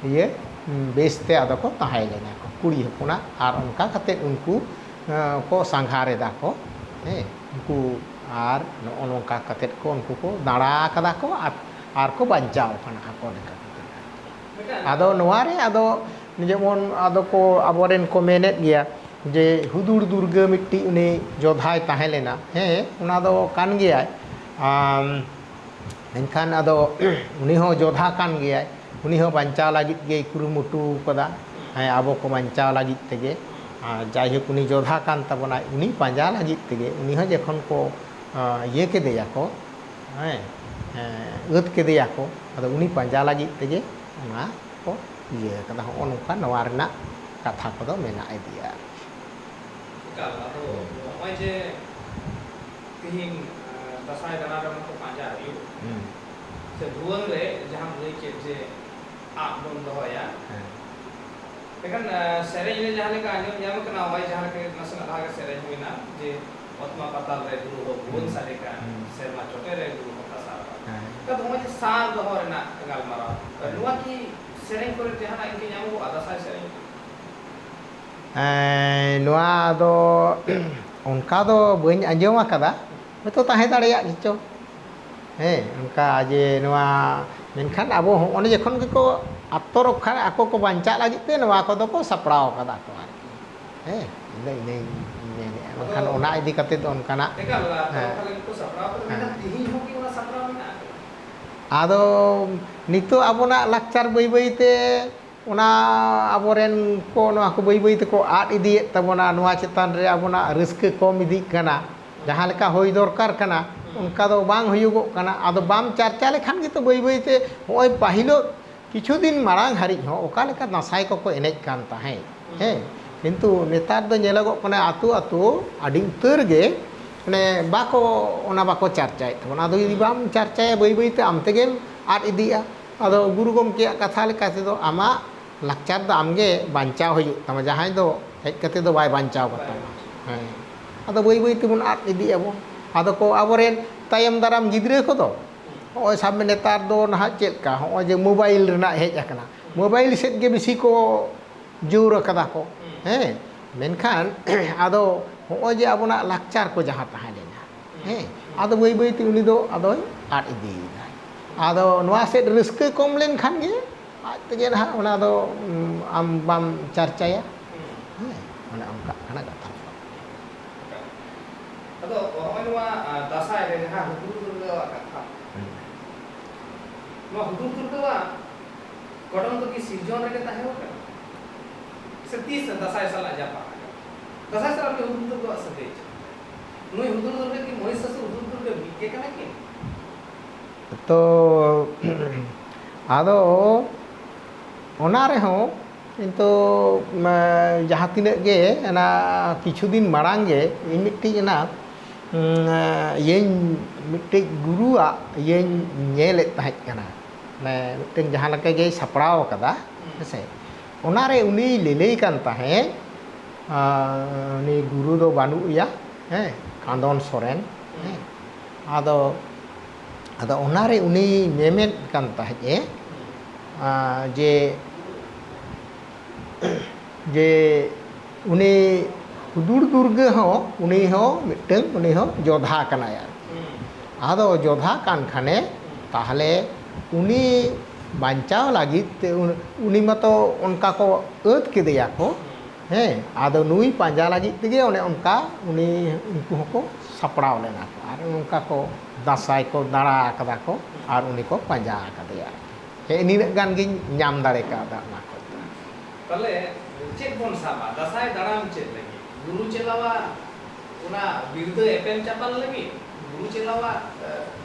ᱤᱭᱟᱹ, ᱩᱸ, ᱵᱮᱥᱛᱮ ᱟᱫᱚ ᱠᱚ ᱛᱟᱦᱮᱸ ᱞᱮᱱᱟ ᱠᱚ, ᱠᱩᱲᱤ ᱦᱚᱯᱚᱱᱟᱜ᱾ ᱟᱨ ᱚᱱᱠᱟ ᱠᱟᱛᱮᱫ ᱩᱱᱠᱩ, ᱮᱸ, ᱠᱚ ᱥᱟᱸᱜᱷᱟᱨ ᱮᱫᱟ ᱠᱚ, ᱦᱮᱸ, ᱩᱱᱠᱩ ᱟᱨ ᱱᱚᱜᱼᱚ ᱱᱚᱝᱠᱟ ᱠᱟᱛᱮᱫ ᱠᱚ ᱩᱱᱠᱩ ᱠᱚ ᱫᱟᱬᱟ ᱟᱠᱟᱫᱟ ᱠᱚ ᱟᱨ, ᱟᱨ ᱠᱚ ᱵᱟᱧᱪᱟᱣ ᱟᱠᱟᱱᱟ ᱟᱠᱚ ᱞᱮᱠᱟ ᱠᱟᱛᱮᱫ᱾ ᱟᱫᱚ ᱱᱚᱣᱟ ᱨᱮ ᱟᱫᱚ ᱡᱮᱢᱚᱱ ᱟᱫᱚ ᱠᱚ ᱟᱵᱚᱨᱮᱱ ᱠᱚ ᱢᱮᱱᱮᱫ ᱜᱮᱭᱟ ᱡᱮ ᱦᱩᱫᱩᱲ ᱫᱩᱨᱜᱟᱹ ᱢᱤᱫᱴᱤᱡ ᱩᱱᱤ ᱡᱳᱫᱷᱟᱭ ᱛᱟᱦᱮᱸ ᱞᱮᱱᱟ, ᱦᱮᱸ, ᱚᱱᱟ ᱫᱚ ᱠᱟᱱ ᱜᱮᱭᱟᱭ᱾ ᱟᱢ, ᱢᱮᱱᱠᱷᱟᱱ ᱟᱫᱚ ᱩᱱᱤ ᱦᱚᱸ ᱡᱳᱫᱷᱟ ᱠᱟᱱ ᱜᱮᱭᱟᱭ, ᱩᱱᱤ ᱦᱚᱸ ᱵᱟᱧᱪᱟᱣ ᱞᱟᱹᱜᱤᱫ ᱜᱮᱭ ᱠᱩᱨᱩᱢᱩᱴᱩ ᱠᱟᱫᱟ᱾ ᱦᱮᱸ, ᱟᱵᱚ ᱠᱚ ᱵᱟᱧᱪᱟᱣ ᱞᱟᱹᱜᱤᱫ ᱛᱮᱜᱮ᱾ ᱟᱨ ᱡᱟᱭᱦᱳᱠ, ᱩᱱᱤ ᱡᱳᱫᱷᱟ ᱠᱟᱱ ᱛᱟᱵᱚᱱᱟᱭ, ᱩᱱᱤ ᱯᱟᱸᱡᱟ ᱞᱟᱹᱜᱤᱫ ᱛᱮᱜᱮ ᱩᱱᱤ ᱦᱚᱸ ᱡᱚᱠᱷᱚᱱ ᱠᱚ, ᱟᱸ, ᱤᱭᱟᱹ ᱠᱮᱫᱮᱭᱟ ᱠᱚ, ᱦᱮᱸ, ᱮᱸ, ᱟᱹᱛ ᱠᱮᱫᱮᱭᱟ ᱠᱚ, ᱟᱫᱚ ᱩᱱᱤ ᱯᱟᱸᱡᱟ ᱞᱟᱹᱜᱤᱫ ᱛᱮᱜᱮ ᱚᱱᱟ ᱠᱚ ᱤᱭᱟᱹ ᱠᱟᱫᱟ᱾ ᱦᱚᱸᱜᱼᱚ ᱱᱚᱝᱠᱟ ᱱᱚᱣᱟ ᱨᱮᱱᱟᱜ ᱠᱟᱛᱷᱟ ᱠᱚᱫᱚ ᱢᱮᱱᱟᱜ ᱤᱫᱤᱭᱟ ᱟᱨᱠᱤ᱾ ᱮᱠᱟᱞ, ᱟᱫᱚ ᱦᱩᱸ᱾ ᱱᱚᱜᱼᱚᱭ ᱡᱮ ᱛᱤᱦᱤᱧ, ᱟᱸ, ᱫᱟᱸᱥᱟᱭ ᱫᱟᱬᱟ ᱨᱮ ᱚᱱᱟ ᱠᱚ ᱯᱟᱸᱡᱟ ᱦᱩᱭᱩᱜ, ᱦᱩᱸ᱾ ᱥᱮ ᱵᱷᱩᱣᱟᱹᱝ ᱨᱮ ᱡᱟᱦᱟᱸᱢ ᱞᱟᱹᱭ ᱠᱮᱫ ᱡᱮ ᱟᱜ ᱵᱚᱱ ᱫᱚᱦᱚᱭᱟ, ᱦᱮᱸ᱾ ᱮᱱᱠᱷᱟᱱ, ᱟᱸ, ᱥᱮᱨᱮᱧ ᱨᱮ ᱡᱟᱦᱟᱸ ᱞᱮᱠᱟ ᱟᱸᱡᱚᱢ ᱧᱟᱢ ᱠᱟᱱᱟ, ᱱᱚᱜᱼᱚᱭ ᱡᱟᱦᱟᱸ ᱞᱮᱠᱟ ᱱᱟᱥᱮᱱᱟᱜ ᱞᱟᱦᱟ ᱜᱮ ᱥᱮᱨᱮᱧ ᱦᱩᱭᱱᱟ ᱡᱮ ᱚᱛ ᱢᱟ ᱯᱟᱛᱟᱞ ᱨᱮ ᱜᱩᱨᱩ ᱦᱚᱸ ᱵᱷᱩᱣᱟᱹᱝ ᱦᱩᱸ᱾ ᱥᱟᱰᱮ ᱠᱟᱱ, ᱦᱩᱸ᱾ ᱥᱮᱨᱢᱟ ᱪᱚᱴᱮ ᱨᱮ ᱜᱩᱨᱩ ᱦᱚᱸ ᱫᱟᱸᱥᱟᱭ ᱨᱟᱵᱟᱝ᱾ ᱦᱮᱸ᱾ ᱮᱱᱠᱷᱟᱱ ᱱᱚᱜᱼᱚᱭ ᱡᱮ ᱥᱟᱨ ᱫᱚᱦᱚ ᱨᱮᱱᱟᱜ ᱜᱟᱞᱢᱟᱨᱟᱣ, ᱦᱮᱸ᱾ ᱱᱚᱣᱟ ᱠᱤ ᱥᱮᱨᱮᱧ ᱠᱚᱨᱮ ᱡᱟᱦᱟᱱᱟᱜ ᱤᱱᱠᱟᱹ ᱧᱟᱢᱚᱜᱼᱟ ᱫᱟᱸᱥᱟᱭ ᱥᱮᱨᱮᱧ? ᱮᱸ, ᱱᱚᱣᱟ ᱫᱚ ᱚᱱᱠᱟ ᱫᱚ ᱵᱟᱹᱧ ᱟᱸᱡᱚᱢ ᱟᱠᱟᱫᱟ, ᱦᱚᱭᱛᱳ ᱛᱟᱦᱮᱸ ᱫᱟᱲᱮᱭᱟᱜ ᱜᱮᱪᱚ᱾ ᱦᱮᱸ, ᱚᱱᱠᱟ ᱡᱮ ᱱᱚᱣᱟ, ᱢᱮᱱᱠᱷᱟᱱ ᱟᱵᱚ ᱦᱚᱸᱜᱼᱚᱭ ᱡᱚᱠᱷᱚᱱ ᱜᱮᱠᱚ ᱟᱛᱛᱚ ᱨᱚᱠᱠᱷᱟ, ᱟᱠᱚ ᱠᱚ ᱵᱟᱧᱪᱟᱜ ᱞᱟᱹᱜᱤᱫ ᱛᱮ ᱱᱚᱣᱟ ᱠᱚᱫᱚ ᱠᱚ ᱥᱟᱯᱲᱟᱣ ᱠᱟᱫᱟ ᱠᱚ ᱟᱨᱠᱤ᱾ ᱦᱮᱸ, ᱤᱧ ᱫᱚ ᱤᱱᱟᱹᱧ ᱢᱮᱱᱮᱫᱼᱟ, ᱵᱟᱝᱠᱷᱟᱱ ᱟᱫᱚ ᱚᱱᱟ ᱤᱫᱤ ᱠᱟᱛᱮ ᱫᱚ ᱚᱱᱠᱟᱱᱟᱜ, ᱮᱠᱟᱞ, ᱟᱛᱛᱚ ᱦᱮᱸ᱾ ᱨᱚᱠᱠᱷᱟ ᱞᱟᱹᱜᱤᱫ ᱠᱚ ᱥᱟᱯᱲᱟᱣ ᱠᱟᱫᱟ, ᱢᱮᱱᱠᱷᱟᱱ ᱦᱮᱸ᱾ ᱛᱤᱦᱤᱧ ᱦᱚᱸ ᱠᱤ ᱚᱱᱟ ᱥᱟᱯᱲᱟᱣ ᱢᱮᱱᱟᱜᱼᱟ? ᱟᱫᱚ ᱱᱤᱛᱚᱜ ᱟᱵᱚᱱᱟᱜ ᱞᱟᱠᱪᱟᱨ ᱵᱟᱹᱭ ᱵᱟᱹᱭ ᱛᱮ ᱚᱱᱟ ᱟᱵᱚᱨᱮᱱ ᱠᱚ ᱱᱚᱣᱟ ᱠᱚ ᱵᱟᱹᱭ ᱵᱟᱹᱭ ᱛᱮᱠᱚ ᱟᱫ ᱤᱫᱤᱭᱮᱫ ᱛᱟᱵᱚᱱᱟ, ᱱᱚᱣᱟ ᱪᱮᱛᱟᱱ ᱨᱮ ᱟᱵᱚᱱᱟᱜ ᱨᱟᱹᱥᱠᱟᱹ ᱠᱚᱢ ᱤᱫᱤᱜ ᱠᱟᱱᱟ᱾ ᱡᱟᱦᱟᱸ ᱞᱮᱠᱟ ᱦᱩᱭ ᱫᱚᱨᱠᱟᱨ ᱠᱟᱱᱟ, ᱚᱱᱠᱟ ᱫᱚ ᱵᱟᱝ ᱦᱩᱭᱩᱜᱚᱜ ᱠᱟᱱᱟ᱾ ᱟᱫᱚ ᱵᱟᱢ ᱪᱟᱨᱪᱟ ᱞᱮᱠᱷᱟᱱ ᱜᱮᱛᱚ ᱵᱟᱹᱭ ᱵᱟᱹᱭ ᱛᱮ ᱦᱚᱸᱜᱼᱚᱭ ᱯᱟᱹᱦᱤᱞᱚᱜ ᱠᱤᱪᱷᱩ ᱫᱤᱱ ᱢᱟᱲᱟᱝ ᱦᱟᱹᱨᱤᱡ ᱦᱚᱸ ᱚᱠᱟ ᱞᱮᱠᱟ ᱫᱟᱸᱥᱟᱭ ᱠᱚᱠᱚ ᱮᱱᱮᱡ ᱠᱟᱱ ᱛᱟᱦᱮᱸᱫ, ᱦᱮᱸ, ᱠᱤᱱᱛᱩ ᱱᱮᱛᱟᱨ ᱫᱚ ᱧᱮᱞᱚᱜᱚᱜ ᱠᱟᱱᱟ ᱟᱹᱛᱩ ᱟᱹᱛᱩ ᱟᱹᱰᱤ ᱩᱛᱟᱹᱨ ᱜᱮ ᱢᱟᱱᱮ ᱵᱟᱠᱚ, ᱚᱱᱟ ᱵᱟᱠᱚ ᱪᱟᱨᱪᱟᱭᱮᱫ ᱛᱟᱵᱚᱱᱟ᱾ ᱟᱫᱚ ᱡᱩᱫᱤ ᱵᱟᱢ ᱪᱟᱨᱪᱟᱭᱟ, ᱵᱟᱹᱭ ᱵᱟᱹᱭ ᱛᱮ ᱟᱢ ᱛᱮᱜᱮᱢ ᱟᱫ ᱤᱫᱤᱜᱼᱟ᱾ ᱟᱫᱚ ᱜᱩᱨᱩ ᱜᱚᱢᱠᱮᱭᱟᱜ ᱠᱟᱛᱷᱟ ᱞᱮᱠᱟ ᱛᱮᱫᱚ ᱟᱢᱟᱜ ᱞᱟᱠᱪᱟᱨ ᱫᱚ ᱟᱢᱜᱮ ᱵᱟᱧᱪᱟᱣ ᱦᱩᱭᱩᱜ ᱛᱟᱢᱟ, ᱡᱟᱦᱟᱸᱭ ᱫᱚ ᱦᱮᱡ ᱠᱟᱛᱮ ᱫᱚ ᱵᱟᱭ ᱵᱟᱧᱪᱟᱣ ᱠᱟᱛᱟᱢᱟ᱾ ᱦᱮᱸ, ᱟᱫᱚ ᱵᱟᱹᱭ ᱵᱟᱹᱭ ᱛᱮᱵᱚᱱ ᱟᱫ ᱤᱫᱤᱜ ᱟᱵᱚᱱ᱾ ᱟᱫᱚ ᱠᱚ ᱟᱵᱚᱨᱮᱱ ᱛᱟᱭᱚᱢ ᱫᱟᱨᱟᱢ ᱜᱤᱫᱽᱨᱟᱹ ᱠᱚᱫᱚ ᱱᱚᱜᱼᱚᱭ ᱥᱟᱵ ᱢᱮ, ᱱᱮᱛᱟᱨ ᱫᱚ ᱱᱟᱦᱟᱜ ᱪᱮᱫ ᱞᱮᱠᱟ, ᱱᱚᱜᱼᱚᱭ ᱡᱮ ᱢᱳᱵᱟᱭᱤᱞ ᱨᱮᱱᱟᱜ ᱦᱮᱡ ᱟᱠᱟᱱᱟ, ᱢᱳᱵᱟᱭᱤᱞ ᱥᱮᱫ ᱜᱮ ᱵᱮᱥᱤ ᱠᱚ ᱡᱳᱨ ᱟᱠᱟᱫᱟ ᱠᱚ᱾ ᱦᱮᱸ, ᱢᱮᱱᱠᱷᱟᱱ ᱟᱫᱚ ᱱᱚᱜᱼᱚᱭ ᱡᱮ ᱟᱵᱚᱱᱟᱜ ᱞᱟᱠᱪᱟᱨ ᱠᱚ ᱡᱟᱦᱟᱸ ᱛᱟᱦᱮᱸ ᱞᱮᱱᱟ, ᱦᱮᱸ, ᱟᱫᱚ ᱵᱟᱹᱭ ᱵᱟᱹᱭ ᱛᱮ ᱩᱱᱤ ᱫᱚ ᱟᱫᱚᱭ ᱟᱫ ᱤᱫᱤᱭᱮᱫᱟ᱾ ᱟᱫᱚ ᱱᱚᱣᱟ ᱥᱮᱫ ᱨᱟᱹᱥᱠᱟᱹ ᱠᱚᱢ ᱞᱮᱱᱠᱷᱟᱱ ᱜᱮ ᱟᱡ ᱛᱮᱜᱮ ᱱᱟᱦᱟᱜ ᱚᱱᱟ ᱫᱚ, ᱩᱢ, ᱟᱢ ᱵᱟᱢ ᱪᱟᱨᱪᱟᱭᱟ᱾ ᱦᱮᱸ, ᱚᱱᱮ ᱚᱱᱠᱟᱜ ᱠᱟᱱᱟ ᱠᱟᱛᱷᱟ ᱫᱚ᱾ ᱟᱫᱚ ᱱᱚᱜᱼᱚᱭ ᱱᱚᱣᱟ, ᱟ, ᱫᱟᱸᱥᱟᱭ ᱨᱮ ᱡᱟᱦᱟᱸ ᱦᱩᱫᱩᱲ ᱫᱩᱨᱜᱟᱹᱣᱟᱜ ᱠᱟᱛᱷᱟ, ᱦᱩᱸ᱾ ᱱᱚᱣᱟ ᱦᱩᱫᱩᱲ ᱫᱩᱨᱜᱟᱹᱣᱟᱜ ᱜᱷᱚᱴᱚᱱ ᱫᱚ ᱠᱤ ᱥᱤᱨᱡᱚᱱ ᱨᱮᱜᱮ ᱛᱟᱦᱮᱸ ᱠᱟᱱᱟ? ᱥᱮ ᱛᱤᱥ ᱫᱟᱸᱥᱟᱭ ᱥᱟᱞᱟᱜ ᱡᱟᱯᱟᱜ ᱟᱠᱟᱱᱟ? ᱫᱟᱸᱥᱟᱭ ᱥᱟᱞᱟᱜ ᱠᱤ ᱦᱩᱫᱩᱲ ᱫᱩᱨᱜᱟᱹᱣᱟᱜ ᱥᱟᱹᱜᱟᱹᱭ ᱪᱮᱫ? ᱱᱩᱭ ᱦᱩᱫᱩᱲ ᱫᱩᱨᱜᱟᱹ ᱠᱤ ᱢᱚᱦᱤᱥᱟᱥᱩᱨ ᱦᱩᱫᱩᱲ ᱫᱩᱨᱜᱟᱹ ᱢᱤᱫ ᱜᱮ ᱠᱟᱱᱟ ᱠᱤᱱ? ᱛᱚ, ᱟᱫᱚ ᱚᱱᱟ ᱨᱮᱦᱚᱸ ᱠᱤᱱᱛᱩ, ᱢᱟ, ᱡᱟᱦᱟᱸ ᱛᱤᱱᱟᱹᱜ ᱜᱮ ᱚᱱᱟ ᱠᱤᱪᱷᱩ ᱫᱤᱱ ᱢᱟᱲᱟᱝ ᱜᱮ ᱤᱧ ᱢᱤᱫᱴᱤᱡ ᱚᱱᱟ, ᱩᱸ, ᱤᱭᱟᱹᱧ, ᱢᱤᱫᱴᱤᱡ ᱜᱩᱨᱩᱣᱟᱜ ᱤᱭᱟᱹᱧ ᱧᱮᱞᱮᱫ ᱛᱟᱦᱮᱸᱫ ᱠᱟᱱᱟ, ᱢᱟᱱᱮ ᱢᱤᱫᱴᱟᱝ ᱡᱟᱦᱟᱸ ᱞᱮᱠᱟ ᱜᱮᱭ ᱥᱟᱯᱲᱟᱣ ᱟᱠᱟᱫᱟ, ᱦᱮᱸ ᱥᱮ᱾ ᱚᱱᱟᱨᱮ ᱩᱱᱤᱭ ᱞᱟᱹᱞᱟᱹᱭ ᱠᱟᱱ ᱛᱟᱦᱮᱸᱫ, ᱟᱨ ᱩᱱᱤ ᱜᱩᱨᱩ ᱫᱚ ᱵᱟᱹᱱᱩᱜ ᱮᱭᱟ, ᱦᱮᱸ, ᱠᱟᱸᱫᱚᱱ ᱥᱚᱨᱮᱱ, ᱦᱮᱸ᱾ ᱟᱫᱚ, ᱟᱫᱚ ᱚᱱᱟᱨᱮ ᱩᱱᱤ ᱢᱮᱢᱮᱱ ᱠᱟᱱ ᱛᱟᱦᱮᱸᱫ ᱮ, ᱟᱨ ᱡᱮ, ᱡᱮ ᱩᱱᱤ ᱦᱩᱫᱩᱲ ᱫᱩᱨᱜᱟᱹ ᱦᱚᱸ, ᱩᱱᱤ ᱦᱚᱸ ᱢᱤᱫᱴᱟᱝ, ᱩᱱᱤ ᱦᱚᱸ ᱡᱚᱫᱷᱟ ᱠᱟᱱᱟᱭ ᱟᱨᱠᱤ᱾ ᱟᱫᱚ ᱡᱚᱫᱷᱟ ᱠᱟᱱ ᱠᱷᱟᱱᱮ, ᱛᱟᱦᱞᱮ ᱩᱱᱤ ᱵᱟᱧᱪᱟᱣ ᱞᱟᱹᱜᱤᱫ ᱛᱮ ᱩᱱ-, ᱩᱱᱤ ᱢᱟᱛᱚ ᱚᱱᱠᱟ ᱠᱚ ᱟᱹᱛ ᱠᱮᱫᱮᱭᱟ ᱠᱚ, ᱦᱮᱸ, ᱟᱫᱚ ᱱᱩᱭ ᱯᱟᱸᱡᱟ ᱞᱟᱹᱜᱤᱫ ᱛᱮᱜᱮ ᱚᱱᱮ ᱚᱱᱠᱟ ᱩᱱᱤ, ᱩᱱᱠᱩ ᱦᱚᱸᱠᱚ ᱥᱟᱯᱲᱟᱣ ᱞᱮᱱᱟ ᱠᱚ ᱟᱨ ᱚᱱᱠᱟ ᱠᱚ ᱫᱟᱸᱥᱟᱭ ᱠᱚ ᱫᱟᱬᱟ ᱟᱠᱟᱫᱟ ᱠᱚ ᱟᱨ ᱩᱱᱤ ᱠᱚ ᱯᱟᱸᱡᱟ ᱟᱠᱟᱫᱮᱭᱟ᱾ ᱦᱮᱸ, ᱱᱤᱱᱟᱹᱜ ᱜᱟᱱ ᱜᱤᱧ ᱧᱟᱢ ᱫᱟᱲᱮ ᱠᱟᱣᱫᱟ ᱚᱱᱟ ᱠᱷᱚᱱ ᱫᱚ᱾ ᱛᱟᱦᱞᱮ ᱪᱮᱫ ᱵᱚᱱ ᱥᱟᱵᱟ? ᱫᱟᱸᱥᱟᱭ ᱫᱟᱬᱟᱱ ᱪᱮᱫ ᱞᱟᱹᱜᱤᱫ? ᱜᱩᱨᱩ ᱪᱮᱞᱟᱣᱟᱜ ᱚᱱᱟ ᱵᱤᱨᱫᱟᱹ ᱮᱯᱮᱢ ᱪᱟᱯᱟᱞ ᱞᱟᱹᱜᱤᱫ? ᱜᱩᱨᱩ ᱪᱮᱞᱟᱣᱟᱜ, ᱮ,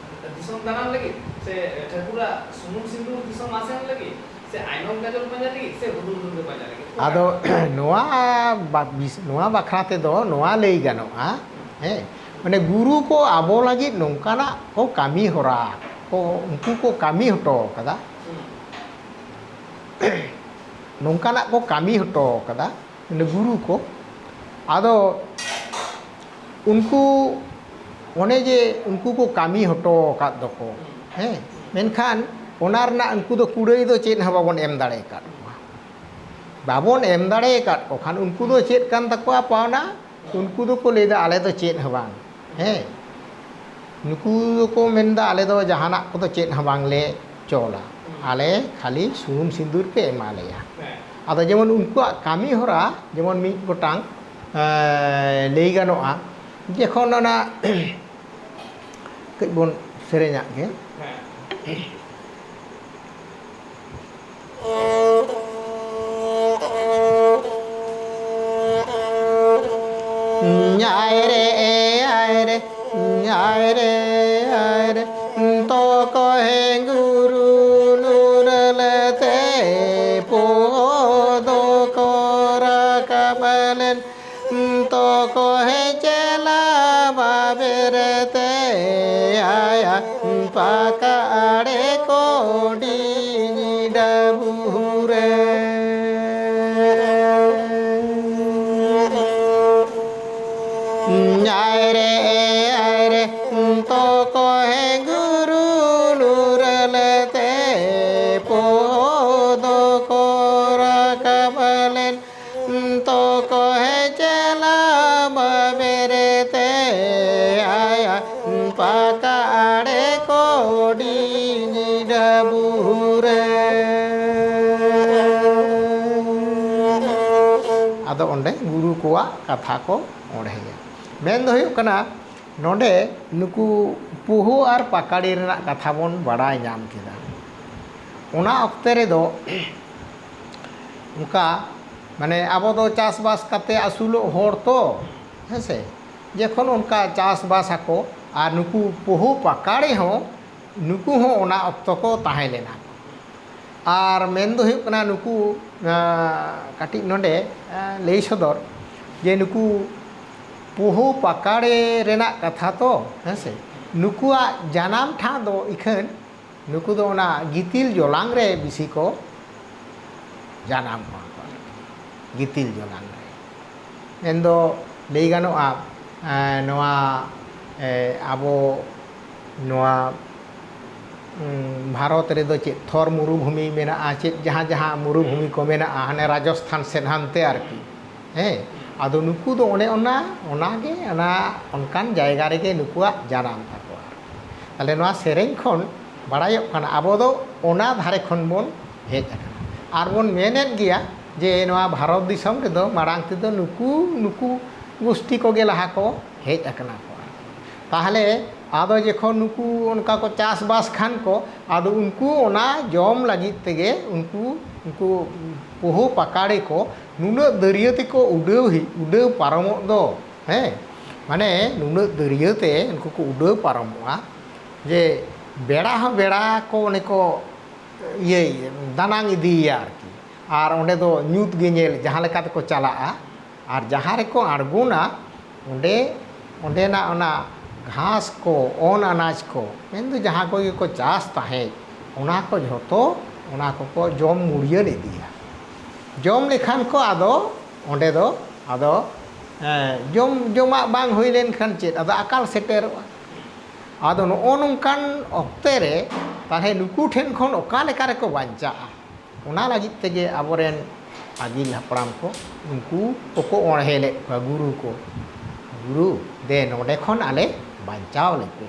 ᱫᱤᱥᱚᱢ ᱫᱟᱬᱟᱱ ᱞᱟᱹᱜᱤᱫ? ᱥᱮ ᱴᱷᱟᱹᱠᱩᱨᱟᱜ ᱥᱩᱱᱩᱢ ᱥᱤᱸᱫᱩᱨ ᱫᱤᱥᱚᱢ ᱟᱥᱮᱱ ᱞᱟᱹᱜᱤᱫ? ᱥᱮ ᱟᱭᱱᱚᱢ ᱠᱟᱡᱚᱞ ᱯᱟᱸᱡᱟ ᱞᱟᱹᱜᱤᱫ? ᱥᱮ ᱦᱩᱫᱩᱲ ᱫᱩᱨᱜᱟᱹ ᱯᱟᱸᱡᱟ ᱞᱟᱹᱜᱤᱫ? ᱚᱠᱟᱴᱟᱜ? ᱟᱫᱚ ᱱᱚᱣᱟ ᱵᱟ-, ᱵᱤᱥ-, ᱱᱚᱣᱟ ᱵᱟᱠᱷᱨᱟ ᱛᱮᱫᱚ ᱱᱚᱣᱟ ᱞᱟᱹᱭ ᱜᱟᱱᱚᱜᱼᱟ, ᱦᱮᱸ, ᱢᱟᱱᱮ ᱜᱩᱨᱩ ᱠᱚ ᱟᱵᱚ ᱞᱟᱹᱜᱤᱫ ᱱᱚᱝᱠᱟᱱᱟᱜ ᱠᱚ ᱠᱟᱹᱢᱤ ᱦᱚᱨᱟ ᱠᱚ ᱩᱱᱠᱩ ᱠᱚ ᱠᱟᱹᱢᱤ ᱦᱚᱴᱚ ᱠᱟᱫᱟ, ᱦᱩᱸ᱾ ᱱᱚᱝᱠᱟᱱᱟᱜ ᱠᱚ ᱠᱟᱹᱢᱤ ᱦᱚᱴᱚ ᱠᱟᱫᱟ, ᱢᱟᱱᱮ ᱜᱩᱨᱩ ᱠᱚ᱾ ᱟᱫᱚ ᱩᱱᱠᱩ ᱚᱱᱮ ᱡᱮ ᱩᱱᱠᱩ ᱠᱚ ᱠᱟᱹᱢᱤ ᱦᱚᱴᱚ ᱟᱠᱟᱫ ᱫᱚᱠᱚ, ᱦᱮᱸ, ᱢᱮᱱᱠᱷᱟᱱ ᱚᱱᱟ ᱨᱮᱱᱟᱜ ᱩᱱᱠᱩ ᱫᱚ ᱠᱩᱲᱟᱹᱭ ᱫᱚ ᱪᱮᱫ ᱦᱚᱸ ᱵᱟᱵᱚᱱ ᱮᱢ ᱫᱟᱲᱮ ᱟᱠᱟᱫ ᱠᱚᱣᱟ᱾ ᱵᱟᱵᱚᱱ ᱮᱢ ᱫᱟᱲᱮ ᱟᱠᱟᱫ ᱠᱚ ᱠᱷᱟᱱ ᱩᱱᱠᱩ ᱫᱚ ᱪᱮᱫ ᱠᱟᱱ ᱛᱟᱠᱚᱣᱟ ᱯᱟᱣᱱᱟ? ᱩᱱᱠᱩ ᱫᱚᱠᱚ ᱞᱟᱹᱭᱫᱟ, "ᱟᱞᱮ ᱫᱚ ᱪᱮᱫ ᱦᱚᱸ ᱵᱟᱝ", ᱦᱮᱸ, ᱱᱩᱠᱩ ᱫᱚᱠᱚ ᱢᱮᱱᱫᱟ, "ᱟᱞᱮ ᱫᱚ ᱡᱟᱦᱟᱱᱟᱜ ᱠᱚᱫᱚ ᱪᱮᱫ ᱦᱚᱸ ᱵᱟᱝᱞᱮ ᱪᱚᱞᱟ, ᱟᱞᱮ ᱠᱷᱟᱹᱞᱤ ᱥᱩᱱᱩᱢ ᱥᱤᱸᱫᱩᱨ ᱯᱮ ᱮᱢᱟ ᱞᱮᱭᱟ᱾" ᱟᱫᱚ ᱡᱮᱢᱚᱱ ᱩᱱᱠᱩᱣᱟᱜ ᱠᱟᱹᱢᱤ ᱦᱚᱨᱟ ᱡᱮᱢᱚᱱ ᱢᱤᱫ ᱜᱚᱴᱟᱝ, ᱮᱸ, ᱞᱟᱹᱭ ᱜᱟᱱᱚᱜᱼᱟ, ᱡᱚᱠᱷᱚᱱ ᱚᱱᱟ ᱠᱟᱹᱡ ᱵᱚᱱ ᱥᱮᱨᱮᱧᱟᱜ ᱜᱮ᱾ ᱧᱟᱭ ᱨᱮ, ᱮᱭᱟᱭ ᱨᱮ, ᱧᱟᱭ ᱨᱮ, ᱮᱭᱟᱭ ᱨᱮ, ᱛᱚᱠᱚ ᱦᱮᱸ ᱜᱩᱨᱩ ᱱᱩᱨᱟᱹᱞ ᱛᱮ ᱯᱳᱦᱳ ᱫᱚᱠᱚ ᱨᱟᱠᱟᱵ ᱞᱮᱱ᱾ ᱛᱚᱠᱚ ᱦᱮᱸ ᱪᱮᱞᱟ ᱵᱟᱵᱮᱨ ᱛᱮ ᱟᱭᱟ ᱯᱟᱠᱟ ᱟᱲᱮ ᱠᱚᱰᱤ ᱰᱟᱹᱵᱩᱨᱮ᱾ ᱧᱟᱭ ᱨᱮ, ᱮᱭᱟᱭ ᱨᱮ, ᱛᱚᱠᱚ ᱦᱮᱸ ᱜᱩᱨᱩ ᱱᱩᱨᱟᱹᱞ ᱛᱮ ᱯᱳᱦᱳ ᱫᱚᱠᱚ ᱨᱟᱠᱟᱵ ᱞᱮᱱ᱾ ᱛᱚᱠᱚ ᱦᱮᱸ ᱪᱮᱞᱟ ᱵᱟᱵᱮᱨ ᱛᱮ ᱟᱭᱟ ᱯᱟᱠᱟ ᱟᱲᱮ ᱠᱚᱰᱤ ᱰᱟᱹᱵᱩᱨᱮ᱾ ᱟᱫᱚ ᱚᱸᱰᱮ ᱜᱩᱨᱩ ᱠᱚᱣᱟᱜ ᱠᱟᱛᱷᱟ ᱠᱚ ᱚᱬᱦᱮᱭᱟ᱾ ᱢᱮᱱ ᱫᱚ ᱦᱩᱭᱩᱜ ᱠᱟᱱᱟ, ᱱᱚᱰᱮ ᱱᱩᱠᱩ ᱯᱳᱦᱳ ᱟᱨ ᱯᱟᱠᱟᱲᱤ ᱨᱮᱱᱟᱜ ᱠᱟᱛᱷᱟ ᱵᱚᱱ ᱵᱟᱲᱟᱭ ᱧᱟᱢ ᱠᱮᱫᱟ᱾ ᱚᱱᱟ ᱚᱠᱛᱮ ᱨᱮᱫᱚ ᱚᱱᱠᱟ, ᱢᱟᱱᱮ, ᱟᱵᱚ ᱫᱚ ᱪᱟᱥᱵᱟᱥ ᱠᱟᱛᱮ ᱟᱹᱥᱩᱞᱚᱜ ᱦᱚᱲ ᱛᱚ, ᱦᱮᱸ ᱥᱮ? ᱡᱚᱠᱷᱚᱱ ᱚᱱᱠᱟ ᱪᱟᱥᱵᱟᱥ ᱟᱠᱚ, ᱟᱨ ᱱᱩᱠᱩ ᱯᱳᱦᱳ ᱯᱟᱠᱟᱲᱤ ᱦᱚᱸ, ᱱᱩᱠᱩ ᱦᱚᱸ ᱚᱱᱟ ᱚᱠᱛᱚ ᱠᱚ ᱛᱟᱦᱮᱸ ᱞᱮᱱᱟ᱾ ᱟᱨ ᱢᱮᱱ ᱫᱚ ᱦᱩᱭᱩᱜ ᱠᱟᱱᱟ, ᱱᱩᱠᱩ, ᱟᱸ, ᱠᱟᱹᱴᱤᱡ ᱱᱚᱰᱮ, ᱟᱸ, ᱞᱟᱹᱭ ᱥᱚᱫᱚᱨ ᱡᱮ ᱱᱩᱠᱩ ᱯᱳᱦᱳ ᱯᱟᱠᱟᱲᱮ ᱨᱮᱱᱟᱜ ᱠᱟᱛᱷᱟ ᱛᱚ, ᱦᱮᱸ ᱥᱮ? ᱱᱩᱠᱩᱣᱟᱜ ᱡᱟᱱᱟᱢ ᱴᱷᱟᱶ ᱫᱚ ᱤᱠᱷᱟᱹᱱ ᱱᱩᱠᱩ ᱫᱚ ᱚᱱᱟ ᱜᱤᱛᱤᱞ ᱡᱚᱞᱟᱝ ᱨᱮ ᱵᱮᱥᱤ ᱠᱚ ᱡᱟᱱᱟᱢᱚᱜᱼᱟ, ᱜᱤᱛᱤᱞ ᱡᱚᱞᱟᱝ ᱨᱮ᱾ ᱢᱮᱱᱫᱚ ᱞᱟᱹᱭ ᱜᱟᱱᱚᱜᱼᱟ, ᱮᱸ, ᱱᱚᱣᱟ, ᱮᱸ, ᱟᱵᱚ ᱱᱚᱣᱟ ᱩᱸ, ᱵᱷᱟᱨᱚᱛ ᱨᱮᱫᱚ ᱪᱮᱫ ᱛᱷᱚᱨ ᱢᱩᱨᱩᱵᱷᱩᱢᱤ ᱢᱮᱱᱟᱜᱼᱟ, ᱪᱮᱫ ᱡᱟᱦᱟᱸ ᱡᱟᱦᱟᱸ ᱢᱩᱨᱩᱵᱷᱩᱢᱤ ᱠᱚ ᱢᱮᱱᱟᱜᱼᱟ, ᱦᱟᱱᱮ ᱨᱟᱡᱚᱥᱛᱷᱟᱱ ᱥᱮᱫ ᱦᱟᱱᱛᱮ ᱟᱨᱠᱤ᱾ ᱦᱮᱸ, ᱟᱫᱚ ᱱᱩᱠᱩ ᱫᱚ ᱚᱱᱮ ᱚᱱᱟ, ᱚᱱᱟᱜᱮ, ᱚᱱᱟ ᱚᱱᱠᱟᱱ ᱡᱟᱭᱜᱟ ᱨᱮᱜᱮ ᱱᱩᱠᱩᱣᱟᱜ ᱡᱟᱱᱟᱢ ᱛᱟᱠᱚᱣᱟ᱾ ᱛᱟᱦᱞᱮ ᱱᱚᱣᱟ ᱥᱮᱨᱮᱧ ᱠᱷᱚᱱ ᱵᱟᱲᱟᱭᱚᱜ ᱠᱟᱱᱟ, ᱟᱵᱚ ᱫᱚ ᱚᱱᱟ ᱫᱷᱟᱨᱮ ᱠᱷᱚᱱ ᱵᱚᱱ ᱦᱮᱡ ᱟᱠᱟᱱᱟ᱾ ᱟᱨ ᱵᱚᱱ ᱢᱮᱱᱮᱫ ᱜᱮᱭᱟ ᱡᱮ ᱱᱚᱣᱟ ᱵᱷᱟᱨᱚᱛ ᱫᱤᱥᱚᱢ ᱨᱮᱫᱚ ᱢᱟᱲᱟᱝ ᱛᱮᱫᱚ ᱱᱩᱠᱩ, ᱱᱩᱠᱩ ᱜᱩᱥᱴᱤ ᱠᱚᱜᱮ ᱞᱟᱦᱟ ᱠᱚ ᱦᱮᱡ ᱟᱠᱟᱱᱟ ᱠᱚ᱾ ᱛᱟᱦᱞᱮ ᱟᱫᱚ ᱡᱚᱠᱷᱚᱱ ᱱᱩᱠᱩ ᱚᱱᱠᱟ ᱠᱚ ᱪᱟᱥᱵᱟᱥ ᱠᱷᱟᱱ ᱠᱚ, ᱟᱫᱚ ᱩᱱᱠᱩ ᱚᱱᱟ ᱡᱚᱢ ᱞᱟᱹᱜᱤᱫ ᱛᱮᱜᱮ ᱩᱱᱠᱩ, ᱩᱱᱠᱩ ᱯᱳᱦᱳ ᱯᱟᱠᱟᱲᱮ ᱠᱚ ᱱᱩᱱᱟᱹᱜ ᱫᱟᱹᱨᱭᱟᱹ ᱛᱮᱠᱚ ᱩᱰᱟᱹᱣ ᱦᱤ-, ᱩᱰᱟᱹᱣ ᱯᱟᱨᱚᱢᱚᱜ ᱫᱚ, ᱦᱮᱸ, ᱢᱟᱱᱮ ᱱᱩᱱᱟᱹᱜ ᱫᱟᱹᱨᱭᱟᱹ ᱛᱮ ᱩᱱᱠᱩ ᱠᱚ ᱩᱰᱟᱹᱣ ᱯᱟᱨᱚᱢᱚᱜᱼᱟ ᱡᱮ ᱵᱮᱲᱟ ᱦᱚᱸ ᱵᱮᱲᱟ ᱠᱚ ᱚᱱᱮ ᱠᱚ ᱤᱭᱟᱹᱭ ᱫᱟᱱᱟᱝ ᱤᱫᱤᱭᱮᱭᱟ ᱟᱨᱠᱤ᱾ ᱟᱨ ᱚᱸᱰᱮ ᱫᱚ ᱧᱩᱛ ᱜᱮ ᱧᱮᱞ, ᱡᱟᱦᱟᱸ ᱞᱮᱠᱟ ᱛᱮᱠᱚ ᱪᱟᱞᱟᱜᱼᱟ ᱟᱨ ᱡᱟᱦᱟᱸ ᱨᱮᱠᱚ ᱟᱬᱜᱚᱱᱟ, ᱚᱸᱰᱮ, ᱚᱸᱰᱮᱱᱟᱜ ᱚᱱᱟ ᱜᱷᱟᱥ ᱠᱚ, ᱚᱱ ᱟᱱᱟᱡᱽ ᱠᱚ, ᱢᱮᱱᱫᱚ ᱡᱟᱦᱟᱸ ᱠᱚᱜᱮ ᱠᱚ ᱪᱟᱥ ᱛᱟᱦᱮᱸᱫ, ᱚᱱᱟ ᱠᱚ ᱡᱷᱚᱛᱚ, ᱚᱱᱟ ᱠᱚᱠᱚ ᱡᱚᱢ ᱢᱩᱲᱭᱟᱹᱫ ᱤᱫᱤᱭᱟ᱾ ᱡᱚᱢ ᱞᱮᱠᱷᱟᱱ ᱠᱚ ᱟᱫᱚ ᱚᱸᱰᱮ ᱫᱚ ᱟᱫᱚ, ᱮᱸ, ᱡᱚᱢ, ᱡᱚᱢᱟᱜ ᱵᱟᱝ ᱦᱩᱭ ᱞᱮᱱᱠᱷᱟᱱ ᱪᱮᱫ, ᱟᱫᱚ ᱟᱠᱟᱞ ᱥᱮᱴᱮᱨᱚᱜᱼᱟ᱾ ᱟᱫᱚ ᱱᱚᱜᱼᱚ ᱱᱚᱝᱠᱟᱱ ᱚᱠᱛᱮ ᱨᱮ ᱛᱟᱦᱞᱮ ᱱᱩᱠᱩ ᱴᱷᱮᱱ ᱠᱷᱚᱱ ᱚᱠᱟ ᱞᱮᱠᱟ ᱨᱮᱠᱚ ᱵᱟᱧᱪᱟᱜᱼᱟ? ᱚᱱᱟ ᱞᱟᱹᱜᱤᱫ ᱛᱮᱜᱮ ᱟᱵᱚᱨᱮᱱ ᱟᱹᱜᱤᱞ ᱦᱟᱯᱲᱟᱢ ᱠᱚ, ᱩᱱᱠᱩ ᱠᱚᱠᱚ ᱚᱬᱦᱮ ᱞᱮᱫ ᱠᱚᱣᱟ, ᱜᱩᱨᱩ ᱠᱚ, "ᱜᱩᱨᱩ, ᱫᱮ ᱱᱚᱰᱮ ᱠᱷᱚᱱ ᱟᱞᱮ ᱵᱟᱧᱪᱟᱣ ᱞᱮᱯᱮ᱾"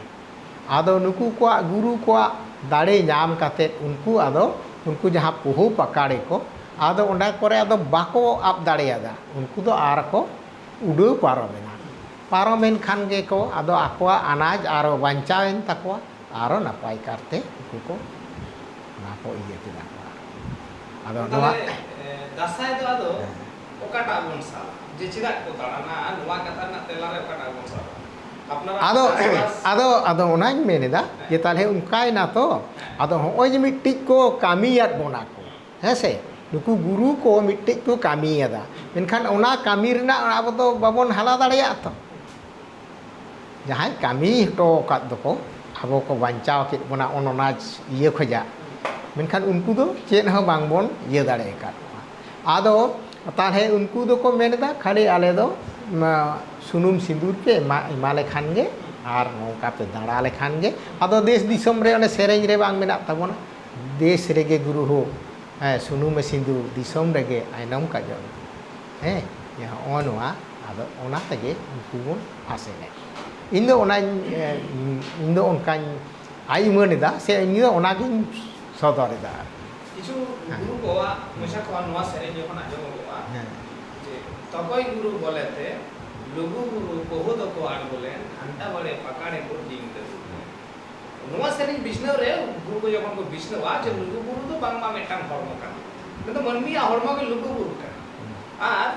ᱟᱫᱚ ᱱᱩᱠᱩ ᱠᱚᱣᱟᱜ, ᱜᱩᱨᱩ ᱠᱚᱣᱟᱜ ᱫᱟᱲᱮ ᱧᱟᱢ ᱠᱟᱛᱮᱫ ᱩᱱᱠᱩ ᱟᱫᱚ, ᱩᱱᱠᱩ ᱡᱟᱦᱟᱸ ᱯᱳᱦᱳ ᱯᱟᱠᱟᱲᱮ ᱠᱚ, ᱟᱫᱚ ᱚᱸᱰᱮ ᱠᱚᱨᱮ ᱟᱫᱚ ᱵᱟᱠᱚ ᱟᱵ ᱫᱟᱲᱮᱭᱟᱫᱟ, ᱩᱱᱠᱩ ᱫᱚ ᱟᱨ ᱠᱚ ᱩᱰᱟᱹᱣ ᱯᱟᱨᱚᱢᱮᱱᱟ᱾ ᱯᱟᱨᱚᱢᱮᱱ ᱠᱷᱟᱱ ᱜᱮᱠᱚ ᱟᱫᱚ ᱟᱠᱚᱣᱟᱜ ᱟᱱᱟᱡᱽ ᱟᱨᱚ ᱵᱟᱧᱪᱟᱣᱮᱱ ᱛᱟᱠᱚᱣᱟ, ᱟᱨᱚ ᱱᱟᱯᱟᱭ ᱠᱟᱨᱛᱮ ᱩᱱᱠᱩ ᱠᱚ ᱚᱱᱟ ᱠᱚ ᱤᱭᱟᱹ ᱠᱮᱫᱟ ᱠᱚ᱾ ᱟᱫᱚ ᱱᱚᱣᱟ ᱛᱟᱦᱞᱮ, ᱮ, ᱫᱟᱸᱥᱟᱭ ᱫᱚ ᱟᱫᱚ ᱦᱮᱸ᱾ ᱚᱠᱟᱴᱟᱜ ᱵᱚᱱ ᱥᱟᱵᱟ? ᱡᱮ ᱪᱮᱫᱟᱜ ᱠᱚ ᱫᱟᱬᱟᱱᱟ, ᱱᱚᱣᱟ ᱠᱟᱛᱷᱟ ᱨᱮᱱᱟᱜ ᱛᱮᱞᱟ ᱨᱮ ᱚᱠᱟᱴᱟᱜ ᱵᱚᱱ ᱥᱟᱵᱟ? ᱟᱯᱱᱟᱨᱟᱜ ᱟᱫᱚ, ᱪᱟᱥᱵᱟᱥ ᱟᱫᱚ, ᱟᱫᱚ ᱚᱱᱟᱧ ᱢᱮᱱ ᱮᱫᱟ ᱡᱮ ᱛᱟᱦᱞᱮ ᱚᱱᱠᱟᱭᱮᱱᱟ ᱛᱚ, ᱟᱫᱚ ᱦᱚᱸᱜᱼᱚᱭ ᱡᱮ ᱢᱤᱫᱴᱤᱡ ᱠᱚ ᱠᱟᱹᱢᱤᱭᱟᱫ ᱵᱚᱱᱟ ᱠᱚ, ᱦᱮᱸ ᱥᱮ? ᱱᱩᱠᱩ ᱜᱩᱨᱩ ᱠᱚ ᱢᱤᱫᱴᱤᱡ ᱠᱚ ᱠᱟᱹᱢᱤᱭᱟᱫᱟ, ᱢᱮᱱᱠᱷᱟᱱ ᱚᱱᱟ ᱠᱟᱹᱢᱤ ᱨᱮᱱᱟᱜ ᱟᱵᱚ ᱫᱚ ᱵᱟᱵᱚᱱ ᱦᱟᱞᱟ ᱫᱟᱲᱮᱭᱟᱜᱼᱟ ᱛᱚ᱾ ᱡᱟᱦᱟᱸᱭ ᱠᱟᱹᱢᱤ ᱦᱚᱴᱚ ᱟᱠᱟᱫ ᱫᱚᱠᱚ, ᱟᱵᱚ ᱠᱚ ᱵᱟᱧᱪᱟᱣ ᱠᱮᱫ ᱵᱚᱱᱟ ᱚᱱ ᱚᱱᱟ ᱤᱭᱟᱹ ᱠᱷᱚᱡᱟᱜ, ᱢᱮᱱᱠᱷᱟᱱ ᱩᱱᱠᱩ ᱫᱚ ᱪᱮᱫ ᱦᱚᱸ ᱵᱟᱝᱵᱚᱱ ᱤᱭᱟᱹ ᱫᱟᱲᱮ ᱟᱠᱟᱫ ᱠᱚᱣᱟ᱾ ᱟᱫᱚ ᱛᱟᱦᱞᱮ ᱩᱱᱠᱩ ᱫᱚᱠᱚ ᱢᱮᱱ ᱮᱫᱟ, ᱠᱷᱟᱹᱞᱤ ᱟᱞᱮ ᱫᱚ, ᱢᱟ, ᱥᱩᱱᱩᱢ ᱥᱤᱸᱫᱩᱨ ᱯᱮ ᱮᱢᱟ, ᱮᱢᱟ ᱞᱮᱠᱷᱟᱱ ᱜᱮ ᱟᱨ ᱱᱚᱝᱠᱟ ᱯᱮ ᱫᱟᱬᱟ ᱞᱮᱠᱷᱟᱱ ᱜᱮ, ᱟᱫᱚ ᱫᱮᱥ ᱫᱤᱥᱚᱢ ᱨᱮ ᱚᱱᱮ ᱥᱮᱨᱮᱧ ᱨᱮ ᱵᱟᱝ ᱢᱮᱱᱟᱜ ᱛᱟᱵᱚᱱᱟ, "ᱫᱮᱥ ᱨᱮᱜᱮ ᱜᱩᱨᱩ ᱦᱳ, ᱦᱮᱸ, ᱥᱩᱱᱩᱢᱮ ᱥᱤᱸᱫᱩᱨ, ᱫᱤᱥᱚᱢ ᱨᱮᱜᱮ ᱟᱭᱱᱚᱢ ᱠᱟᱡᱚᱞ"? ᱦᱮᱸ, ᱡᱮ ᱦᱚᱸᱜᱼᱚ ᱱᱚᱣᱟ, ᱟᱫᱚ ᱚᱱᱟ ᱛᱮᱜᱮ ᱩᱱᱠᱩ ᱵᱚᱱ ᱟᱥᱮᱱᱮᱫ᱾ ᱤᱧ ᱫᱚ ᱚᱱᱟᱧ, ᱮ, ᱤᱧ ᱫᱚ ᱚᱱᱠᱟᱧ ᱟᱭ ᱩᱢᱟᱹᱱ ᱮᱫᱟ, ᱥᱮ ᱤᱧ ᱫᱚ ᱚᱱᱟᱜᱤᱧ ᱥᱚᱫᱚᱨ ᱮᱫᱟ ᱟᱨᱠᱤ᱾ ᱠᱤᱪᱷᱩ ᱦᱮᱸ᱾ ᱜᱩᱨᱩ ᱠᱚᱣᱟᱜ ᱢᱚᱪᱟ ᱠᱷᱚᱱ ᱱᱚᱣᱟ ᱥᱮᱨᱮᱧ ᱡᱚᱠᱷᱚᱱ ᱟᱸᱡᱚᱢᱚᱜᱚᱜᱼᱟ, ᱦᱮᱸ᱾ ᱡᱮ, "ᱛᱚᱠᱚᱭ ᱜᱩᱨᱩ ᱵᱚᱞᱮᱛᱮ ᱞᱩᱜᱩ ᱵᱩᱨᱩ ᱵᱚᱦᱩ ᱫᱚᱠᱚ ᱟᱬᱜᱚ ᱞᱮᱱ, ᱜᱷᱟᱱᱴᱟ ᱵᱟᱲᱮ ᱯᱟᱠᱟᱲᱮ ᱠᱚ ᱰᱤᱝ ᱛᱟᱹᱨᱩᱵ ᱞᱮᱱ᱾" ᱱᱚᱣᱟ ᱥᱮᱨᱮᱧ ᱵᱤᱪᱷᱱᱟᱹᱣ ᱨᱮ ᱜᱩᱨᱩ ᱠᱚ ᱡᱚᱠᱷᱚᱱ ᱠᱚ ᱵᱤᱪᱷᱱᱟᱹᱣᱟ ᱡᱮ ᱞᱩᱜᱩ ᱵᱩᱨᱩ ᱫᱚ ᱵᱟᱝᱢᱟ ᱢᱤᱫᱴᱟᱝ ᱦᱚᱲᱢᱚ ᱠᱟᱱᱟ, ᱢᱮᱱᱫᱚ ᱢᱟᱹᱱᱢᱤᱭᱟᱜ ᱦᱚᱲᱢᱚ ᱜᱮ ᱞᱩᱜᱩ ᱵᱩᱨᱩ ᱠᱟᱱᱟ᱾ ᱟᱨ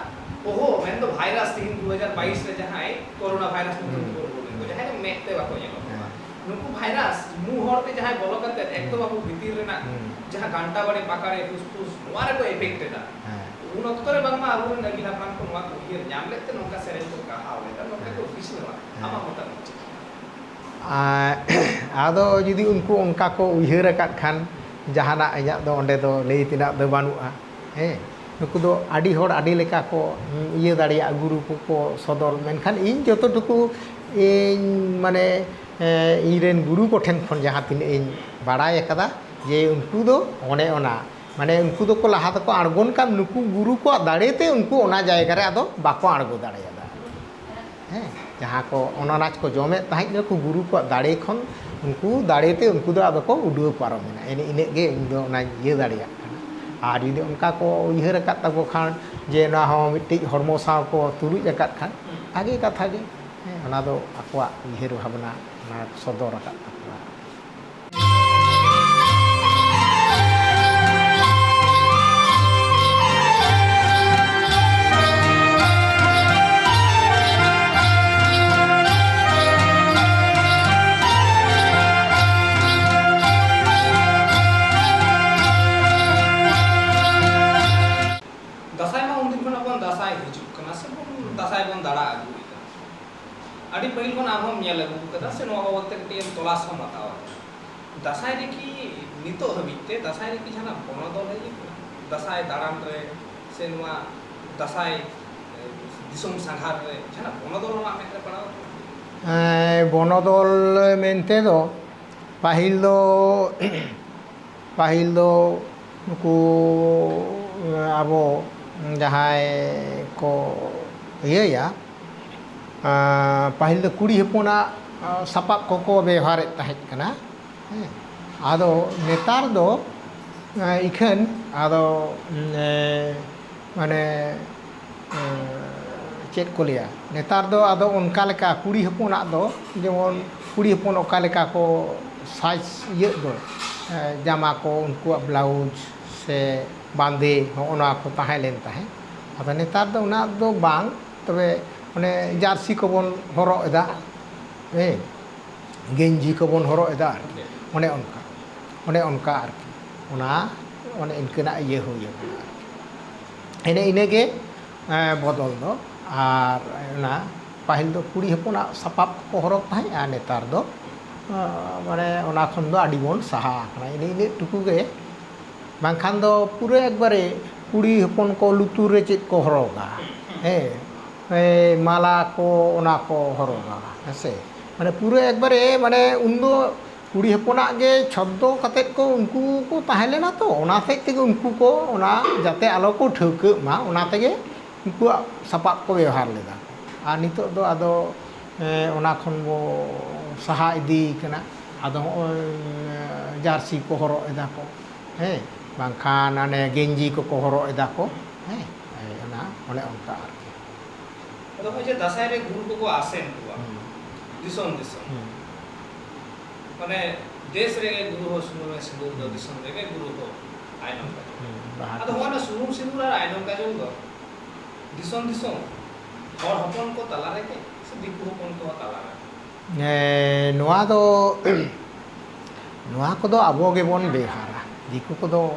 ᱚᱦᱚ, ᱢᱮᱱᱫᱚ ᱵᱷᱟᱭᱨᱟᱥ ᱛᱮᱦᱮᱧ ᱫᱩ ᱦᱟᱡᱟᱨ ᱵᱟᱭᱤᱥ ᱨᱮ ᱡᱟᱦᱟᱸᱭ ᱠᱳᱨᱳᱱᱟ ᱵᱷᱟᱭᱨᱟᱥ ᱧᱩᱛᱩᱢ ᱦᱩᱸ᱾ ᱛᱮᱠᱚ ᱩᱨᱩᱢᱮᱫ ᱠᱚ, ᱡᱟᱦᱟᱸᱭ ᱫᱚ ᱢᱮᱫ ᱛᱮ ᱵᱟᱠᱚ ᱧᱮᱞᱚᱜ ᱠᱟᱱᱟ᱾ ᱦᱮᱸ᱾ ᱱᱩᱠᱩ ᱵᱷᱟᱭᱨᱟᱥ ᱢᱩ ᱦᱚᱨ ᱛᱮ ᱡᱟᱦᱟᱸᱭ ᱵᱚᱞᱚ ᱠᱟᱛᱮ ᱮᱠᱫᱚᱢ ᱦᱩᱸ᱾ ᱟᱵᱚ ᱵᱷᱤᱛᱤᱨ ᱨᱮᱱᱟᱜ ᱦᱩᱸ᱾ ᱡᱟᱦᱟᱸ ᱜᱟᱱᱴᱟ ᱵᱟᱲᱮ, ᱯᱟᱠᱟᱲᱮ, ᱯᱷᱩᱥᱯᱷᱩᱥ, ᱱᱚᱣᱟ ᱨᱮᱠᱚ ᱮᱯᱷᱮᱠᱴ ᱮᱫᱟ᱾ ᱦᱮᱸ᱾ ᱩᱱ ᱚᱠᱛᱚ ᱨᱮ ᱵᱟᱝᱢᱟ ᱟᱵᱚᱨᱮᱱ ᱟᱹᱜᱤᱞ ᱦᱟᱯᱲᱟᱢ ᱠᱚ ᱱᱚᱣᱟ ᱠᱚ ᱩᱭᱦᱟᱹᱨ ᱧᱟᱢ ᱞᱮᱫ ᱛᱮ ᱱᱚᱝᱠᱟ ᱥᱮᱨᱮᱧ ᱠᱚ ᱜᱟᱦᱟᱣ ᱞᱮᱫᱟ, ᱱᱚᱝᱠᱟ ᱠᱚ ᱦᱮᱸ᱾ ᱵᱤᱪᱷᱱᱟᱹᱣᱟ᱾ ᱦᱮᱸ᱾ ᱟᱢᱟᱜ ᱢᱚᱛᱟᱢᱚᱛ ᱪᱮᱫ? ᱟᱨ ᱟᱫᱚ ᱡᱩᱫᱤ ᱩᱱᱠᱩ ᱚᱱᱠᱟ ᱠᱚ ᱩᱭᱦᱟᱹᱨ ᱟᱠᱟᱫ ᱠᱷᱟᱱ, ᱡᱟᱦᱟᱱᱟᱜ ᱤᱧᱟᱹᱜ ᱫᱚ ᱚᱸᱰᱮ ᱫᱚ ᱞᱟᱹᱭ ᱛᱮᱱᱟᱜ ᱫᱚ ᱵᱟᱹᱱᱩᱜᱼᱟ᱾ ᱦᱮᱸ, ᱱᱩᱠᱩ ᱫᱚ ᱟᱹᱰᱤ ᱦᱚᱲ ᱟᱹᱰᱤ ᱞᱮᱠᱟ ᱠᱚ, ᱩᱸ, ᱤᱭᱟᱹ ᱫᱟᱲᱮᱭᱟᱜᱼᱟ, ᱜᱩᱨᱩ ᱠᱚᱠᱚ ᱥᱚᱫᱚᱨ᱾ ᱢᱮᱱᱠᱷᱟᱱ ᱤᱧ ᱡᱚᱛᱚ ᱴᱩᱠᱩ ᱤᱧ, ᱢᱟᱱᱮ, ᱮᱸ, ᱤᱧ ᱨᱮᱱ ᱜᱩᱨᱩ ᱠᱚᱴᱷᱮᱱ ᱠᱷᱚᱱ ᱡᱟᱦᱟᱸ ᱛᱤᱱᱟᱹᱜ ᱤᱧ ᱵᱟᱲᱟᱭ ᱟᱠᱟᱫᱟ, ᱡᱮ ᱩᱱᱠᱩ ᱫᱚ ᱚᱱᱮ ᱚᱱᱟ, ᱢᱟᱱᱮ, ᱩᱱᱠᱩ ᱫᱚᱠᱚ ᱞᱟᱦᱟ ᱫᱚᱠᱚ ᱟᱬᱜᱚᱱ ᱠᱟᱱ, ᱱᱩᱠᱩ ᱜᱩᱨᱩ ᱠᱚᱣᱟᱜ ᱫᱟᱲᱮ ᱛᱮ ᱩᱱᱠᱩ ᱚᱱᱟ ᱡᱟᱭᱜᱟ ᱨᱮ ᱟᱫᱚ ᱵᱟᱠᱚ ᱟᱬᱜᱚ ᱫᱟᱲᱮᱭᱟᱫᱟ᱾ ᱦᱮᱸ, ᱡᱟᱦᱟᱸ ᱠᱚ ᱚᱱᱟᱱᱟᱡᱽ ᱠᱚ ᱡᱚᱢᱮᱫ ᱛᱟᱦᱮᱸᱫ, ᱱᱩᱠᱩ ᱜᱩᱨᱩ ᱠᱚᱣᱟᱜ ᱫᱟᱲᱮ ᱠᱷᱚᱱ, ᱩᱱᱠᱩ ᱫᱟᱲᱮ ᱛᱮ ᱩᱱᱠᱩ ᱫᱚ ᱟᱫᱚ ᱠᱚ ᱩᱰᱟᱹᱣ ᱯᱟᱨᱚᱢᱮᱱᱟ᱾ ᱮᱱᱮ ᱤᱱᱟᱹᱜ ᱜᱮ ᱤᱧ ᱫᱚ ᱚᱱᱟᱧ ᱤᱭᱟᱹ ᱫᱟᱲᱮᱭᱟᱜ ᱠᱟᱱᱟ᱾ ᱟᱨ ᱡᱩᱫᱤ ᱚᱱᱠᱟ ᱠᱚ ᱩᱭᱦᱟᱹᱨ ᱟᱠᱟᱫ ᱛᱟᱠᱚ ᱠᱷᱟᱱ ᱡᱮ ᱱᱚᱣᱟ ᱦᱚᱸ ᱢᱤᱫᱴᱤᱡ ᱦᱚᱲᱢᱚ ᱥᱟᱶ ᱠᱚ ᱛᱩᱞᱩᱡ ᱟᱠᱟᱫ ᱠᱷᱟᱱ, ᱵᱷᱟᱜᱮ ᱠᱟᱛᱷᱟ ᱜᱮ᱾ ᱦᱮᱸ, ᱚᱱᱟ ᱫᱚ ᱟᱠᱚᱣᱟᱜ ᱩᱭᱦᱟᱹᱨ ᱵᱷᱟᱵᱽᱱᱟ ᱚᱱᱟ ᱥᱚᱫᱚᱨ ᱟᱠᱟᱫ ᱛᱟᱠᱚᱣᱟ᱾ ᱫᱟᱸᱥᱟᱭ ᱢᱟ ᱩᱱᱫᱤᱱ ᱠᱷᱚᱱᱟᱜ ᱵᱚᱱ ᱫᱟᱸᱥᱟᱭ ᱦᱤᱡᱩᱜ ᱠᱟᱱᱟ ᱥᱮ ᱵᱚᱱ ᱫᱟᱸᱥᱟᱭ ᱵᱚᱱ ᱫᱟᱬᱟ ᱟᱹᱜᱩᱭᱮᱫᱟ᱾ ᱟᱹᱰᱤ ᱯᱟᱹᱦᱤᱞ ᱠᱷᱚᱱ ᱟᱢ ᱦᱚᱸᱢ ᱧᱮᱞ ᱟᱹᱜᱩ ᱠᱟᱫᱟ ᱥᱮ ᱱᱚᱣᱟ ᱵᱟᱵᱚᱫ ᱛᱮ ᱠᱟᱹᱴᱤᱡ ᱮᱢ ᱛᱚᱞᱟᱥ ᱦᱚᱸᱢ ᱦᱟᱛᱟᱣ ᱟᱠᱟᱫᱟ᱾ ᱫᱟᱸᱥᱟᱭ ᱨᱮ ᱠᱤ ᱱᱤᱛᱚᱜ ᱦᱟᱹᱵᱤᱡ ᱛᱮ ᱫᱟᱸᱥᱟᱭ ᱨᱮ ᱠᱤ ᱡᱟᱦᱟᱱᱟᱜ ᱵᱚᱱᱚᱫᱚᱞ ᱦᱮᱡ ᱟᱠᱟᱱᱟ? ᱫᱟᱸᱥᱟᱭ ᱫᱟᱬᱟᱱ ᱨᱮ ᱥᱮ ᱱᱚᱣᱟ ᱫᱟᱸᱥᱟᱭ, ᱮ, ᱫᱤᱥᱚᱢ ᱥᱟᱸᱜᱷᱟᱨ ᱨᱮ ᱡᱟᱦᱟᱱᱟᱜ ᱵᱚᱱᱚᱫᱚᱞ ᱟᱢᱟᱜ ᱢᱮᱫ ᱨᱮ ᱯᱟᱲᱟᱣ ᱟᱠᱟᱱᱟ? ᱮᱸ, ᱵᱚᱱᱚᱫᱚᱞ ᱢᱮᱱᱛᱮ ᱫᱚ ᱯᱟᱹᱦᱤᱞ ᱫᱚ ᱯᱟᱹᱦᱤᱞ ᱫᱚ ᱱᱩᱠᱩ ᱟᱵᱚ ᱡᱟᱦᱟᱸᱭ ᱠᱚ ᱤᱭᱟᱹᱭᱟ, ᱟᱸ, ᱯᱟᱹᱦᱤᱞ ᱫᱚ ᱠᱩᱲᱤ ᱦᱚᱯᱚᱱᱟᱜ, ᱟᱸ, ᱥᱟᱯᱟᱵ ᱠᱚᱠᱚ ᱵᱮᱣᱦᱟᱨᱮᱫ ᱛᱟᱦᱮᱸᱫ ᱠᱟᱱᱟ᱾ ᱦᱮᱸ, ᱟᱫᱚ ᱱᱮᱛᱟᱨ ᱫᱚ, ᱮᱸ, ᱤᱠᱷᱟᱹᱱ ᱟᱫᱚ, ᱮᱸ, ᱢᱟᱱᱮ, ᱮᱸ, ᱪᱮᱫ ᱠᱚ ᱞᱟᱹᱭᱟ, ᱱᱮᱛᱟᱨ ᱫᱚ ᱟᱫᱚ ᱚᱱᱠᱟ ᱞᱮᱠᱟ ᱠᱩᱲᱤ ᱦᱚᱯᱚᱱᱟᱜ ᱫᱚ, ᱡᱮᱢᱚᱱ ᱠᱩᱲᱤ ᱦᱚᱯᱚᱱ ᱚᱠᱟ ᱞᱮᱠᱟ ᱠᱚ ᱥᱟᱡᱽ ᱤᱭᱟᱹᱜ ᱫᱚ, ᱮᱸ, ᱡᱟᱢᱟ ᱠᱚ, ᱩᱱᱠᱩᱣᱟᱜ ᱵᱞᱟᱣᱩᱡᱽ ᱥᱮ ᱵᱟᱸᱫᱮ, ᱦᱚᱸᱜᱼᱚ ᱱᱚᱣᱟ ᱠᱚ ᱛᱟᱦᱮᱸ ᱞᱮᱱ ᱛᱟᱦᱮᱸᱫ᱾ ᱟᱫᱚ ᱱᱮᱛᱟᱨ ᱫᱚ ᱚᱱᱟ ᱫᱚ ᱵᱟᱝ, ᱛᱚᱵᱮ ᱚᱱᱮ ᱡᱟᱨᱥᱤ ᱠᱚᱵᱚᱱ ᱦᱚᱨᱚᱜ ᱮᱫᱟ, ᱦᱮᱸ, ᱜᱮᱧᱡᱤ ᱠᱚᱵᱚᱱ ᱦᱚᱨᱚᱜ ᱮᱫᱟ ᱟᱨᱠᱤ᱾ ᱚᱱᱮ ᱚᱱᱠᱟ, ᱚᱱᱮ ᱚᱱᱠᱟ ᱟᱨᱠᱤ᱾ ᱚᱱᱟ, ᱚᱱᱮ ᱤᱱᱠᱟᱹᱱᱟᱜ ᱤᱭᱟᱹ ᱦᱩᱭ ᱟᱠᱟᱱᱟ ᱟᱨᱠᱤ᱾ ᱮᱱᱮ ᱤᱱᱟᱹᱜᱮ, ᱮᱸ, ᱵᱚᱫᱚᱞ ᱫᱚ᱾ ᱟᱨ ᱚᱱᱟ ᱯᱟᱹᱦᱤᱞ ᱫᱚ ᱠᱩᱲᱤ ᱦᱚᱯᱚᱱᱟᱜ ᱥᱟᱯᱟᱵ ᱠᱚᱠᱚ ᱦᱚᱨᱚᱜ ᱛᱟᱦᱮᱸᱫ, ᱟᱨ ᱱᱮᱛᱟᱨ ᱫᱚ, ᱮᱸ, ᱢᱟᱱᱮ ᱚᱱᱟ ᱠᱷᱚᱱ ᱫᱚ ᱟᱹᱰᱤ ᱵᱚᱱ ᱥᱟᱦᱟ ᱟᱠᱟᱱᱟ᱾ ᱤᱱᱟᱹ, ᱤᱱᱟᱹᱜ ᱴᱩᱠᱩ ᱜᱮ᱾ ᱵᱟᱝᱠᱷᱟᱱ ᱫᱚ ᱯᱩᱨᱟᱹ ᱮᱠᱵᱟᱨᱮ ᱠᱩᱲᱤ ᱦᱚᱯᱚᱱ ᱠᱚ ᱞᱩᱛᱩᱨ ᱨᱮ ᱪᱮᱫ ᱠᱚ ᱦᱚᱨᱚᱜᱟ, ᱦᱮᱸ, ᱮᱭ ᱢᱟᱞᱟ ᱠᱚ, ᱚᱱᱟ ᱠᱚ ᱦᱚᱨᱚᱜᱟ, ᱦᱮᱸ ᱥᱮ᱾ ᱢᱟᱱᱮ ᱯᱩᱨᱟᱹ ᱮᱠᱵᱟᱨᱮ, ᱢᱟᱱᱮ ᱩᱱᱫᱚ ᱠᱩᱲᱤ ᱦᱚᱯᱚᱱᱟᱜ ᱜᱮ ᱪᱷᱚᱫᱫᱚ ᱠᱟᱛᱮᱫ ᱠᱚ ᱩᱱᱠᱩ ᱠᱚ ᱛᱟᱦᱮᱸ ᱞᱮᱱᱟ ᱛᱚ, ᱚᱱᱟ ᱦᱚᱛᱮᱡ ᱛᱮᱜᱮ ᱩᱱᱠᱩ ᱠᱚ ᱚᱱᱟ ᱡᱟᱛᱮ ᱟᱞᱚ ᱠᱚ ᱴᱷᱟᱹᱣᱠᱟᱹᱜ ᱢᱟ, ᱚᱱᱟ ᱛᱮᱜᱮ ᱩᱱᱠᱩᱣᱟᱜ ᱥᱟᱯᱟᱵ ᱠᱚ ᱵᱮᱣᱦᱟᱨ ᱞᱮᱫᱟ᱾ ᱟᱨ ᱱᱤᱛᱚᱜ ᱫᱚ ᱟᱫᱚ, ᱮᱸ, ᱚᱱᱟ ᱠᱷᱚᱱ ᱵᱚ ᱥᱟᱦᱟ ᱤᱫᱤ ᱠᱟᱱᱟ᱾ ᱟᱫᱚ ᱦᱚᱸᱜᱼᱚᱭ, ᱮᱸ, ᱡᱟᱨᱥᱤ ᱠᱚ ᱦᱚᱨᱚᱜ ᱮᱫᱟ ᱠᱚ, ᱦᱮᱸ, ᱵᱟᱝᱠᱷᱟᱱ ᱦᱟᱱᱮ ᱜᱮᱧᱡᱤ ᱠᱚᱠᱚ ᱦᱚᱨᱚᱜ ᱮᱫᱟ ᱠᱚ, ᱦᱮᱸ, ᱚᱱᱟ, ᱚᱱᱮ ᱚᱱᱠᱟ ᱟᱨᱠᱤ᱾ ᱟᱫᱚ ᱱᱚᱜᱼᱚᱭ ᱡᱮ ᱫᱟᱸᱥᱟᱭ ᱨᱮ ᱜᱩᱨᱩ ᱠᱚᱠᱚ ᱟᱥᱮᱱ ᱠᱚᱣᱟ ᱦᱩᱸ᱾ ᱫᱤᱥᱚᱢ ᱫᱤᱥᱚᱢ, ᱦᱩᱸ᱾ ᱢᱟᱱᱮ ᱫᱮᱥ ᱨᱮᱜᱮ ᱜᱩᱨᱩ ᱦᱚᱸ ᱥᱩᱱᱩᱢᱮ ᱥᱤᱸᱫᱩᱨ ᱫᱚ, ᱦᱩᱸ᱾ ᱫᱤᱥᱚᱢ ᱨᱮᱜᱮ ᱜᱩᱨᱩ ᱦᱚᱸ ᱟᱭᱱᱚᱢ ᱠᱟᱡᱚᱞ᱾ ᱦᱩᱸ, ᱵᱟᱦᱟ ᱟᱫᱚ ᱦᱚᱸᱜᱼᱚᱭ ᱱᱟ ᱥᱩᱱᱩᱢ ᱥᱤᱸᱫᱩᱨ ᱟᱨ ᱟᱭᱱᱚᱢ ᱠᱟᱡᱚᱞ ᱫᱚ ᱫᱤᱥᱚᱢ ᱫᱤᱥᱚᱢ ᱦᱚᱲ ᱦᱚᱯᱚᱱ ᱠᱚ ᱛᱟᱞᱟ ᱨᱮᱜᱮ ᱥᱮ ᱫᱤᱠᱩ ᱦᱚᱯᱚᱱ ᱠᱚ ᱛᱟᱞᱟ ᱨᱮ? ᱮᱸ, ᱱᱚᱣᱟ ᱫᱚ, ᱱᱚᱣᱟ ᱠᱚᱫᱚ ᱟᱵᱚ ᱜᱮᱵᱚᱱ ᱵᱮᱣᱦᱟᱨᱟ᱾ ᱫᱤᱠᱩ ᱠᱚᱫᱚ,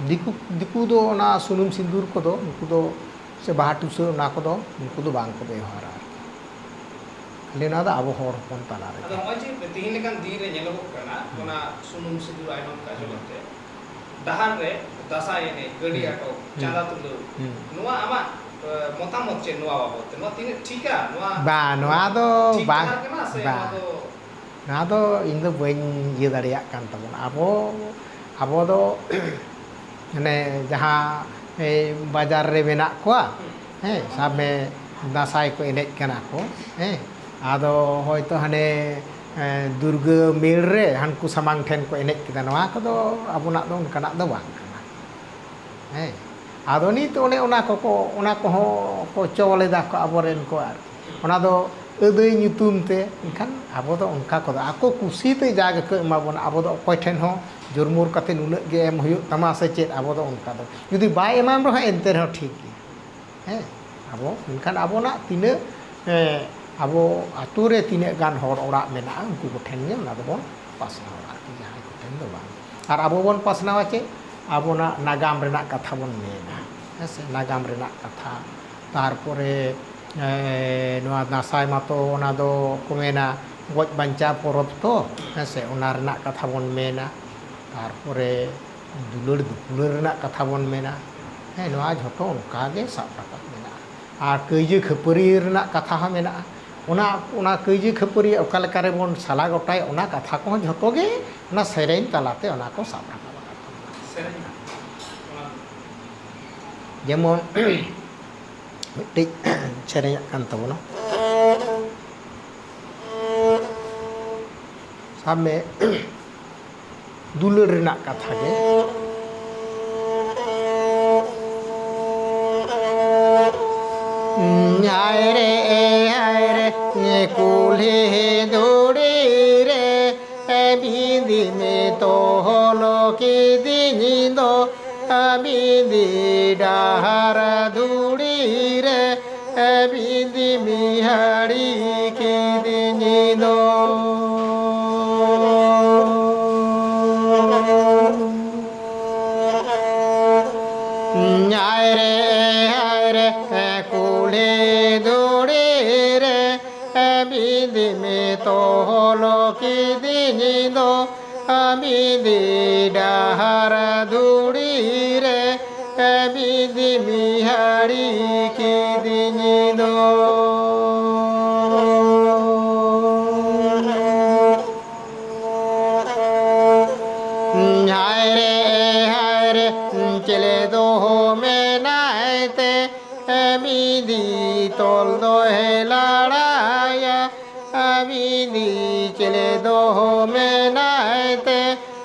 ᱫᱤᱠᱩ, ᱫᱤᱠᱩ ᱫᱚ ᱚᱱᱟ ᱥᱩᱱᱩᱢ ᱥᱤᱸᱫᱩᱨ ᱠᱚᱫᱚ ᱩᱱᱠᱩ ᱫᱚ, ᱥᱮ ᱵᱟᱦᱟ ᱴᱩᱥᱟᱹ, ᱚᱱᱟ ᱠᱚᱫᱚ ᱩᱱᱠᱩ ᱫᱚ ᱵᱟᱝ ᱠᱚ ᱵᱮᱣᱦᱟᱨᱟ ᱟᱨᱠᱤ᱾ ᱠᱷᱟᱹᱞᱤ ᱱᱚᱣᱟ ᱫᱚ ᱟᱵᱚ ᱦᱚᱲ ᱦᱚᱯᱚᱱ ᱛᱟᱞᱟ ᱨᱮᱜᱮ᱾ ᱟᱫᱚ ᱱᱚᱜᱼᱚᱭ ᱡᱮ ᱛᱮᱦᱮᱧ ᱞᱮᱠᱟᱱ ᱫᱤᱱ ᱨᱮ ᱧᱮᱞᱚᱜᱚᱜ ᱠᱟᱱᱟ, ᱦᱩᱸ᱾ ᱚᱱᱟ ᱥᱩᱱᱩᱢ ᱥᱤᱸᱫᱩᱨ ᱟᱭᱱᱚᱢ ᱠᱟᱡᱚᱞ ᱟᱛᱮ ᱰᱟᱦᱟᱨ ᱨᱮ ᱫᱟᱸᱥᱟᱭ ᱮᱱᱮᱡ, ᱜᱟᱹᱰᱤ ᱦᱩᱸ᱾ ᱟᱴᱚᱠ, ᱦᱩᱸ᱾ ᱪᱟᱸᱫᱟ ᱛᱩᱞᱟᱹᱣ, ᱦᱩᱸ᱾ ᱱᱚᱣᱟ ᱟᱢᱟᱜ ᱢᱚᱛᱟᱢᱚᱛ ᱪᱮᱫ ᱱᱚᱣᱟ ᱵᱟᱵᱚᱫ ᱛᱮ? ᱱᱚᱣᱟ ᱛᱤᱱᱟᱹᱜ ᱴᱷᱤᱠᱟ? ᱱᱚᱣᱟ ᱵᱟᱝ, ᱱᱚᱣᱟ ᱫᱚ ᱴᱷᱤᱠ ᱵᱟᱝ, ᱰᱟᱦᱟᱨ ᱠᱟᱱᱟ ᱥᱮ ᱵᱟᱝ᱾ ᱱᱚᱣᱟ ᱫᱚ ᱱᱚᱣᱟ ᱫᱚ ᱤᱧ ᱫᱚ ᱵᱟᱹᱧ ᱤᱭᱟᱹ ᱫᱟᱲᱮᱭᱟᱜ ᱠᱟᱱ ᱛᱟᱵᱚᱱᱟ᱾ ᱟᱵᱚ, ᱟᱵᱚ ᱫᱚ ᱢᱟᱱᱮ ᱡᱟᱦᱟᱸ ᱮᱭ ᱵᱟᱡᱟᱨ ᱨᱮ ᱢᱮᱱᱟᱜ ᱠᱚᱣᱟ, ᱦᱮᱸ, ᱥᱟᱵ ᱢᱮ ᱫᱟᱸᱥᱟᱭ ᱠᱚ ᱮᱱᱮᱡ ᱠᱟᱱᱟ ᱠᱚ, ᱦᱮᱸ, ᱟᱫᱚ ᱦᱚᱭᱛᱳ ᱦᱟᱱᱮ, ᱮ, ᱫᱩᱨᱜᱟᱹ ᱢᱮᱲ ᱨᱮ ᱦᱟᱱᱠᱩ ᱥᱟᱢᱟᱝ ᱴᱷᱮᱱ ᱠᱚ ᱮᱱᱮᱡ ᱠᱮᱫᱟ, ᱱᱚᱣᱟ ᱠᱚᱫᱚ ᱟᱵᱚᱱᱟᱜ ᱫᱚ ᱚᱱᱠᱟᱱᱟᱜ ᱫᱚ ᱵᱟᱝ ᱠᱟᱱᱟ᱾ ᱦᱮᱸ, ᱟᱫᱚ ᱱᱤᱛ ᱚᱱᱮ ᱚᱱᱟ ᱠᱚᱠᱚ, ᱚᱱᱟ ᱠᱚᱦᱚᱸ ᱠᱚ ᱪᱚᱞ ᱮᱫᱟ ᱠᱚ ᱟᱵᱚᱨᱮᱱ ᱠᱚ ᱟᱨᱠᱤ᱾ ᱚᱱᱟ ᱫᱚ ᱟᱹᱫᱟᱹᱭ ᱧᱩᱛᱩᱢ ᱛᱮ, ᱮᱱᱠᱷᱟᱱ ᱟᱵᱚ ᱫᱚ ᱚᱱᱠᱟ ᱠᱚᱫᱚ ᱟᱠᱚ ᱠᱩᱥᱤ ᱛᱮ ᱡᱟ ᱜᱮᱠᱚ ᱮᱢᱟ ᱵᱚᱱᱟ, ᱟᱵᱚ ᱫᱚ ᱚᱠᱚᱭ ᱴᱷᱮᱱ ᱦᱚᱸ ᱡᱳᱨ ᱢᱳᱨ ᱠᱟᱛᱮ ᱱᱩᱱᱟᱹᱜ ᱜᱮ ᱮᱢ ᱦᱩᱭᱩᱜ ᱛᱟᱢᱟ ᱥᱮ ᱪᱮᱫ, ᱟᱵᱚ ᱫᱚ ᱚᱱᱠᱟ ᱫᱚ ᱡᱩᱫᱤ ᱵᱟᱭ ᱮᱢᱟᱢ ᱨᱮᱦᱚᱸ ᱮᱱᱛᱮ ᱨᱮᱦᱚᱸ ᱴᱷᱤᱠ ᱜᱮᱭᱟ᱾ ᱦᱮᱸ, ᱟᱵᱚ ᱢᱮᱱᱠᱷᱟᱱ ᱟᱵᱚᱱᱟᱜ ᱛᱤᱱᱟᱹᱜ, ᱮᱸ, ᱟᱵᱚ ᱟᱛᱳ ᱨᱮ ᱛᱤᱱᱟᱹᱜ ᱜᱟᱱ ᱦᱚᱲ ᱚᱲᱟᱜ ᱢᱮᱱᱟᱜᱼᱟ, ᱩᱱᱠᱩ ᱠᱚᱴᱷᱮᱱ ᱜᱮ ᱚᱱᱟ ᱫᱚᱵᱚᱱ ᱯᱟᱥᱱᱟᱣᱟ ᱟᱨᱠᱤ, ᱡᱟᱦᱟᱸᱭ ᱠᱚᱴᱷᱮᱱ ᱫᱚ ᱵᱟᱝ᱾ ᱟᱨ ᱟᱵᱚ ᱵᱚᱱ ᱯᱟᱥᱱᱟᱣᱟ ᱪᱮᱫ? ᱟᱵᱚᱱᱟᱜ ᱱᱟᱜᱟᱢ ᱨᱮᱱᱟᱜ ᱠᱟᱛᱷᱟ ᱵᱚᱱ ᱢᱮᱱᱟ, ᱦᱮᱸ ᱥᱮ? ᱱᱟᱜᱟᱢ ᱨᱮᱱᱟᱜ ᱠᱟᱛᱷᱟ, ᱛᱟᱨᱯᱚᱨᱮ, ᱮᱸ, ᱱᱚᱣᱟ ᱫᱟᱸᱥᱟᱭ ᱢᱟᱛᱚ ᱚᱱᱟ ᱫᱚ ᱠᱚ ᱢᱮᱱᱟ ᱜᱚᱡ ᱵᱟᱧᱪᱟᱣ ᱯᱚᱨᱚᱵᱽ ᱛᱚ, ᱦᱮᱸ ᱥᱮ? ᱚᱱᱟ ᱨᱮᱱᱟᱜ ᱠᱟᱛᱷᱟ ᱵᱚᱱ ᱢᱮᱱᱟ, ᱛᱟᱨᱯᱚᱨᱮ ᱫᱩᱞᱟᱹᱲ ᱫᱩᱯᱩᱞᱟᱹᱲ ᱨᱮᱱᱟᱜ ᱠᱟᱛᱷᱟ ᱵᱚᱱ ᱢᱮᱱᱟ, ᱦᱮᱸ, ᱱᱚᱣᱟ ᱡᱷᱚᱛᱚ ᱚᱱᱠᱟ ᱜᱮ ᱥᱟᱵ ᱨᱟᱠᱟᱵ ᱢᱮᱱᱟᱜᱼᱟ᱾ ᱟᱨ ᱠᱟᱹᱭᱡᱟᱹ ᱠᱷᱟᱹᱯᱟᱹᱨᱤ ᱨᱮᱱᱟᱜ ᱠᱟᱛᱷᱟ ᱦᱚᱸ ᱢᱮᱱᱟᱜᱼᱟ᱾ ᱚᱱᱟ, ᱚᱱᱟ ᱠᱟᱹᱭᱡᱟᱹ ᱠᱷᱟᱹᱯᱟᱹᱨᱤ ᱚᱠᱟ ᱞᱮᱠᱟ ᱨᱮᱵᱚᱱ ᱥᱟᱞᱟ ᱜᱚᱴᱟᱭᱟ, ᱚᱱᱟ ᱠᱟᱛᱷᱟ ᱠᱚᱦᱚᱸ ᱡᱷᱚᱛᱚ ᱜᱮ ᱚᱱᱟ ᱥᱮᱨᱮᱧ ᱛᱟᱞᱟᱛᱮ ᱚᱱᱟ ᱠᱚ ᱥᱟᱵ ᱨᱟᱠᱟᱵ ᱟᱠᱟᱫ ᱛᱟᱵᱚᱱᱟ᱾ ᱥᱮᱨᱮᱧ ᱨᱮᱱᱟᱜ᱾ ᱡᱮᱢᱚᱱ ᱢᱤᱫᱴᱤᱡ ᱥᱮᱨᱮᱧᱟᱜ ᱠᱟᱱ ᱛᱟᱵᱚᱱᱟ, ᱥᱟᱵ ᱢᱮ, ᱫᱩᱞᱟᱹᱲ ᱨᱮᱱᱟᱜ ᱠᱟᱛᱷᱟ ᱜᱮ᱾ ᱦᱟᱭ ᱨᱮ, ᱦᱟᱭ ᱨᱮ, ᱠᱩᱞᱦᱤ ᱫᱷᱩᱲᱤ ᱨᱮ ᱵᱤᱸᱫᱤ ᱢᱮ ᱛᱚᱞ ᱠᱤᱫᱤᱧ ᱫᱚ, ᱵᱤᱸᱫᱤ ᱰᱟᱦᱟᱨ ᱫᱷᱩᱲᱤ ᱨᱮ ᱵᱤᱸᱫᱤ ᱢᱤᱦᱟᱹᱲᱤ ᱠᱤᱫᱤᱧ ᱫᱚ᱾ ᱦᱟᱭ ᱨᱮ, ᱦᱟᱭ ᱨᱮ, ᱠᱩᱞᱦᱤ ᱫᱷᱩᱲᱤ ᱨᱮ ᱵᱤᱸᱫᱤ ᱢᱮ ᱛᱚᱞ ᱠᱤᱫᱤᱧ ᱫᱚ, ᱵᱤᱸᱫᱤ ᱰᱟᱦᱟᱨ ᱫᱷᱩᱲᱤ ᱨᱮ ᱵᱤᱫᱤ ᱢᱤᱦᱟᱹᱲᱤ ᱠᱤᱫᱤᱧ ᱫᱚ᱾ ᱦᱟᱭ ᱨᱮ, ᱦᱟᱭ ᱨᱮ, ᱪᱮᱞᱮ ᱫᱚᱦᱚ ᱢᱮᱱᱟᱭ ᱛᱮ, ᱵᱤᱫᱤ ᱛᱚᱞ ᱫᱚᱭ ᱞᱟᱲᱟᱭᱟ᱾ ᱵᱤᱫᱤ ᱪᱮᱞᱮ ᱫᱚᱦᱚ ᱢᱮᱱᱟᱭ ᱛᱮ,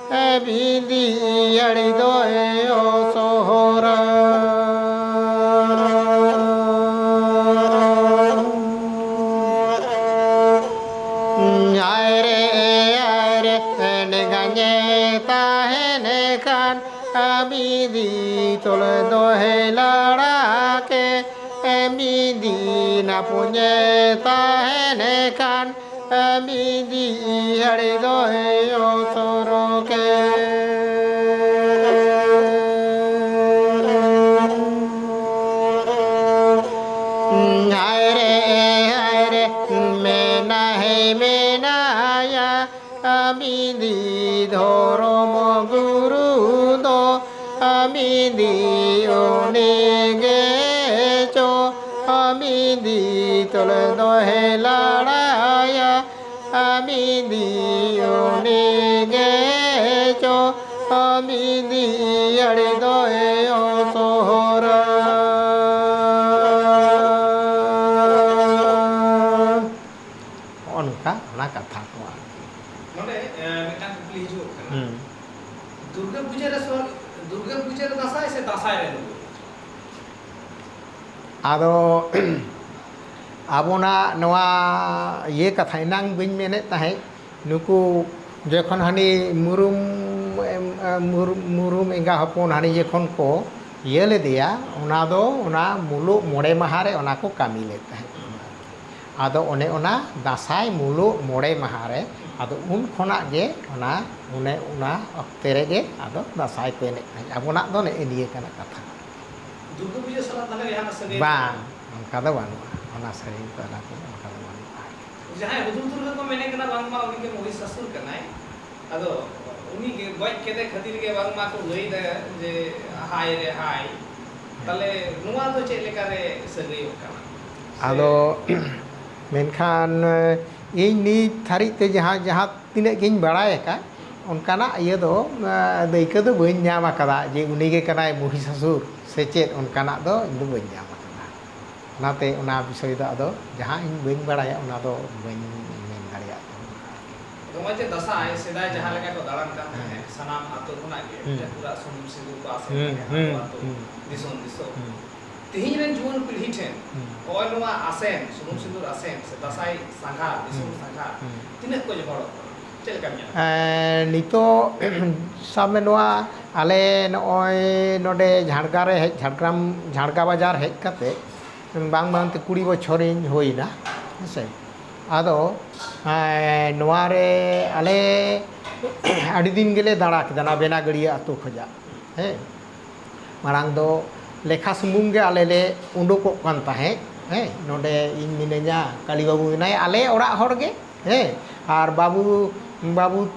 ᱵᱤᱫᱤ ᱟᱹᱲᱤ ᱫᱚᱭ ᱚᱥᱚᱦᱚᱨᱟ᱾ ᱟᱭ ᱨᱮ, ᱟᱭ ᱨᱮ, ᱮᱸᱰᱮ ᱜᱟᱧᱮ ᱛᱟᱦᱮᱱ ᱠᱷᱟᱱ, ᱵᱤᱫᱤ ᱛᱚᱞ ᱫᱚᱦᱮ ᱞᱟᱲᱟ ᱠᱮ, ᱵᱤᱫᱤ ᱱᱟᱯᱩᱧᱮ ᱛᱟᱦᱮᱱ ᱠᱷᱟᱱ, ᱵᱤᱫᱤ ᱟᱹᱲᱤ ᱫᱚᱭ ᱚᱥᱚᱨᱚ ᱠᱮ᱾ ᱦᱟᱭ ᱨᱮ, ᱦᱟᱭ ᱨᱮ, ᱢᱮᱱᱟᱭ ᱢᱮᱱᱟᱭᱟ, ᱵᱤᱫᱤ ᱫᱷᱚᱨᱚᱢ ᱜᱩᱨᱩ ᱫᱚ, ᱵᱤᱫᱤ ᱩᱱᱤ ᱜᱮ ᱪᱚ, ᱵᱤᱫᱤ ᱛᱚᱞ ᱫᱚᱦᱮ ᱞᱟᱲᱟᱭᱟ᱾ ᱵᱤᱫᱤ ᱩᱱᱤ ᱜᱮ ᱪᱚ, ᱵᱤᱫᱤ ᱟᱹᱲᱤ ᱫᱚᱭ ᱚᱥᱚᱦᱚᱨᱟ᱾ ᱱᱚᱜᱼᱚ ᱱᱚᱝᱠᱟ ᱚᱱᱟ ᱠᱟᱛᱷᱟ ᱠᱚ ᱟᱨᱠᱤ᱾ ᱱᱚᱰᱮ, ᱮ, ᱢᱤᱫᱴᱟᱝ ᱠᱩᱠᱞᱤ ᱦᱤᱡᱩᱜ ᱠᱟᱱᱟ᱾ ᱦᱩᱸ᱾ ᱫᱩᱨᱜᱟᱹ ᱯᱩᱡᱟᱹ ᱨᱮ ᱥᱚᱦᱨᱟᱭ, ᱫᱩᱨᱜᱟᱹ ᱯᱩᱡᱟᱹ ᱨᱮ ᱫᱟᱸᱥᱟᱭ ᱥᱮ ᱫᱟᱸᱥᱟᱭ ᱨᱮ ᱫᱩᱨᱜᱟᱹ ᱯᱩᱡᱟᱹ? ᱟᱫᱚ ᱟᱵᱚᱱᱟᱜ ᱱᱚᱣᱟ ᱤᱭᱟᱹ ᱠᱟᱛᱷᱟ ᱮᱱᱟᱝ ᱵᱟᱹᱧ ᱢᱮᱱᱮᱫ ᱛᱟᱦᱮᱸᱫ, ᱱᱩᱠᱩ ᱡᱚᱠᱷᱚᱱ ᱦᱟᱹᱱᱤ ᱢᱩᱨᱩᱢ, ᱮᱢ, ᱮ, ᱢᱩᱨᱩᱢ, ᱢᱩᱨᱩᱢ ᱮᱸᱜᱟ ᱦᱚᱯᱚᱱ ᱦᱟᱹᱱᱤ ᱡᱚᱠᱷᱚᱱ ᱠᱚ ᱤᱭᱟᱹ ᱞᱮᱫᱮᱭᱟ, ᱚᱱᱟ ᱫᱚ ᱚᱱᱟ ᱢᱩᱞᱩᱜ ᱢᱚᱬᱮ ᱢᱟᱦᱟ ᱨᱮ ᱚᱱᱟ ᱠᱚ ᱠᱟᱹᱢᱤ ᱞᱮᱫ ᱛᱟᱦᱮᱸᱫ᱾ ᱟᱫᱚ ᱚᱱᱮ ᱚᱱᱟ ᱫᱟᱸᱥᱟᱭ ᱢᱩᱞᱩᱜ ᱢᱚᱬᱮ ᱢᱟᱦᱟ ᱨᱮ, ᱟᱫᱚ ᱩᱱ ᱠᱷᱚᱱᱟᱜ ᱜᱮ ᱚᱱᱟ, ᱚᱱᱮ ᱚᱱᱟ ᱚᱠᱛᱮ ᱨᱮᱜᱮ ᱟᱫᱚ ᱫᱟᱸᱥᱟᱭ ᱠᱚ ᱮᱱᱮᱡ ᱛᱟᱦᱮᱸᱫ᱾ ᱟᱵᱚᱱᱟᱜ ᱫᱚ ᱱᱮᱜᱼᱮ ᱱᱤᱭᱟᱹ ᱠᱟᱱᱟ ᱠᱟᱛᱷᱟ᱾ ᱫᱩᱨᱜᱟᱹ ᱯᱩᱡᱟᱹ ᱥᱟᱞᱟᱜ ᱛᱟᱦᱞᱮ ᱡᱟᱦᱟᱱᱟᱜ ᱥᱟᱹᱜᱟᱹᱭ ᱵᱟᱝ, ᱢᱮᱱᱟᱜᱼᱟ? ᱚᱱᱠᱟ ᱫᱚ ᱵᱟᱹᱱᱩᱜᱼᱟ᱾ ᱚᱱᱟ ᱥᱮᱨᱮᱧ ᱠᱚ ᱚᱱᱟ ᱠᱚ ᱚᱱᱠᱟ ᱫᱚ ᱵᱟᱹᱱᱩᱜᱼᱟ᱾ ᱡᱟᱦᱟᱸᱭ ᱦᱩᱫᱩᱲ ᱫᱩᱨᱜᱟᱹ ᱠᱚ ᱢᱮᱱᱮ ᱠᱟᱱᱟ ᱵᱟᱝᱢᱟ ᱩᱱᱤ ᱜᱮ ᱢᱚᱦᱤᱥᱟᱥᱩᱨ ᱠᱟᱱᱟᱭ, ᱟᱫᱚ ᱩᱱᱤ ᱜᱮ ᱜᱚᱡ ᱠᱮᱫᱮ ᱠᱷᱟᱹᱛᱤᱨ ᱜᱮ ᱵᱟᱝᱢᱟ ᱠᱚ ᱞᱟᱹᱭ ᱫᱟ ᱡᱮ ᱦᱟᱭ ᱨᱮ ᱦᱟᱭ᱾ ᱛᱟᱦᱞᱮ ᱱᱚᱣᱟ ᱫᱚ ᱪᱮᱫ ᱞᱮᱠᱟ ᱨᱮ ᱥᱟᱹᱜᱟᱹᱭᱚᱜ ᱠᱟᱱᱟ? ᱥᱮ ᱟᱫᱚ ᱢᱮᱱᱠᱷᱟᱱ ᱤᱧ ᱱᱤᱛ ᱫᱷᱟᱹᱨᱤᱡ ᱛᱮ ᱡᱟᱦᱟᱸ, ᱡᱟᱦᱟᱸ ᱛᱤᱱᱟᱹᱜ ᱜᱤᱧ ᱵᱟᱲᱟᱭ ᱟᱠᱟᱫ, ᱚᱱᱠᱟᱱᱟᱜ ᱤᱭᱟᱹ ᱫᱚ, ᱮᱸ, ᱫᱟᱹᱭᱠᱟᱹ ᱫᱚ ᱵᱟᱹᱧ ᱧᱟᱢ ᱟᱠᱟᱫᱟ ᱡᱮ ᱩᱱᱤ ᱜᱮ ᱠᱟᱱᱟᱭ ᱢᱚᱦᱤᱥᱟᱥᱩᱨ ᱥᱮ ᱪᱮᱫ, ᱚᱱᱠᱟᱱᱟᱜ ᱫᱚ ᱤᱧ ᱫᱚ ᱵᱟᱹᱧ ᱧᱟᱢ ᱟᱠᱟᱫᱟ᱾ ᱚᱱᱟᱛᱮ ᱚᱱᱟ ᱵᱤᱥᱚᱭ ᱫᱚ ᱟᱫᱚ ᱡᱟᱦᱟᱸ ᱤᱧ ᱵᱟᱹᱧ ᱵᱟᱲᱟᱭᱟ, ᱚᱱᱟ ᱫᱚ ᱵᱟᱹᱧ ᱢᱮᱱ ᱫᱟᱲᱮᱭᱟᱜ ᱠᱟᱱᱟ᱾ ᱱᱚᱜᱼᱚᱭ ᱡᱮ ᱫᱟᱸᱥᱟᱭ ᱥᱮᱫᱟᱭ ᱡᱟᱦᱟᱸ ᱞᱮᱠᱟ ᱠᱚ ᱫᱟᱬᱟᱱ ᱠᱟᱱ ᱛᱟᱦᱮᱸᱫ, ᱦᱮᱸ᱾ ᱥᱟᱱᱟᱢ ᱟᱹᱛᱩ ᱠᱷᱚᱱᱟᱜ ᱜᱮ ᱦᱩᱸ᱾ ᱴᱷᱟᱹᱠᱩᱨᱟᱜ ᱥᱩᱱᱩᱢ ᱥᱤᱸᱫᱩᱨ ᱠᱚ ᱟᱥᱮᱱ ᱦᱩᱸ, ᱛᱟᱦᱮᱸᱫ, ᱦᱩᱸ, ᱟᱹᱛᱩ ᱟᱹᱛᱩ, ᱦᱩᱸ᱾ ᱫᱤᱥᱚᱢ ᱫᱤᱥᱚᱢ᱾ ᱦᱩᱸ᱾ ᱛᱮᱦᱮᱧ ᱨᱮᱱ ᱡᱩᱣᱟᱹᱱ ᱯᱤᱲᱦᱤ ᱴᱷᱮᱱ ᱦᱩᱸ᱾ ᱱᱚᱜᱼᱚᱭ ᱱᱚᱣᱟ ᱟᱥᱮᱱ, ᱥᱩᱱᱩᱢ ᱦᱩᱸ᱾ ᱥᱤᱸᱫᱩᱨ ᱟᱥᱮᱱ ᱥᱮ ᱫᱟᱸᱥᱟᱭ ᱥᱟᱸᱜᱷᱟᱨ, ᱫᱤᱥᱚᱢ ᱦᱩᱸ᱾ ᱥᱟᱸᱜᱷᱟᱨ, ᱦᱩᱸ᱾ ᱛᱤᱱᱟᱹᱜ ᱠᱚ ᱡᱚᱦᱚᱲᱚᱜ ᱠᱟᱱᱟ? ᱪᱮᱫ ᱞᱮᱠᱟᱢ ᱧᱮᱞᱟ? ᱮᱸ, ᱱᱤᱛᱚᱜ ᱥᱟᱵ ᱢᱮ, ᱱᱚᱣᱟ ᱟᱞᱮ ᱱᱚᱜᱼᱚᱭ ᱱᱚᱰᱮ ᱡᱷᱟᱲᱜᱨᱟᱢ ᱨᱮ ᱦᱮᱡ, ᱡᱷᱟᱲᱜᱨᱟᱢ, ᱡᱷᱟᱲᱜᱟ ᱵᱟᱡᱟᱨ ᱦᱮᱡ ᱠᱟᱛᱮ ᱵᱟᱝ ᱵᱟᱝ ᱛᱮ ᱠᱩᱲᱤ ᱵᱚᱪᱷᱚᱨᱤᱧ ᱦᱩᱭᱱᱟ, ᱦᱮᱸ ᱥᱮ᱾ ᱟᱫᱚ, ᱮᱸ, ᱱᱚᱣᱟ ᱨᱮ ᱟᱞᱮ ᱟᱹᱰᱤ ᱫᱤᱱ ᱜᱮᱞᱮ ᱫᱟᱬᱟ ᱠᱮᱫᱟ, ᱱᱚᱣᱟ ᱵᱮᱱᱟᱜᱟᱹᱲᱤᱭᱟᱹ ᱟᱹᱛᱩ ᱠᱷᱚᱱᱟᱜ, ᱦᱮᱸ᱾ ᱢᱟᱲᱟᱝ ᱫᱚ ᱞᱮᱠᱷᱟ ᱥᱩᱢᱩᱝ ᱜᱮ ᱟᱞᱮ ᱞᱮ ᱩᱰᱩᱠᱚᱜ ᱠᱟᱱ ᱛᱟᱦᱮᱸᱫ, ᱦᱮᱸ᱾ ᱱᱚᱰᱮ ᱤᱧ ᱢᱤᱱᱟᱹᱧᱟ, ᱠᱟᱞᱤ ᱵᱟᱹᱵᱩ ᱢᱮᱱᱟᱭᱟ, ᱟᱞᱮ ᱚᱲᱟᱜ ᱦᱚᱲ ᱜᱮ, ᱦᱮᱸ᱾ ᱟᱨ ᱵᱟᱹᱵᱩ, ᱵᱟᱹᱵᱩ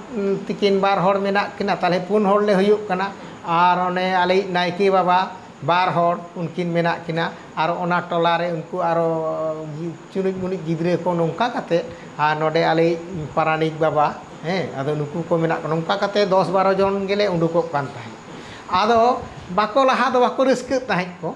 ᱛᱤᱠᱤᱱ ᱵᱟᱨ ᱦᱚᱲ ᱢᱮᱱᱟᱜ ᱠᱤᱱᱟ, ᱛᱟᱦᱞᱮ ᱯᱩᱱ ᱦᱚᱲ ᱞᱮ ᱦᱩᱭᱩᱜ ᱠᱟᱱᱟ᱾ ᱟᱨ ᱚᱱᱮ ᱟᱞᱮᱭᱤᱡ ᱱᱟᱭᱠᱮ ᱵᱟᱵᱟ, ᱵᱟᱨ ᱦᱚᱲ ᱩᱱᱠᱤᱱ ᱢᱮᱱᱟᱜ ᱠᱤᱱᱟ, ᱟᱨ ᱚᱱᱟ ᱴᱚᱞᱟ ᱨᱮ ᱩᱱᱠᱩ ᱟᱨᱚ ᱪᱩᱱᱩᱡ ᱢᱩᱱᱩᱡ ᱜᱤᱫᱽᱨᱟᱹ ᱠᱚ, ᱱᱚᱝᱠᱟ ᱠᱟᱛᱮ, ᱟᱨ ᱱᱚᱰᱮ ᱟᱞᱮᱭᱤᱡ ᱯᱟᱨᱟᱱᱤᱠ ᱵᱟᱵᱟ, ᱦᱮᱸ, ᱟᱫᱚ ᱱᱩᱠᱩ ᱠᱚ ᱢᱮᱱᱟᱜ ᱠᱚᱣᱟ, ᱱᱚᱝᱠᱟ ᱠᱟᱛᱮ ᱫᱚᱥ ᱵᱟᱨᱚ ᱡᱚᱱ ᱜᱮᱞᱮ ᱩᱰᱩᱠᱚᱜ ᱠᱟᱱ ᱛᱟᱦᱮᱸᱫ᱾ ᱟᱫᱚ ᱵᱟᱠᱚ ᱞᱟᱦᱟ ᱫᱚ ᱵᱟᱠᱚ ᱨᱟᱹᱥᱠᱟᱹᱜ ᱛᱟᱦᱮᱸᱫ ᱠᱚ᱾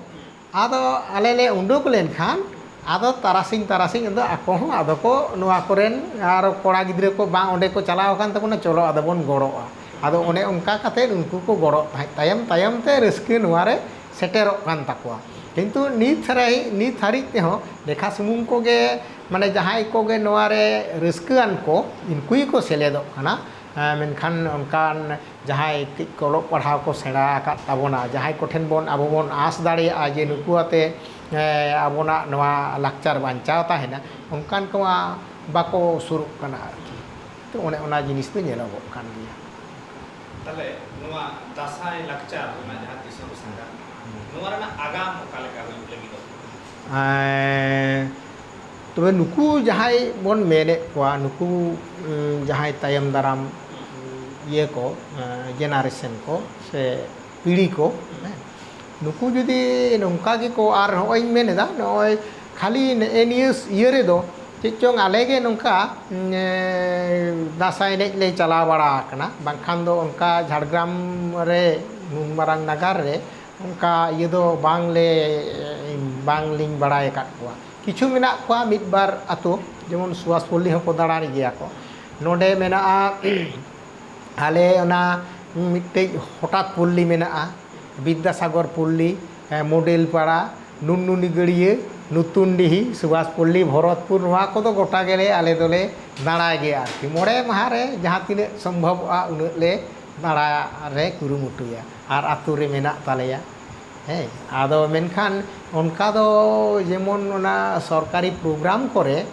ᱟᱫᱚ ᱟᱞᱮ ᱞᱮ ᱩᱰᱩᱠ ᱞᱮᱱᱠᱷᱟᱱ, ᱟᱫᱚ ᱛᱟᱨᱟᱥᱤᱧ, ᱛᱟᱨᱟᱥᱤᱧ ᱟᱫᱚ ᱟᱠᱚ ᱦᱚᱸ ᱟᱫᱚ ᱠᱚ, ᱱᱚᱣᱟ ᱠᱚᱨᱮᱱ ᱟᱨᱚ ᱠᱚᱲᱟ ᱜᱤᱫᱽᱨᱟᱹ ᱠᱚ, "ᱵᱟᱝ, ᱚᱸᱰᱮ ᱠᱚ ᱪᱟᱞᱟᱣ ᱟᱠᱟᱱ ᱛᱟᱵᱚᱱᱟ, ᱪᱚᱞᱚ ᱟᱫᱚ ᱵᱚᱱ ᱜᱚᱲᱚᱜᱼᱟ᱾" ᱟᱫᱚ ᱚᱱᱮ ᱚᱱᱠᱟ ᱠᱟᱛᱮ ᱩᱱᱠᱩ ᱠᱚ ᱜᱚᱲᱚᱜ ᱛᱟᱦᱮᱸᱫ᱾ ᱛᱟᱭᱚᱢ ᱛᱟᱭᱚᱢ ᱛᱮ ᱨᱟᱹᱥᱠᱟᱹ ᱱᱚᱣᱟ ᱨᱮ ᱥᱮᱴᱮᱨᱚᱜ ᱠᱟᱱ ᱛᱟᱠᱚᱣᱟ᱾ ᱠᱤᱱᱛᱩ ᱱᱤᱛ ᱦᱟᱹᱨᱤ-, ᱱᱤᱛ ᱦᱟᱹᱨᱤᱡ ᱛᱮᱦᱚᱸ ᱞᱮᱠᱷᱟ ᱥᱩᱢᱩᱝ ᱠᱚᱜᱮ, ᱢᱟᱱᱮ, ᱡᱟᱦᱟᱸᱭ ᱠᱚᱜᱮ ᱱᱚᱣᱟ ᱨᱮ ᱨᱟᱹᱥᱠᱟᱹᱣᱟᱱ ᱠᱚ, ᱩᱱᱠᱩ ᱜᱮᱠᱚ ᱥᱮᱞᱮᱫᱚᱜ ᱠᱟᱱᱟ᱾ ᱮᱸ, ᱢᱮᱱᱠᱷᱟᱱ ᱚᱱᱠᱟᱱ ᱡᱟᱦᱟᱸᱭ ᱠᱟᱹᱡ ᱠᱚ ᱚᱞᱚᱜ ᱯᱟᱲᱦᱟᱣ ᱠᱚ ᱥᱮᱬᱟ ᱟᱠᱟᱫ ᱛᱟᱵᱚᱱᱟ, ᱡᱟᱦᱟᱸᱭ ᱠᱚᱴᱷᱮᱱ ᱵᱚᱱ, ᱟᱵᱚ ᱵᱚᱱ ᱟᱸᱥ ᱫᱟᱲᱮᱭᱟᱜᱼᱟ ᱡᱮ ᱱᱩᱠᱩ ᱟᱛᱮ, ᱮᱸ, ᱟᱵᱚᱱᱟᱜ ᱱᱚᱣᱟ ᱞᱟᱠᱪᱟᱨ ᱵᱟᱧᱪᱟᱣ ᱛᱟᱦᱮᱱᱟ, ᱚᱱᱠᱟᱱ ᱠᱚᱢᱟ ᱵᱟᱠᱚ ᱥᱩᱨᱩᱜ ᱠᱟᱱᱟ ᱟᱨᱠᱤ᱾ ᱛᱚ, ᱚᱱᱮ ᱚᱱᱟ ᱡᱤᱱᱤᱥ ᱫᱚ ᱧᱮᱞᱚᱜᱚᱜ ᱠᱟᱱ ᱜᱮᱭᱟ᱾ ᱛᱟᱦᱞᱮ ᱱᱚᱣᱟ ᱫᱟᱸᱥᱟᱭ ᱞᱟᱠᱪᱟᱨ ᱨᱮᱱᱟᱜ ᱡᱟᱦᱟᱸ ᱫᱤᱥᱚᱢ ᱥᱟᱸᱜᱷᱟᱨ, ᱦᱩᱸ᱾ ᱱᱚᱣᱟ ᱨᱮᱱᱟᱜ ᱟᱜᱟᱢ ᱚᱠᱟ ᱞᱮᱠᱟ ᱦᱩᱭᱩᱜ ᱞᱟᱹᱜᱤᱫᱚᱜ ᱠᱟᱱᱟ? ᱮᱸ, ᱛᱚᱵᱮ ᱱᱩᱠᱩ ᱡᱟᱦᱟᱸᱭ ᱵᱚᱱ ᱢᱮᱱᱮᱫ ᱠᱚᱣᱟ, ᱱᱩᱠᱩ, ᱩᱸ, ᱡᱟᱦᱟᱸᱭ ᱛᱟᱭᱚᱢ ᱫᱟᱨᱟᱢ, ᱩᱸ, ᱤᱭᱟᱹ ᱠᱚ, ᱡᱮᱱᱟᱨᱮᱥᱚᱱ ᱠᱚ ᱥᱮ ᱯᱤᱲᱦᱤ ᱠᱚ, ᱦᱮᱸ, ᱱᱩᱠᱩ ᱡᱩᱫᱤ ᱱᱚᱝᱠᱟ ᱜᱮᱠᱚ, ᱟᱨ ᱦᱚᱸᱜᱼᱚᱭ ᱤᱧ ᱢᱮᱱ ᱮᱫᱟ, ᱱᱚᱜᱼᱚᱭ ᱠᱷᱟᱹᱞᱤ ᱱᱮᱜᱼᱮ ᱱᱤᱭᱟᱹ ᱤᱭᱟᱹ ᱨᱮᱫᱚ ᱪᱮᱫ ᱪᱚᱝ ᱟᱞᱮ ᱜᱮ ᱱᱚᱝᱠᱟ, ᱩᱸ, ᱮ, ᱫᱟᱸᱥᱟᱭ ᱮᱱᱮᱡ ᱞᱮ ᱪᱟᱞᱟᱣ ᱵᱟᱲᱟ ᱟᱠᱟᱱᱟ, ᱵᱟᱝᱠᱷᱟᱱ ᱫᱚ ᱚᱱᱠᱟ ᱡᱷᱟᱲᱜᱨᱟᱢ ᱨᱮ, ᱱᱩᱱ ᱢᱟᱨᱟᱝ ᱱᱟᱜᱟᱨ ᱨᱮ ᱚᱱᱠᱟ ᱤᱭᱟᱹ ᱫᱚ ᱵᱟᱝ ᱞᱮ, ᱵᱟᱝ ᱞᱤᱧ ᱵᱟᱲᱟᱭ ᱟᱠᱟᱫ ᱠᱚᱣᱟ᱾ ᱠᱤᱪᱷᱩ ᱢᱮᱱᱟᱜ ᱠᱚᱣᱟ, ᱢᱤᱫ ᱵᱟᱨ ᱟᱛᱳ, ᱡᱮᱢᱚᱱ ᱥᱩᱵᱷᱟᱥᱯᱚᱞᱞᱤ ᱦᱚᱸᱠᱚ ᱫᱟᱬᱟᱱ ᱜᱮᱭᱟ ᱠᱚ᱾ ᱱᱚᱰᱮ ᱢᱮᱱᱟᱜᱼᱟ, ᱟᱞᱮ ᱚᱱᱟ ᱢᱤᱫᱴᱮᱡ ᱦᱚᱴᱟᱛ ᱯᱚᱞᱞᱤ ᱢᱮᱱᱟᱜᱼᱟ, ᱵᱤᱫᱽᱫᱟᱥᱟᱜᱚᱨ ᱯᱚᱞᱞᱤ, ᱮ, ᱢᱚᱰᱮᱞ ᱯᱟᱲᱟ, ᱱᱩᱱᱱᱩᱱᱤ ᱜᱟᱹᱲᱭᱟᱹ, ᱱᱩᱛᱩᱱᱰᱤᱦᱤ, ᱥᱩᱵᱷᱟᱥᱯᱚᱞᱞᱤ, ᱵᱷᱚᱨᱚᱛᱯᱩᱨ, ᱱᱚᱣᱟ ᱠᱚᱫᱚ ᱜᱚᱴᱟ ᱜᱮᱞᱮ, ᱟᱞᱮ ᱫᱚᱞᱮ ᱫᱟᱬᱟᱭ ᱜᱮᱭᱟ ᱟᱨᱠᱤ᱾ ᱢᱚᱬᱮ ᱢᱟᱦᱟ ᱨᱮ ᱡᱟᱦᱟᱸ ᱛᱤᱱᱟᱹᱜ ᱥᱚᱢᱵᱷᱚᱵᱚᱜᱼᱟ, ᱩᱱᱟᱹᱜ ᱞᱮ ᱫᱟᱬᱟ ᱨᱮ ᱠᱩᱨᱩᱢᱩᱴᱩᱭᱟ᱾ ᱟᱨ ᱟᱛᱳ ᱨᱮ ᱢᱮᱱᱟᱜ ᱛᱟᱞᱮᱭᱟ᱾ ᱦᱮᱸ, ᱟᱫᱚ ᱢᱮᱱᱠᱷᱟᱱ ᱚᱱᱠᱟ ᱫᱚ ᱡᱮᱢᱚᱱ ᱚᱱᱟ ᱥᱚᱨᱠᱟᱨᱤ ᱯᱨᱳᱜᱨᱟᱢ ᱠᱚᱨᱮ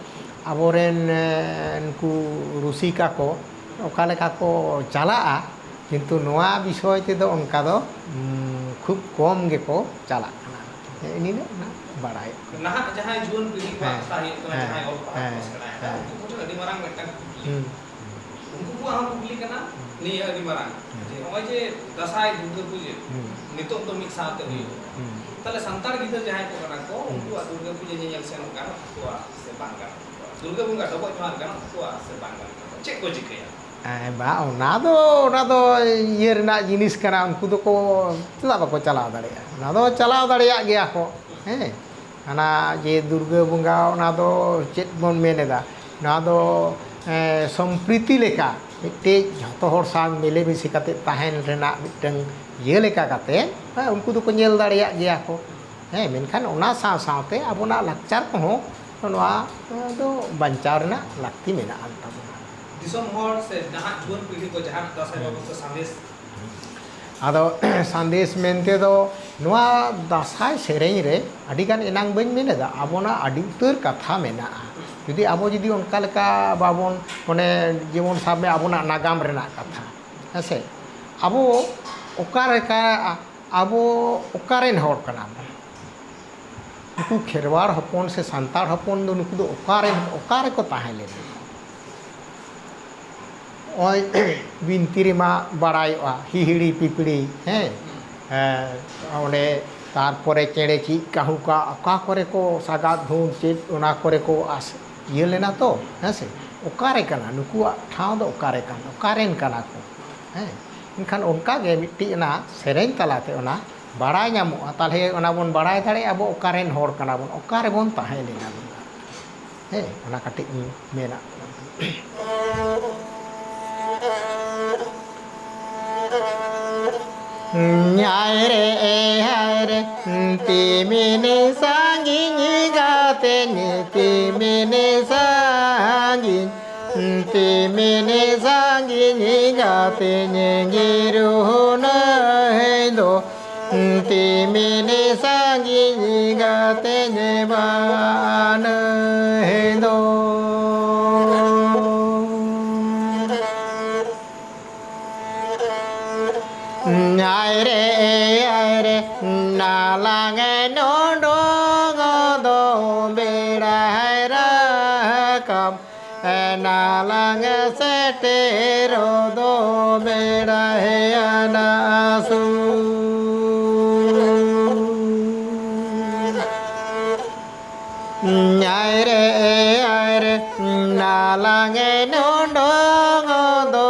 ᱟᱵᱚᱨᱮᱱ, ᱮ, ᱱᱩᱠᱩ ᱨᱩᱥᱤᱠᱟ ᱠᱚ ᱚᱠᱟ ᱞᱮᱠᱟ ᱠᱚ ᱪᱟᱞᱟᱜᱼᱟ, ᱠᱤᱱᱛᱩ ᱱᱚᱣᱟ ᱵᱤᱥᱚᱭ ᱛᱮᱫᱚ ᱚᱱᱠᱟ ᱫᱚ, ᱩᱢ, ᱠᱷᱩᱵ ᱠᱚᱢ ᱜᱮᱠᱚ ᱪᱟᱞᱟᱜ ᱠᱟᱱᱟ᱾ ᱦᱮᱸ, ᱱᱤᱱᱟᱹᱜ ᱱᱟᱜ ᱵᱟᱲᱟᱭᱚᱜ ᱠᱟᱱᱟ᱾ ᱱᱟᱦᱟᱜ ᱡᱟᱦᱟᱸᱭ ᱡᱩᱣᱟᱹᱱ ᱯᱤᱲᱦᱤ ᱠᱚᱣᱟᱜ ᱦᱮᱸ, ᱠᱟᱛᱷᱟ ᱦᱩᱭᱩᱜ ᱠᱟᱱᱟ, ᱦᱮᱸ, ᱡᱟᱦᱟᱸᱭ ᱚᱞ ᱯᱟᱲᱦᱟᱣ ᱠᱚ ᱦᱮᱸ, ᱥᱮᱬᱟᱭᱮᱫᱟ, ᱦᱮᱸ᱾ ᱩᱱᱠᱩ ᱠᱚ ᱴᱷᱮᱱ ᱟᱹᱰᱤ ᱢᱟᱨᱟᱝ ᱢᱤᱫᱴᱟᱝ ᱠᱩᱠᱞᱤ᱾ ᱦᱩᱸ᱾ ᱩᱱᱠᱩ ᱠᱚᱣᱟᱜ ᱦᱚᱸ ᱠᱩᱠᱞᱤ ᱠᱟᱱᱟ, ᱦᱩᱸ᱾ ᱱᱤᱭᱟᱹ ᱟᱹᱰᱤ ᱢᱟᱨᱟᱝ, ᱦᱩᱸ᱾ ᱡᱮ ᱱᱚᱜᱼᱚᱭ ᱡᱮ ᱫᱟᱸᱥᱟᱭ ᱫᱩᱨᱜᱟᱹ ᱯᱩᱡᱟᱹ ᱦᱩᱸ᱾ ᱱᱤᱛᱚᱜ ᱫᱚ ᱢᱤᱫ ᱥᱟᱶᱛᱮ ᱦᱩᱸ᱾ ᱦᱩᱭᱩᱜᱼᱟ, ᱦᱩᱸ᱾ ᱛᱟᱦᱞᱮ ᱥᱟᱱᱛᱟᱲ ᱜᱤᱫᱟᱹᱨ ᱡᱟᱦᱟᱸᱭ ᱠᱚ ᱠᱟᱱᱟ ᱠᱚ, ᱦᱩᱸ᱾ ᱩᱱᱠᱩᱣᱟᱜ ᱫᱩᱨᱜᱟᱹ ᱯᱩᱡᱟᱹ ᱧᱮᱧᱮᱞ ᱥᱮᱱᱚᱜ ᱜᱟᱱᱚᱜ ᱛᱟᱠᱚᱣᱟ ᱥᱮ ᱵᱟᱝ ᱜᱟᱱᱚᱜ ᱛᱟᱠᱚᱣᱟ? ᱫᱩᱨᱜᱟᱹ ᱵᱚᱸᱜᱟ ᱰᱚᱵᱚᱜ ᱡᱚᱦᱟᱨ ᱜᱟᱱᱚᱜ ᱛᱟᱠᱚᱣᱟ ᱥᱮ ᱵᱟᱝ ᱜᱟᱱᱚᱜ ᱛᱟᱠᱚᱣᱟ? ᱪᱮᱫ ᱠᱚ ᱪᱤᱠᱟᱹᱭᱟ? ᱦᱮᱸ, ᱵᱟᱝ, ᱚᱱᱟ ᱫᱚ, ᱚᱱᱟ ᱫᱚ ᱤᱭᱟᱹ ᱨᱮᱱᱟᱜ ᱡᱤᱱᱤᱥ ᱠᱟᱱᱟ, ᱩᱱᱠᱩ ᱫᱚᱠᱚ ᱪᱮᱫᱟᱜ ᱵᱟᱠᱚ ᱪᱟᱞᱟᱣ ᱫᱟᱲᱮᱭᱟᱜᱼᱟ? ᱚᱱᱟ ᱫᱚ ᱪᱟᱞᱟᱣ ᱫᱟᱲᱮᱭᱟᱜ ᱜᱮᱭᱟ ᱠᱚ, ᱦᱮᱸ᱾ ᱦᱟᱱᱟ ᱡᱮ ᱫᱩᱨᱜᱟᱹ ᱵᱚᱸᱜᱟ, ᱚᱱᱟ ᱫᱚ ᱪᱮᱫ ᱵᱚᱱ ᱢᱮᱱ ᱮᱫᱟ? ᱱᱚᱣᱟ ᱫᱚ, ᱮᱸ, ᱥᱚᱢᱯᱨᱤᱛᱤ ᱞᱮᱠᱟ, ᱢᱤᱫᱴᱮᱡ ᱡᱷᱚᱛᱚ ᱦᱚᱲ ᱥᱟᱶ ᱢᱤᱞᱮᱢᱤᱥᱮ ᱠᱟᱛᱮ ᱛᱟᱦᱮᱱ ᱨᱮᱱᱟᱜ ᱢᱤᱫᱴᱟᱝ ᱤᱭᱟᱹ ᱞᱮᱠᱟ ᱠᱟᱛᱮ, ᱦᱮᱸ, ᱩᱱᱠᱩ ᱫᱚᱠᱚ ᱧᱮᱞ ᱫᱟᱲᱮᱭᱟᱜ ᱜᱮᱭᱟ ᱠᱚ᱾ ᱦᱮᱸ, ᱢᱮᱱᱠᱷᱟᱱ ᱚᱱᱟ ᱥᱟᱶ ᱥᱟᱶᱛᱮ ᱟᱵᱚᱱᱟᱜ ᱞᱟᱠᱪᱟᱨ ᱠᱚᱦᱚᱸ ᱱᱚᱣᱟ ᱫᱚ ᱵᱟᱧᱪᱟᱣ ᱨᱮᱱᱟᱜ ᱞᱟᱹᱠᱛᱤ ᱢᱮᱱᱟᱜ ᱟᱱ ᱛᱟᱵᱚᱱᱟ᱾ ᱫᱤᱥᱚᱢ ᱦᱚᱲ ᱥᱮ ᱱᱟᱦᱟᱜ ᱡᱩᱣᱟᱹᱱ ᱯᱤᱲᱦᱤ ᱠᱚ ᱡᱟᱦᱟᱱᱟᱜ ᱫᱟᱸᱥᱟᱭ ᱦᱮᱸ᱾ ᱵᱟᱵᱚᱫ ᱛᱮ ᱥᱟᱸᱫᱮᱥ? ᱟᱫᱚ ᱥᱟᱸᱫᱮᱥ ᱢᱮᱱᱛᱮ ᱫᱚ ᱱᱚᱣᱟ ᱫᱟᱸᱥᱟᱭ ᱥᱮᱨᱮᱧ ᱨᱮ ᱟᱹᱰᱤᱜᱟᱱ, ᱮᱱᱟᱝ ᱵᱟᱹᱧ ᱢᱮᱱ ᱮᱫᱟ, ᱟᱵᱚᱱᱟᱜ ᱟᱹᱰᱤ ᱩᱛᱟᱹᱨ ᱠᱟᱛᱷᱟ ᱢᱮᱱᱟᱜᱼᱟ᱾ ᱡᱩᱫᱤ ᱟᱵᱚ ᱡᱩᱫᱤ ᱚᱱᱠᱟ ᱞᱮᱠᱟ ᱵᱟᱵᱚᱱ, ᱢᱟᱱᱮ, ᱡᱮᱢᱚᱱ ᱥᱟᱵ ᱢᱮ ᱟᱵᱚᱱᱟᱜ ᱱᱟᱜᱟᱢ ᱨᱮᱱᱟᱜ ᱠᱟᱛᱷᱟ, ᱦᱮᱸ ᱥᱮ? ᱟᱵᱚ ᱚᱠᱟ ᱞᱮᱠᱟ, ᱟᱵᱚ ᱚᱠᱟᱨᱮᱱ ᱦᱚᱲ ᱠᱟᱱᱟ ᱵᱚᱱ? ᱱᱩᱠᱩ ᱠᱷᱮᱨᱣᱟᱲ ᱦᱚᱯᱚᱱ ᱥᱮ ᱥᱟᱱᱛᱟᱲ ᱦᱚᱯᱚᱱ ᱫᱚ ᱱᱩᱠᱩ ᱫᱚ ᱚᱠᱟᱨᱮ, ᱚᱠᱟ ᱨᱮᱠᱚ ᱛᱟᱦᱮᱸ ᱞᱮᱱᱟ? ᱱᱚᱜᱼᱚᱭ ᱵᱤᱱᱛᱤ ᱨᱮᱢᱟ ᱵᱟᱲᱟᱭᱚᱜᱼᱟ, ᱦᱤᱦᱤᱲᱤ ᱯᱤᱯᱤᱲᱤ, ᱦᱮᱸ, ᱦᱮᱸ, ᱚᱸᱰᱮ ᱛᱟᱨᱯᱚᱨᱮ ᱪᱮᱬᱮ ᱪᱤᱜ ᱠᱟᱹᱦᱩ ᱠᱟᱜ, ᱚᱠᱟ ᱠᱚᱨᱮ ᱠᱚ ᱥᱟᱜᱟᱫ ᱫᱷᱩᱱ ᱪᱮᱫ ᱚᱱᱟ ᱠᱚᱨᱮ ᱠᱚ ᱟᱥ-, ᱤᱭᱟᱹ ᱞᱮᱱᱟ ᱛᱚ, ᱦᱮᱸ ᱥᱮ? ᱚᱠᱟᱨᱮ ᱠᱟᱱᱟ ᱱᱩᱠᱩᱣᱟᱜ ᱴᱷᱟᱶ ᱫᱚ, ᱚᱠᱟᱨᱮ ᱠᱟᱱᱟ, ᱚᱠᱟᱨᱮᱱ ᱠᱟᱱᱟ ᱠᱚ? ᱦᱮᱸ, ᱮᱱᱠᱷᱟᱱ ᱚᱱᱠᱟ ᱜᱮ ᱢᱤᱫᱴᱤᱡ ᱚᱱᱟ ᱥᱮᱨᱮᱧ ᱛᱟᱞᱟᱛᱮ ᱚᱱᱟ ᱵᱟᱲᱟᱭ ᱧᱟᱢᱚᱜᱼᱟ, ᱛᱟᱦᱚᱞᱮ ᱚᱱᱟ ᱵᱚᱱ ᱵᱟᱲᱟᱭ ᱫᱟᱲᱮᱭᱟᱜᱼᱟ ᱟᱵᱚ ᱚᱠᱟᱨᱮᱱ ᱦᱚᱲ ᱠᱟᱱᱟ ᱵᱚᱱ, ᱚᱠᱟ ᱨᱮᱵᱚᱱ ᱛᱟᱦᱮᱸ ᱞᱮᱱᱟ ᱵᱚᱱ᱾ ᱦᱮᱸ, ᱚᱱᱟ ᱠᱟᱹᱴᱤᱡ ᱤᱧ ᱢᱮᱱᱟ᱾ ᱧᱟᱭ ᱨᱮ, ᱮ ᱦᱟᱭ ᱨᱮ, ᱛᱤᱢᱤᱱ ᱥᱟᱺᱜᱤᱧ ᱜᱟᱛᱮᱧ, ᱛᱤᱢᱤᱱ ᱥᱟᱺᱜᱤᱧ, ᱛᱤᱢᱤᱱ ᱥᱟᱺᱜᱤᱧ ᱜᱟᱛᱮᱧ ᱜᱤᱨᱩ ᱱᱟᱹᱭ ᱫᱚ᱾ ᱛᱤᱢᱤᱱ ᱥᱟᱺᱜᱤᱧ ᱜᱟᱛᱮᱧ ᱵᱟᱱᱟᱹᱭ ᱫᱚ᱾ ᱧᱟᱭ ᱨᱮ, ᱟᱭ ᱨᱮ, ᱱᱟᱞᱟᱝ ᱱᱚᱰᱚᱝ ᱫᱚ ᱵᱮᱲᱟᱭ ᱨᱟᱠᱟᱵ᱾ ᱱᱟᱞᱟᱝ ᱥᱮᱴᱮᱨᱚᱜ ᱫᱚ ᱵᱮᱲᱟᱭ ᱟᱱᱟ ᱥᱩᱨ᱾ ᱧᱟᱭ ᱨᱮ, ᱟᱭ ᱨᱮ, ᱱᱟᱞᱟᱝ ᱱᱚᱰᱚᱝ ᱫᱚ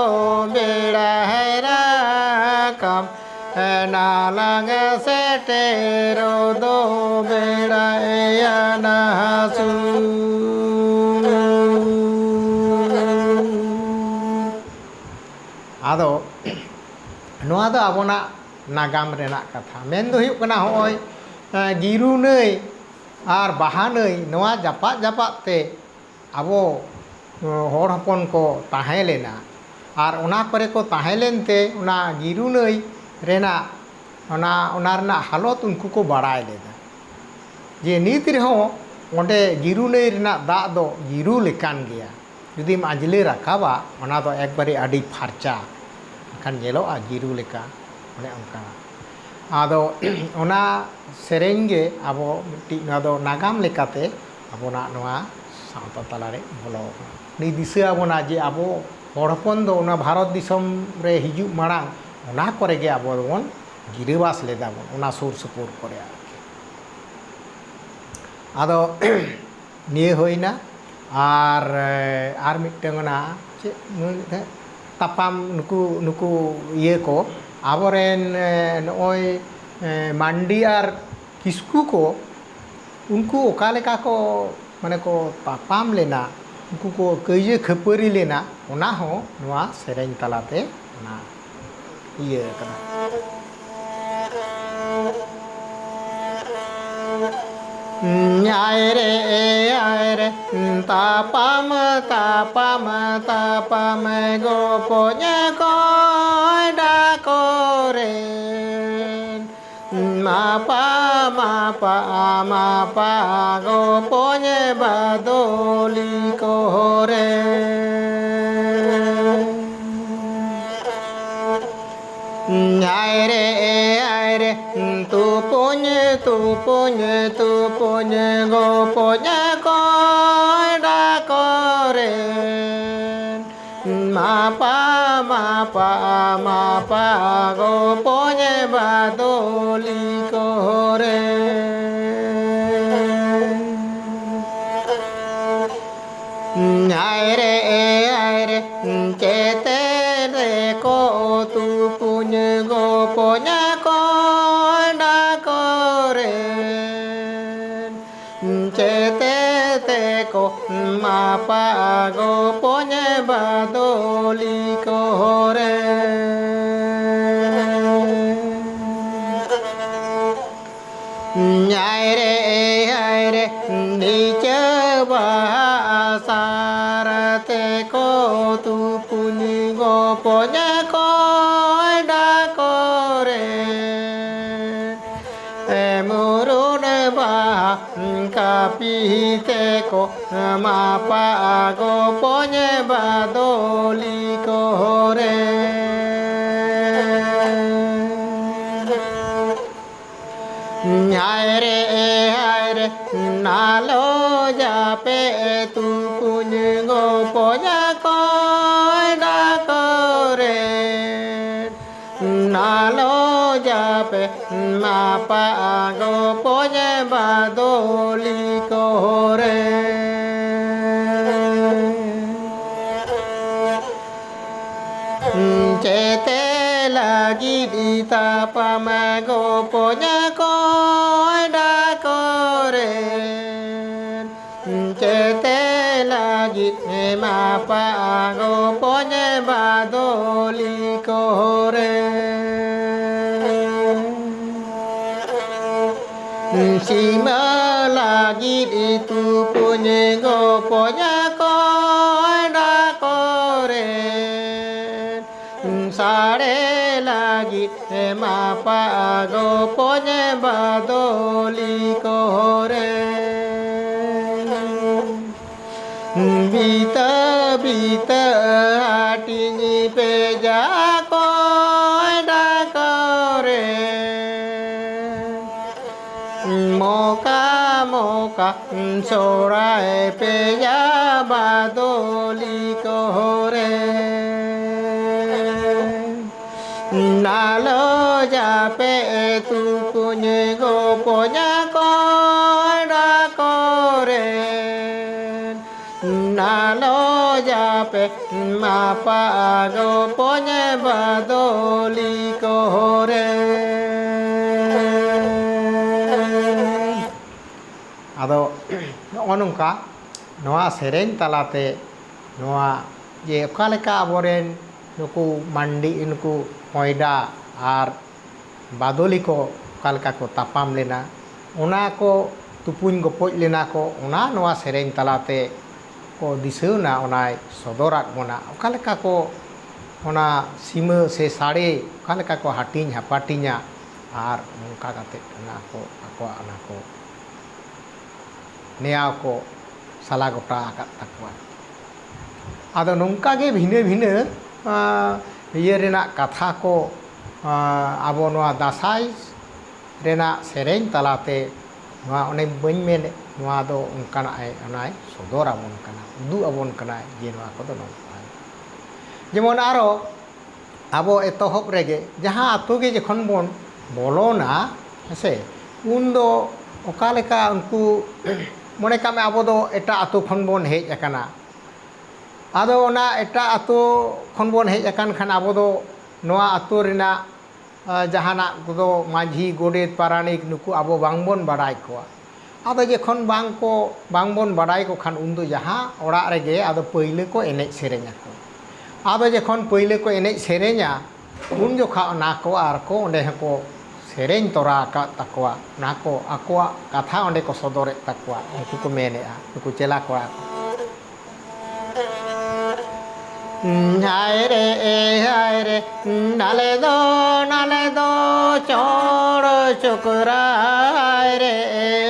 ᱵᱮᱲᱟᱭ ᱨᱟᱠᱟᱵ᱾ ᱱᱟᱞᱟᱝ ᱥᱮᱴᱮᱨᱚᱜ ᱫᱚ ᱵᱮᱲᱟᱭ ᱟᱱᱟ ᱥᱩᱨ᱾ ᱟᱫᱚ ᱱᱚᱣᱟ ᱫᱚ ᱟᱵᱚᱱᱟᱜ ᱱᱟᱜᱟᱢ ᱨᱮᱱᱟᱜ ᱠᱟᱛᱷᱟ᱾ ᱢᱮᱱ ᱫᱚ ᱦᱩᱭᱩᱜ ᱠᱟᱱᱟ, ᱦᱚᱸᱜᱼᱚᱭ, ᱮᱸ, ᱜᱤᱨᱩ ᱱᱟᱹᱭ ᱟᱨ ᱵᱟᱦᱟ ᱱᱟᱹᱭ, ᱱᱚᱣᱟ ᱡᱟᱯᱟᱜ ᱡᱟᱯᱟᱜ ᱛᱮ ᱟᱵᱚ, ᱮᱸ, ᱦᱚᱲ ᱦᱚᱯᱚᱱ ᱠᱚ ᱛᱟᱦᱮᱸ ᱞᱮᱱᱟ᱾ ᱟᱨ ᱚᱱᱟ ᱠᱚᱨᱮ ᱠᱚ ᱛᱟᱦᱮᱸ ᱞᱮᱱᱛᱮ ᱚᱱᱟ ᱜᱤᱨᱩ ᱱᱟᱹᱭ ᱨᱮᱱᱟᱜ ᱚᱱᱟ, ᱚᱱᱟ ᱨᱮᱱᱟᱜ ᱦᱟᱞᱚᱛ ᱩᱱᱠᱩ ᱠᱚ ᱵᱟᱲᱟᱭ ᱞᱮᱫᱟ, ᱡᱮ ᱱᱤᱛ ᱨᱮᱦᱚᱸ ᱚᱸᱰᱮ ᱜᱤᱨᱩ ᱱᱟᱹᱭ ᱨᱮᱱᱟᱜ ᱫᱟᱜ ᱫᱚ ᱜᱤᱨᱩ ᱞᱮᱠᱟᱱ ᱜᱮᱭᱟ᱾ ᱡᱩᱫᱤᱢ ᱟᱸᱡᱽᱞᱮ ᱨᱟᱠᱟᱵᱟ, ᱚᱱᱟ ᱫᱚ ᱮᱠᱵᱟᱨᱮ ᱟᱹᱰᱤ ᱯᱷᱟᱨᱪᱟ, ᱮᱱᱠᱷᱟᱱ ᱧᱮᱞᱚᱜᱼᱟ ᱜᱤᱨᱩ ᱞᱮᱠᱟ, ᱚᱱᱮ ᱚᱱᱠᱟᱱᱟᱜ᱾ ᱟᱫᱚ ᱚᱱᱟ ᱥᱮᱨᱮᱧ ᱜᱮ ᱟᱵᱚ ᱢᱤᱫᱴᱤᱡ, ᱱᱚᱣᱟ ᱫᱚ ᱱᱟᱜᱟᱢ ᱞᱮᱠᱟᱛᱮ ᱟᱵᱚᱱᱟᱜ ᱱᱚᱣᱟ ᱥᱟᱶᱛᱟ ᱛᱟᱞᱟᱨᱮ ᱵᱚᱞᱚ ᱟᱠᱟᱱᱟ᱾ ᱩᱱᱤ ᱫᱤᱥᱟᱹ ᱟᱵᱚᱱᱟ ᱡᱮ ᱟᱵᱚ ᱦᱚᱲ ᱦᱚᱯᱚᱱ ᱫᱚ ᱚᱱᱟ ᱵᱷᱟᱨᱚᱛ ᱫᱤᱥᱚᱢ ᱨᱮ ᱦᱤᱡᱩᱜ ᱢᱟᱲᱟᱝ ᱚᱱᱟ ᱠᱚᱨᱮ ᱜᱮ ᱟᱵᱚ ᱫᱚᱵᱚᱱ ᱜᱤᱨᱟᱹᱵᱟᱥ ᱞᱮᱫᱟ ᱵᱚᱱ, ᱚᱱᱟ ᱥᱩᱨ ᱥᱩᱯᱩᱨ ᱠᱚᱨᱮ ᱟᱨᱠᱤ᱾ ᱟᱫᱚ ᱱᱤᱭᱟᱹ ᱦᱩᱭᱱᱟ᱾ ᱟᱨ, ᱟᱨ ᱢᱤᱫᱴᱟᱝ ᱚᱱᱟ ᱪᱮᱫ ᱱᱩᱭ ᱢᱤᱫᱴᱟᱝ ᱛᱟᱯᱟᱢ, ᱱᱩᱠᱩ, ᱱᱩᱠᱩ ᱤᱭᱟᱹ ᱠᱚ ᱟᱵᱚᱨᱮᱱ, ᱱᱚᱜᱼᱚᱭ ᱢᱟᱱᱰᱤ ᱟᱨ ᱠᱤᱥᱠᱩ ᱠᱚ, ᱩᱱᱠᱩ ᱚᱠᱟ ᱞᱮᱠᱟ ᱠᱚ, ᱢᱟᱱᱮ ᱠᱚ ᱛᱟᱯᱟᱢ ᱞᱮᱱᱟ, ᱩᱱᱠᱩ ᱠᱚ ᱠᱟᱹᱭᱡᱟᱹ ᱠᱷᱟᱹᱯᱟᱹᱨᱤ ᱞᱮᱱᱟ, ᱚᱱᱟ ᱦᱚᱸ ᱱᱚᱣᱟ ᱥᱮᱨᱮᱧ ᱛᱟᱞᱟᱛᱮ ᱚᱱᱟ ᱤᱭᱟᱹ ᱠᱟᱱᱟ᱾ ᱧᱟᱭ ᱨᱮ, ᱮᱭᱟᱭ ᱨᱮ, ᱛᱟᱯᱟᱢ, ᱛᱟᱯᱟᱢ, ᱛᱟᱯᱟᱢ, ᱜᱚᱯᱚᱧ ᱠᱚᱭᱰᱟ ᱠᱚᱨᱮᱱ᱾ ᱢᱟᱯᱟ, ᱢᱟᱯᱟ, ᱢᱟᱯᱟ, ᱜᱚᱯᱚᱧ ᱵᱟᱫᱚᱞᱤ ᱠᱚᱨᱮ᱾ ᱧᱟᱭ ᱨᱮ, ᱮᱭᱟᱭ ᱨᱮ, ᱛᱩᱯᱩᱧ, ᱛᱩᱯᱩᱧ, ᱛᱩᱯᱩᱧ, ᱜᱚᱯᱚᱧ ᱠᱚᱭᱰᱟ ᱠᱚᱨᱮ᱾ ᱢᱟᱯᱟ, ᱢᱟᱯᱟ, ᱢᱟᱯᱟ, ᱜᱚᱯᱚᱧ ᱵᱟᱫᱚᱞᱤ ᱠᱚᱨᱮ᱾ ᱧᱟᱭ ᱨᱮ, ᱮᱭᱟᱭ ᱨᱮ, ᱪᱮᱛᱮᱱ ᱨᱮ ᱠᱚ ᱛᱩᱯᱩᱧ ᱜᱚᱯᱚᱧ ᱠᱚᱭᱰᱟ ᱠᱚᱨᱮ᱾ ᱪᱮᱛᱮ ᱛᱮ ᱠᱚ ᱢᱟᱯᱟ ᱜᱚᱯᱚᱧ ᱵᱟᱫᱚᱞᱤ ᱠᱚᱨᱮ᱾ ᱧᱟᱭ ᱨᱮ, ᱮᱭᱟᱭ ᱨᱮ, ᱱᱤᱪᱟᱹ ᱵᱟᱦᱟ ᱟᱥᱟᱨ ᱛᱮ ᱠᱚ ᱛᱩᱯᱩᱧ ᱜᱚᱯᱚᱧ ᱠᱚᱭᱰᱟ ᱠᱚᱨᱮ᱾ ᱮ ᱢᱩᱨᱩᱱ ᱵᱟᱦᱟ ᱠᱟᱹᱯᱤ ᱛᱮ ᱠᱚ ᱢᱟᱯᱟ ᱜᱚᱯᱚᱧ ᱵᱟᱫᱚᱞᱤ ᱠᱚᱨᱮ᱾ ᱧᱟᱭ ᱨᱮ, ᱮᱭᱟᱭ ᱨᱮ, ᱱᱟᱞᱚ ᱡᱟᱯᱮ ᱛᱩᱯᱩᱧ ᱜᱚᱯᱚᱧ ᱠᱚᱭᱰᱟ ᱱᱟᱞᱚ ᱡᱟᱯᱮ ᱢᱟᱯᱟ ᱜᱚᱯᱚᱡ ᱵᱟᱫᱚᱞᱤ ᱠᱚᱨᱮ᱾ ᱪᱮᱛᱮ ᱞᱟᱹᱜᱤᱫ ᱛᱟᱯᱟᱢ ᱜᱚᱯᱚᱡ ᱠᱚᱭᱰᱟ ᱠᱚᱨᱮ᱾ ᱪᱮᱛᱮ ᱞᱟᱹᱜᱤᱫ ᱮᱢᱟᱯᱟ ᱜᱚᱯᱚᱡ ᱵᱟᱫᱚᱞᱤ ᱠᱚᱨᱮ᱾ ᱥᱤᱢᱟᱹ ᱞᱟᱹᱜᱤᱫ ᱛᱩᱯᱩᱧ ᱜᱚᱯᱚᱡ ᱠᱚᱭᱰᱟ ᱠᱚᱨᱮ᱾ ᱥᱟᱲᱮ ᱞᱟᱹᱜᱤᱫ ᱮᱢᱟᱯᱟ ᱜᱚᱯᱚᱡ ᱵᱟᱫᱚᱞᱤ ᱠᱚᱨᱮ᱾ ᱵᱤᱛᱟᱹ ᱵᱤᱛᱟᱹ ᱦᱟᱹᱴᱤᱧ ᱯᱮᱡᱟ ᱠᱚᱭᱰᱟ ᱠᱚᱨᱮ᱾ ᱢᱚᱠᱟ ᱢᱚᱠᱟ ᱥᱚᱲᱟᱭ ᱯᱮᱭᱟ ᱵᱟᱫᱚᱞᱤ ᱠᱚᱨᱮ᱾ ᱱᱟᱞᱚ ᱡᱟᱯᱮ ᱛᱩᱯᱩᱧ ᱜᱚᱯᱚᱡ ᱠᱚᱭᱰᱟ ᱠᱚᱨᱮ᱾ ᱱᱟᱞᱚ ᱡᱟᱯᱮ ᱢᱟᱯᱟ ᱜᱚᱯᱚᱡ ᱵᱟᱫᱚᱞᱤ ᱠᱚᱨᱮ᱾ ᱟᱫᱚ ᱱᱚᱜᱼᱚ ᱱᱚᱝᱠᱟ ᱱᱚᱣᱟ ᱥᱮᱨᱮᱧ ᱛᱟᱞᱟᱛᱮ ᱱᱚᱣᱟ ᱡᱮ ᱚᱠᱟ ᱞᱮᱠᱟ ᱟᱵᱚᱨᱮᱱ ᱱᱩᱠᱩ ᱢᱟᱱᱰᱤ, ᱱᱩᱠᱩ ᱠᱚᱭᱰᱟ ᱟᱨ ᱵᱟᱫᱚᱞᱤ ᱠᱚ ᱚᱠᱟ ᱞᱮᱠᱟ ᱠᱚ ᱛᱟᱯᱟᱢ ᱞᱮᱱᱟ, ᱚᱱᱟ ᱠᱚ ᱛᱩᱯᱩᱧ ᱜᱚᱯᱚᱡ ᱞᱮᱱᱟ ᱠᱚ, ᱚᱱᱟ ᱱᱚᱣᱟ ᱥᱮᱨᱮᱧ ᱛᱟᱞᱟᱛᱮ ᱠᱚ ᱫᱤᱥᱟᱹᱣᱱᱟ, ᱚᱱᱟᱭ ᱥᱚᱫᱚᱨᱟᱫ ᱵᱚᱱᱟ᱾ ᱚᱠᱟ ᱞᱮᱠᱟ ᱠᱚ ᱚᱱᱟ ᱥᱤᱢᱟᱹ ᱥᱮ ᱥᱟᱲᱮ ᱚᱠᱟ ᱞᱮᱠᱟ ᱠᱚ ᱦᱟᱹᱴᱤᱧ ᱦᱟᱯᱟᱴᱤᱧᱟ, ᱟᱨ ᱚᱱᱠᱟ ᱠᱟᱛᱮᱫ ᱚᱱᱟ ᱠᱚ ᱟᱠᱚᱣᱟᱜ ᱚᱱᱟ ᱠᱚ ᱱᱮᱭᱟᱣ ᱠᱚ ᱥᱟᱞᱟ ᱜᱚᱴᱟ ᱟᱠᱟᱫ ᱛᱟᱠᱚᱣᱟ᱾ ᱟᱫᱚ ᱱᱚᱝᱠᱟ ᱜᱮ ᱵᱷᱤᱱᱟᱹ ᱵᱷᱤᱱᱟᱹ, ᱟᱸ, ᱤᱭᱟᱹ ᱨᱮᱱᱟᱜ ᱠᱟᱛᱷᱟ ᱠᱚ, ᱟᱸ, ᱟᱵᱚ ᱱᱚᱣᱟ ᱫᱟᱸᱥᱟᱭ ᱨᱮᱱᱟᱜ ᱥᱮᱨᱮᱧ ᱛᱟᱞᱟᱛᱮ ᱱᱚᱣᱟ ᱚᱱᱮ ᱵᱟᱹᱧ ᱢᱮᱱᱮᱫ, ᱱᱚᱣᱟ ᱫᱚ ᱚᱱᱠᱟᱱᱟᱜ ᱮ, ᱚᱱᱟᱭ ᱥᱚᱫᱚᱨ ᱟᱵᱚᱱ ᱠᱟᱱᱟ, ᱩᱫᱩᱜ ᱟᱵᱚᱱ ᱠᱟᱱᱟᱭ ᱡᱮ ᱱᱚᱣᱟ ᱠᱚᱫᱚ ᱱᱚᱝᱠᱟ᱾ ᱡᱮᱢᱚᱱ ᱟᱨᱚ ᱟᱵᱚ ᱮᱛᱚᱦᱚᱵ ᱨᱮᱜᱮ ᱡᱟᱦᱟᱸ ᱟᱛᱳ ᱜᱮ ᱡᱚᱠᱷᱚᱱ ᱵᱚᱱ ᱵᱚᱞᱚᱱᱟ, ᱦᱮᱸᱥᱮ, ᱩᱱ ᱫᱚ ᱚᱠᱟ ᱞᱮᱠᱟ ᱩᱱᱠᱩ, ᱢᱚᱱᱮ ᱠᱟᱜ ᱢᱮ, ᱟᱵᱚ ᱫᱚ ᱮᱴᱟᱜ ᱟᱛᱳ ᱠᱷᱚᱱ ᱵᱚᱱ ᱦᱮᱡ ᱟᱠᱟᱱᱟ᱾ ᱟᱫᱚ ᱚᱱᱟ ᱮᱴᱟᱜ ᱟᱛᱳ ᱠᱷᱚᱱ ᱵᱚᱱ ᱦᱮᱡ ᱟᱠᱟᱱ ᱠᱷᱟᱱ, ᱟᱵᱚ ᱫᱚ ᱱᱚᱣᱟ ᱟᱛᱳ ᱨᱮᱱᱟᱜ, ᱟ, ᱡᱟᱦᱟᱱᱟᱜ ᱠᱚᱫᱚ ᱢᱟᱹᱡᱷᱤ, ᱜᱚᱰᱮᱛ, ᱯᱟᱨᱟᱱᱤᱠ, ᱱᱩᱠᱩ ᱟᱵᱚ ᱵᱟᱝᱵᱚᱱ ᱵᱟᱲᱟᱭ ᱠᱚᱣᱟ᱾ ᱟᱫᱚ ᱡᱚᱠᱷᱚᱱ ᱵᱟᱝ ᱠᱚ, ᱵᱟᱝᱵᱚᱱ ᱵᱟᱲᱟᱭ ᱠᱚ ᱠᱷᱟᱱ, ᱩᱱᱫᱚ ᱡᱟᱦᱟᱸ ᱚᱲᱟᱜ ᱨᱮᱜᱮ ᱟᱫᱚ ᱯᱟᱹᱭᱞᱟᱹ ᱠᱚ ᱮᱱᱮᱡ ᱥᱮᱨᱮᱧ ᱟᱠᱚ᱾ ᱟᱫᱚ ᱡᱚᱠᱷᱚᱱ ᱯᱟᱹᱭᱞᱟᱹ ᱠᱚ ᱮᱱᱮᱡ ᱥᱮᱨᱮᱧᱟ, ᱩᱱ ᱡᱚᱠᱷᱟ ᱚᱱᱟ ᱠᱚ ᱟᱨ ᱠᱚ ᱚᱸᱰᱮ ᱦᱚᱸᱠᱚ ᱥᱮᱨᱮᱧ ᱛᱚᱨᱟ ᱟᱠᱟᱫ ᱛᱟᱠᱚᱣᱟ᱾ ᱚᱱᱟ ᱠᱚ ᱟᱠᱚᱣᱟᱜ ᱠᱟᱛᱷᱟ ᱚᱸᱰᱮ ᱠᱚ ᱥᱚᱫᱚᱨᱮᱫ ᱛᱟᱠᱚᱣᱟ, ᱩᱱᱠᱩ ᱠᱚ ᱢᱮᱱᱮᱫᱼᱟ, ᱱᱩᱠᱩ ᱪᱮᱞᱟ ᱠᱚᱲᱟ ᱠᱚ᱾ ᱦᱟᱭ ᱨᱮ, ᱦᱟᱭ ᱨᱮ, ᱱᱟᱞᱮ ᱫᱚ, ᱱᱟᱞᱮ ᱫᱚ ᱪᱚᱲ ᱪᱚᱠᱨᱟᱭ ᱨᱮ,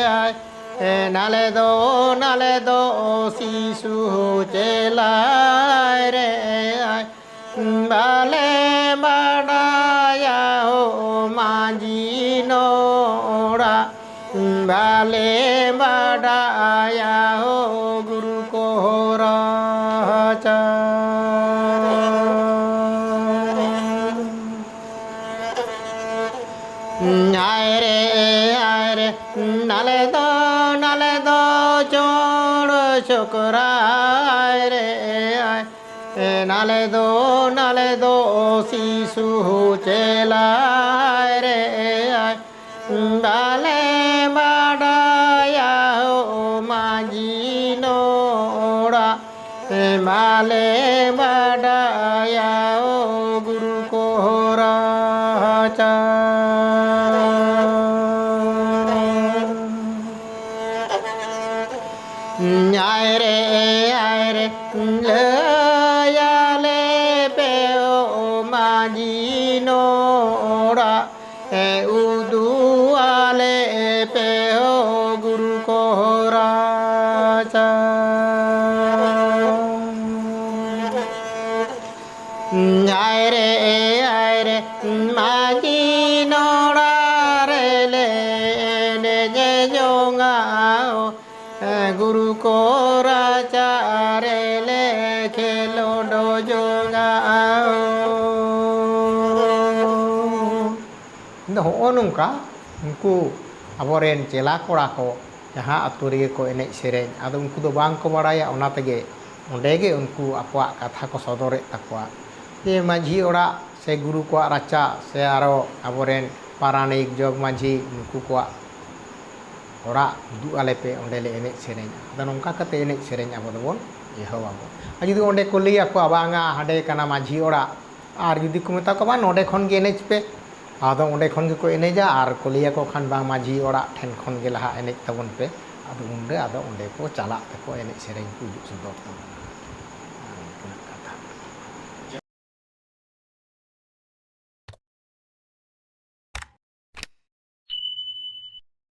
ᱦᱟᱭ᱾ ᱮ, ᱱᱟᱞᱮ ᱫᱚ, ᱱᱟᱞᱮ ᱫᱚ ᱥᱤᱥᱩ ᱪᱮᱞᱟᱭ ᱨᱮ, ᱦᱟᱭ᱾ ᱵᱟᱞᱮ ᱵᱟᱰᱟᱭᱟ ᱦᱳ ᱢᱟᱹᱡᱷᱤ ᱱᱚᱲᱟ, ᱵᱟᱞᱮ ᱵᱟᱰᱟᱭᱟ ᱦᱳ ᱜᱩᱨᱩ ᱠᱚ ᱨᱟᱪᱟ᱾ ᱦᱟᱭ ᱨᱮ, ᱦᱟᱭ ᱨᱮ, ᱱᱟᱞᱮ ᱫᱚ, ᱱᱟᱞᱮ ᱫᱚ ᱪᱚᱲ ᱪᱚᱠᱨᱟᱭ ᱨᱮ, ᱦᱟᱭ᱾ ᱮ, ᱱᱟᱞᱮ ᱫᱚ, ᱱᱟᱞᱮ ᱫᱚ ᱥᱤᱥᱩ ᱪᱮᱞᱟᱭ ᱨᱮ, ᱦᱟᱭ᱾ ᱵᱟᱞᱮ ᱵᱟᱰᱟᱭᱟ ᱦᱳ ᱢᱟᱹᱡᱷᱤ ᱱᱚᱲᱟ, ᱵᱟᱞᱮ ᱵᱟᱰᱟᱭᱟ ᱦᱳ ᱜᱩᱨᱩ ᱠᱚ ᱨᱟᱪᱟ᱾ ᱟᱭ ᱨᱮ, ᱟᱭ ᱨᱮ, ᱞᱟᱹᱭᱟᱞᱮ ᱯᱮ ᱦᱳ ᱢᱟᱹᱡᱷᱤ ᱱᱚᱲᱟ, ᱮ, ᱩᱫᱩᱜ ᱟᱞᱮ ᱯᱮ ᱦᱳ ᱜᱩᱨᱩ ᱠᱚ ᱨᱟᱪᱟ᱾ ᱟᱭ ᱨᱮ, ᱟᱭ ᱨᱮ, ᱢᱟᱹᱡᱷᱤ ᱱᱚᱲᱟ ᱨᱮᱞᱮ ᱮᱱᱮᱡ ᱡᱚᱝᱟ ᱦᱳ, ᱜᱩᱨᱩ ᱠᱚ ᱨᱟᱪᱟ ᱨᱮᱞᱮ ᱠᱷᱮᱞᱳᱰ ᱡᱚᱝᱟ ᱦᱳ᱾ ᱦᱚᱸᱜᱼᱚ ᱱᱚᱝᱠᱟ ᱩᱱᱠᱩ ᱟᱵᱚᱨᱮᱱ ᱪᱮᱞᱟ ᱠᱚᱲᱟ ᱠᱚ ᱡᱟᱦᱟᱸ ᱟᱛᱳ ᱨᱮᱜᱮ ᱠᱚ ᱮᱱᱮᱡ ᱥᱮᱨᱮᱧ, ᱟᱫᱚ ᱩᱱᱠᱩ ᱫᱚ ᱵᱟᱝ ᱠᱚ ᱵᱟᱲᱟᱭᱟ, ᱚᱱᱟ ᱛᱮᱜᱮ ᱚᱸᱰᱮ ᱜᱮ ᱩᱱᱠᱩ ᱟᱠᱚᱣᱟᱜ ᱠᱟᱛᱷᱟ ᱠᱚ ᱥᱚᱫᱚᱨᱮᱫ ᱛᱟᱠᱚᱣᱟ ᱡᱮ ᱢᱟᱹᱡᱷᱤ ᱚᱲᱟᱜ ᱥᱮ ᱜᱩᱨᱩ ᱠᱚᱣᱟᱜ ᱨᱟᱪᱟ ᱥᱮ ᱟᱨᱚ ᱟᱵᱚᱨᱮᱱ ᱯᱟᱨᱟᱱᱤᱠ, ᱡᱚᱜᱽ ᱢᱟᱹᱡᱷᱤ, ᱱᱩᱠᱩ ᱠᱚᱣᱟᱜ ᱚᱲᱟᱜ ᱩᱫᱩᱜ ᱟᱞᱮ ᱯᱮ, ᱚᱸᱰᱮ ᱞᱮ ᱮᱱᱮᱡ ᱥᱮᱨᱮᱧᱟ᱾ ᱟᱫᱚ ᱱᱚᱝᱠᱟ ᱠᱟᱛᱮ ᱮᱱᱮᱡ ᱥᱮᱨᱮᱧ ᱟᱵᱚ ᱫᱚᱵᱚᱱ ᱮᱦᱚᱵ ᱟᱵᱚᱱ᱾ ᱟᱨ ᱡᱩᱫᱤ ᱚᱸᱰᱮ ᱠᱚ ᱞᱟᱹᱭ ᱟᱠᱚᱣᱟ, "ᱵᱟᱝᱟ, ᱦᱟᱸᱰᱮ ᱠᱟᱱᱟ ᱢᱟᱹᱡᱷᱤ ᱚᱲᱟᱜ", ᱟᱨ ᱡᱩᱫᱤ ᱠᱚ ᱢᱮᱛᱟ ᱠᱚᱣᱟ, "ᱵᱟᱝ, ᱱᱚᱸᱰᱮ ᱠᱷᱚᱱ ᱜᱮ ᱮᱱᱮᱡ ᱯᱮ", ᱟᱫᱚ ᱚᱸᱰᱮ ᱠᱷᱚᱱ ᱜᱮᱠᱚ ᱮᱱᱮᱡᱟ᱾ ᱟᱨ ᱠᱚ ᱞᱟᱹᱭ ᱟᱠᱚ ᱠᱷᱟᱱ, "ᱵᱟᱝ, ᱢᱟᱹᱡᱷᱤ ᱚᱲᱟᱜ ᱴᱷᱮᱱ ᱠᱷᱚᱱ ᱜᱮ ᱞᱟᱦᱟ ᱮᱱᱮᱡ ᱛᱟᱵᱚᱱ ᱯᱮ", ᱟᱫᱚ ᱩᱱᱨᱮ ᱟᱫᱚ ᱚᱸᱰᱮ ᱠᱚ ᱪᱟᱞᱟᱜ ᱛᱮᱠᱚ ᱮᱱᱮᱡ ᱥᱮᱨᱮᱧ ᱠᱚ ᱩᱫᱩᱜ ᱥᱚᱫᱚᱨ ᱛᱟᱵᱚᱱᱟ᱾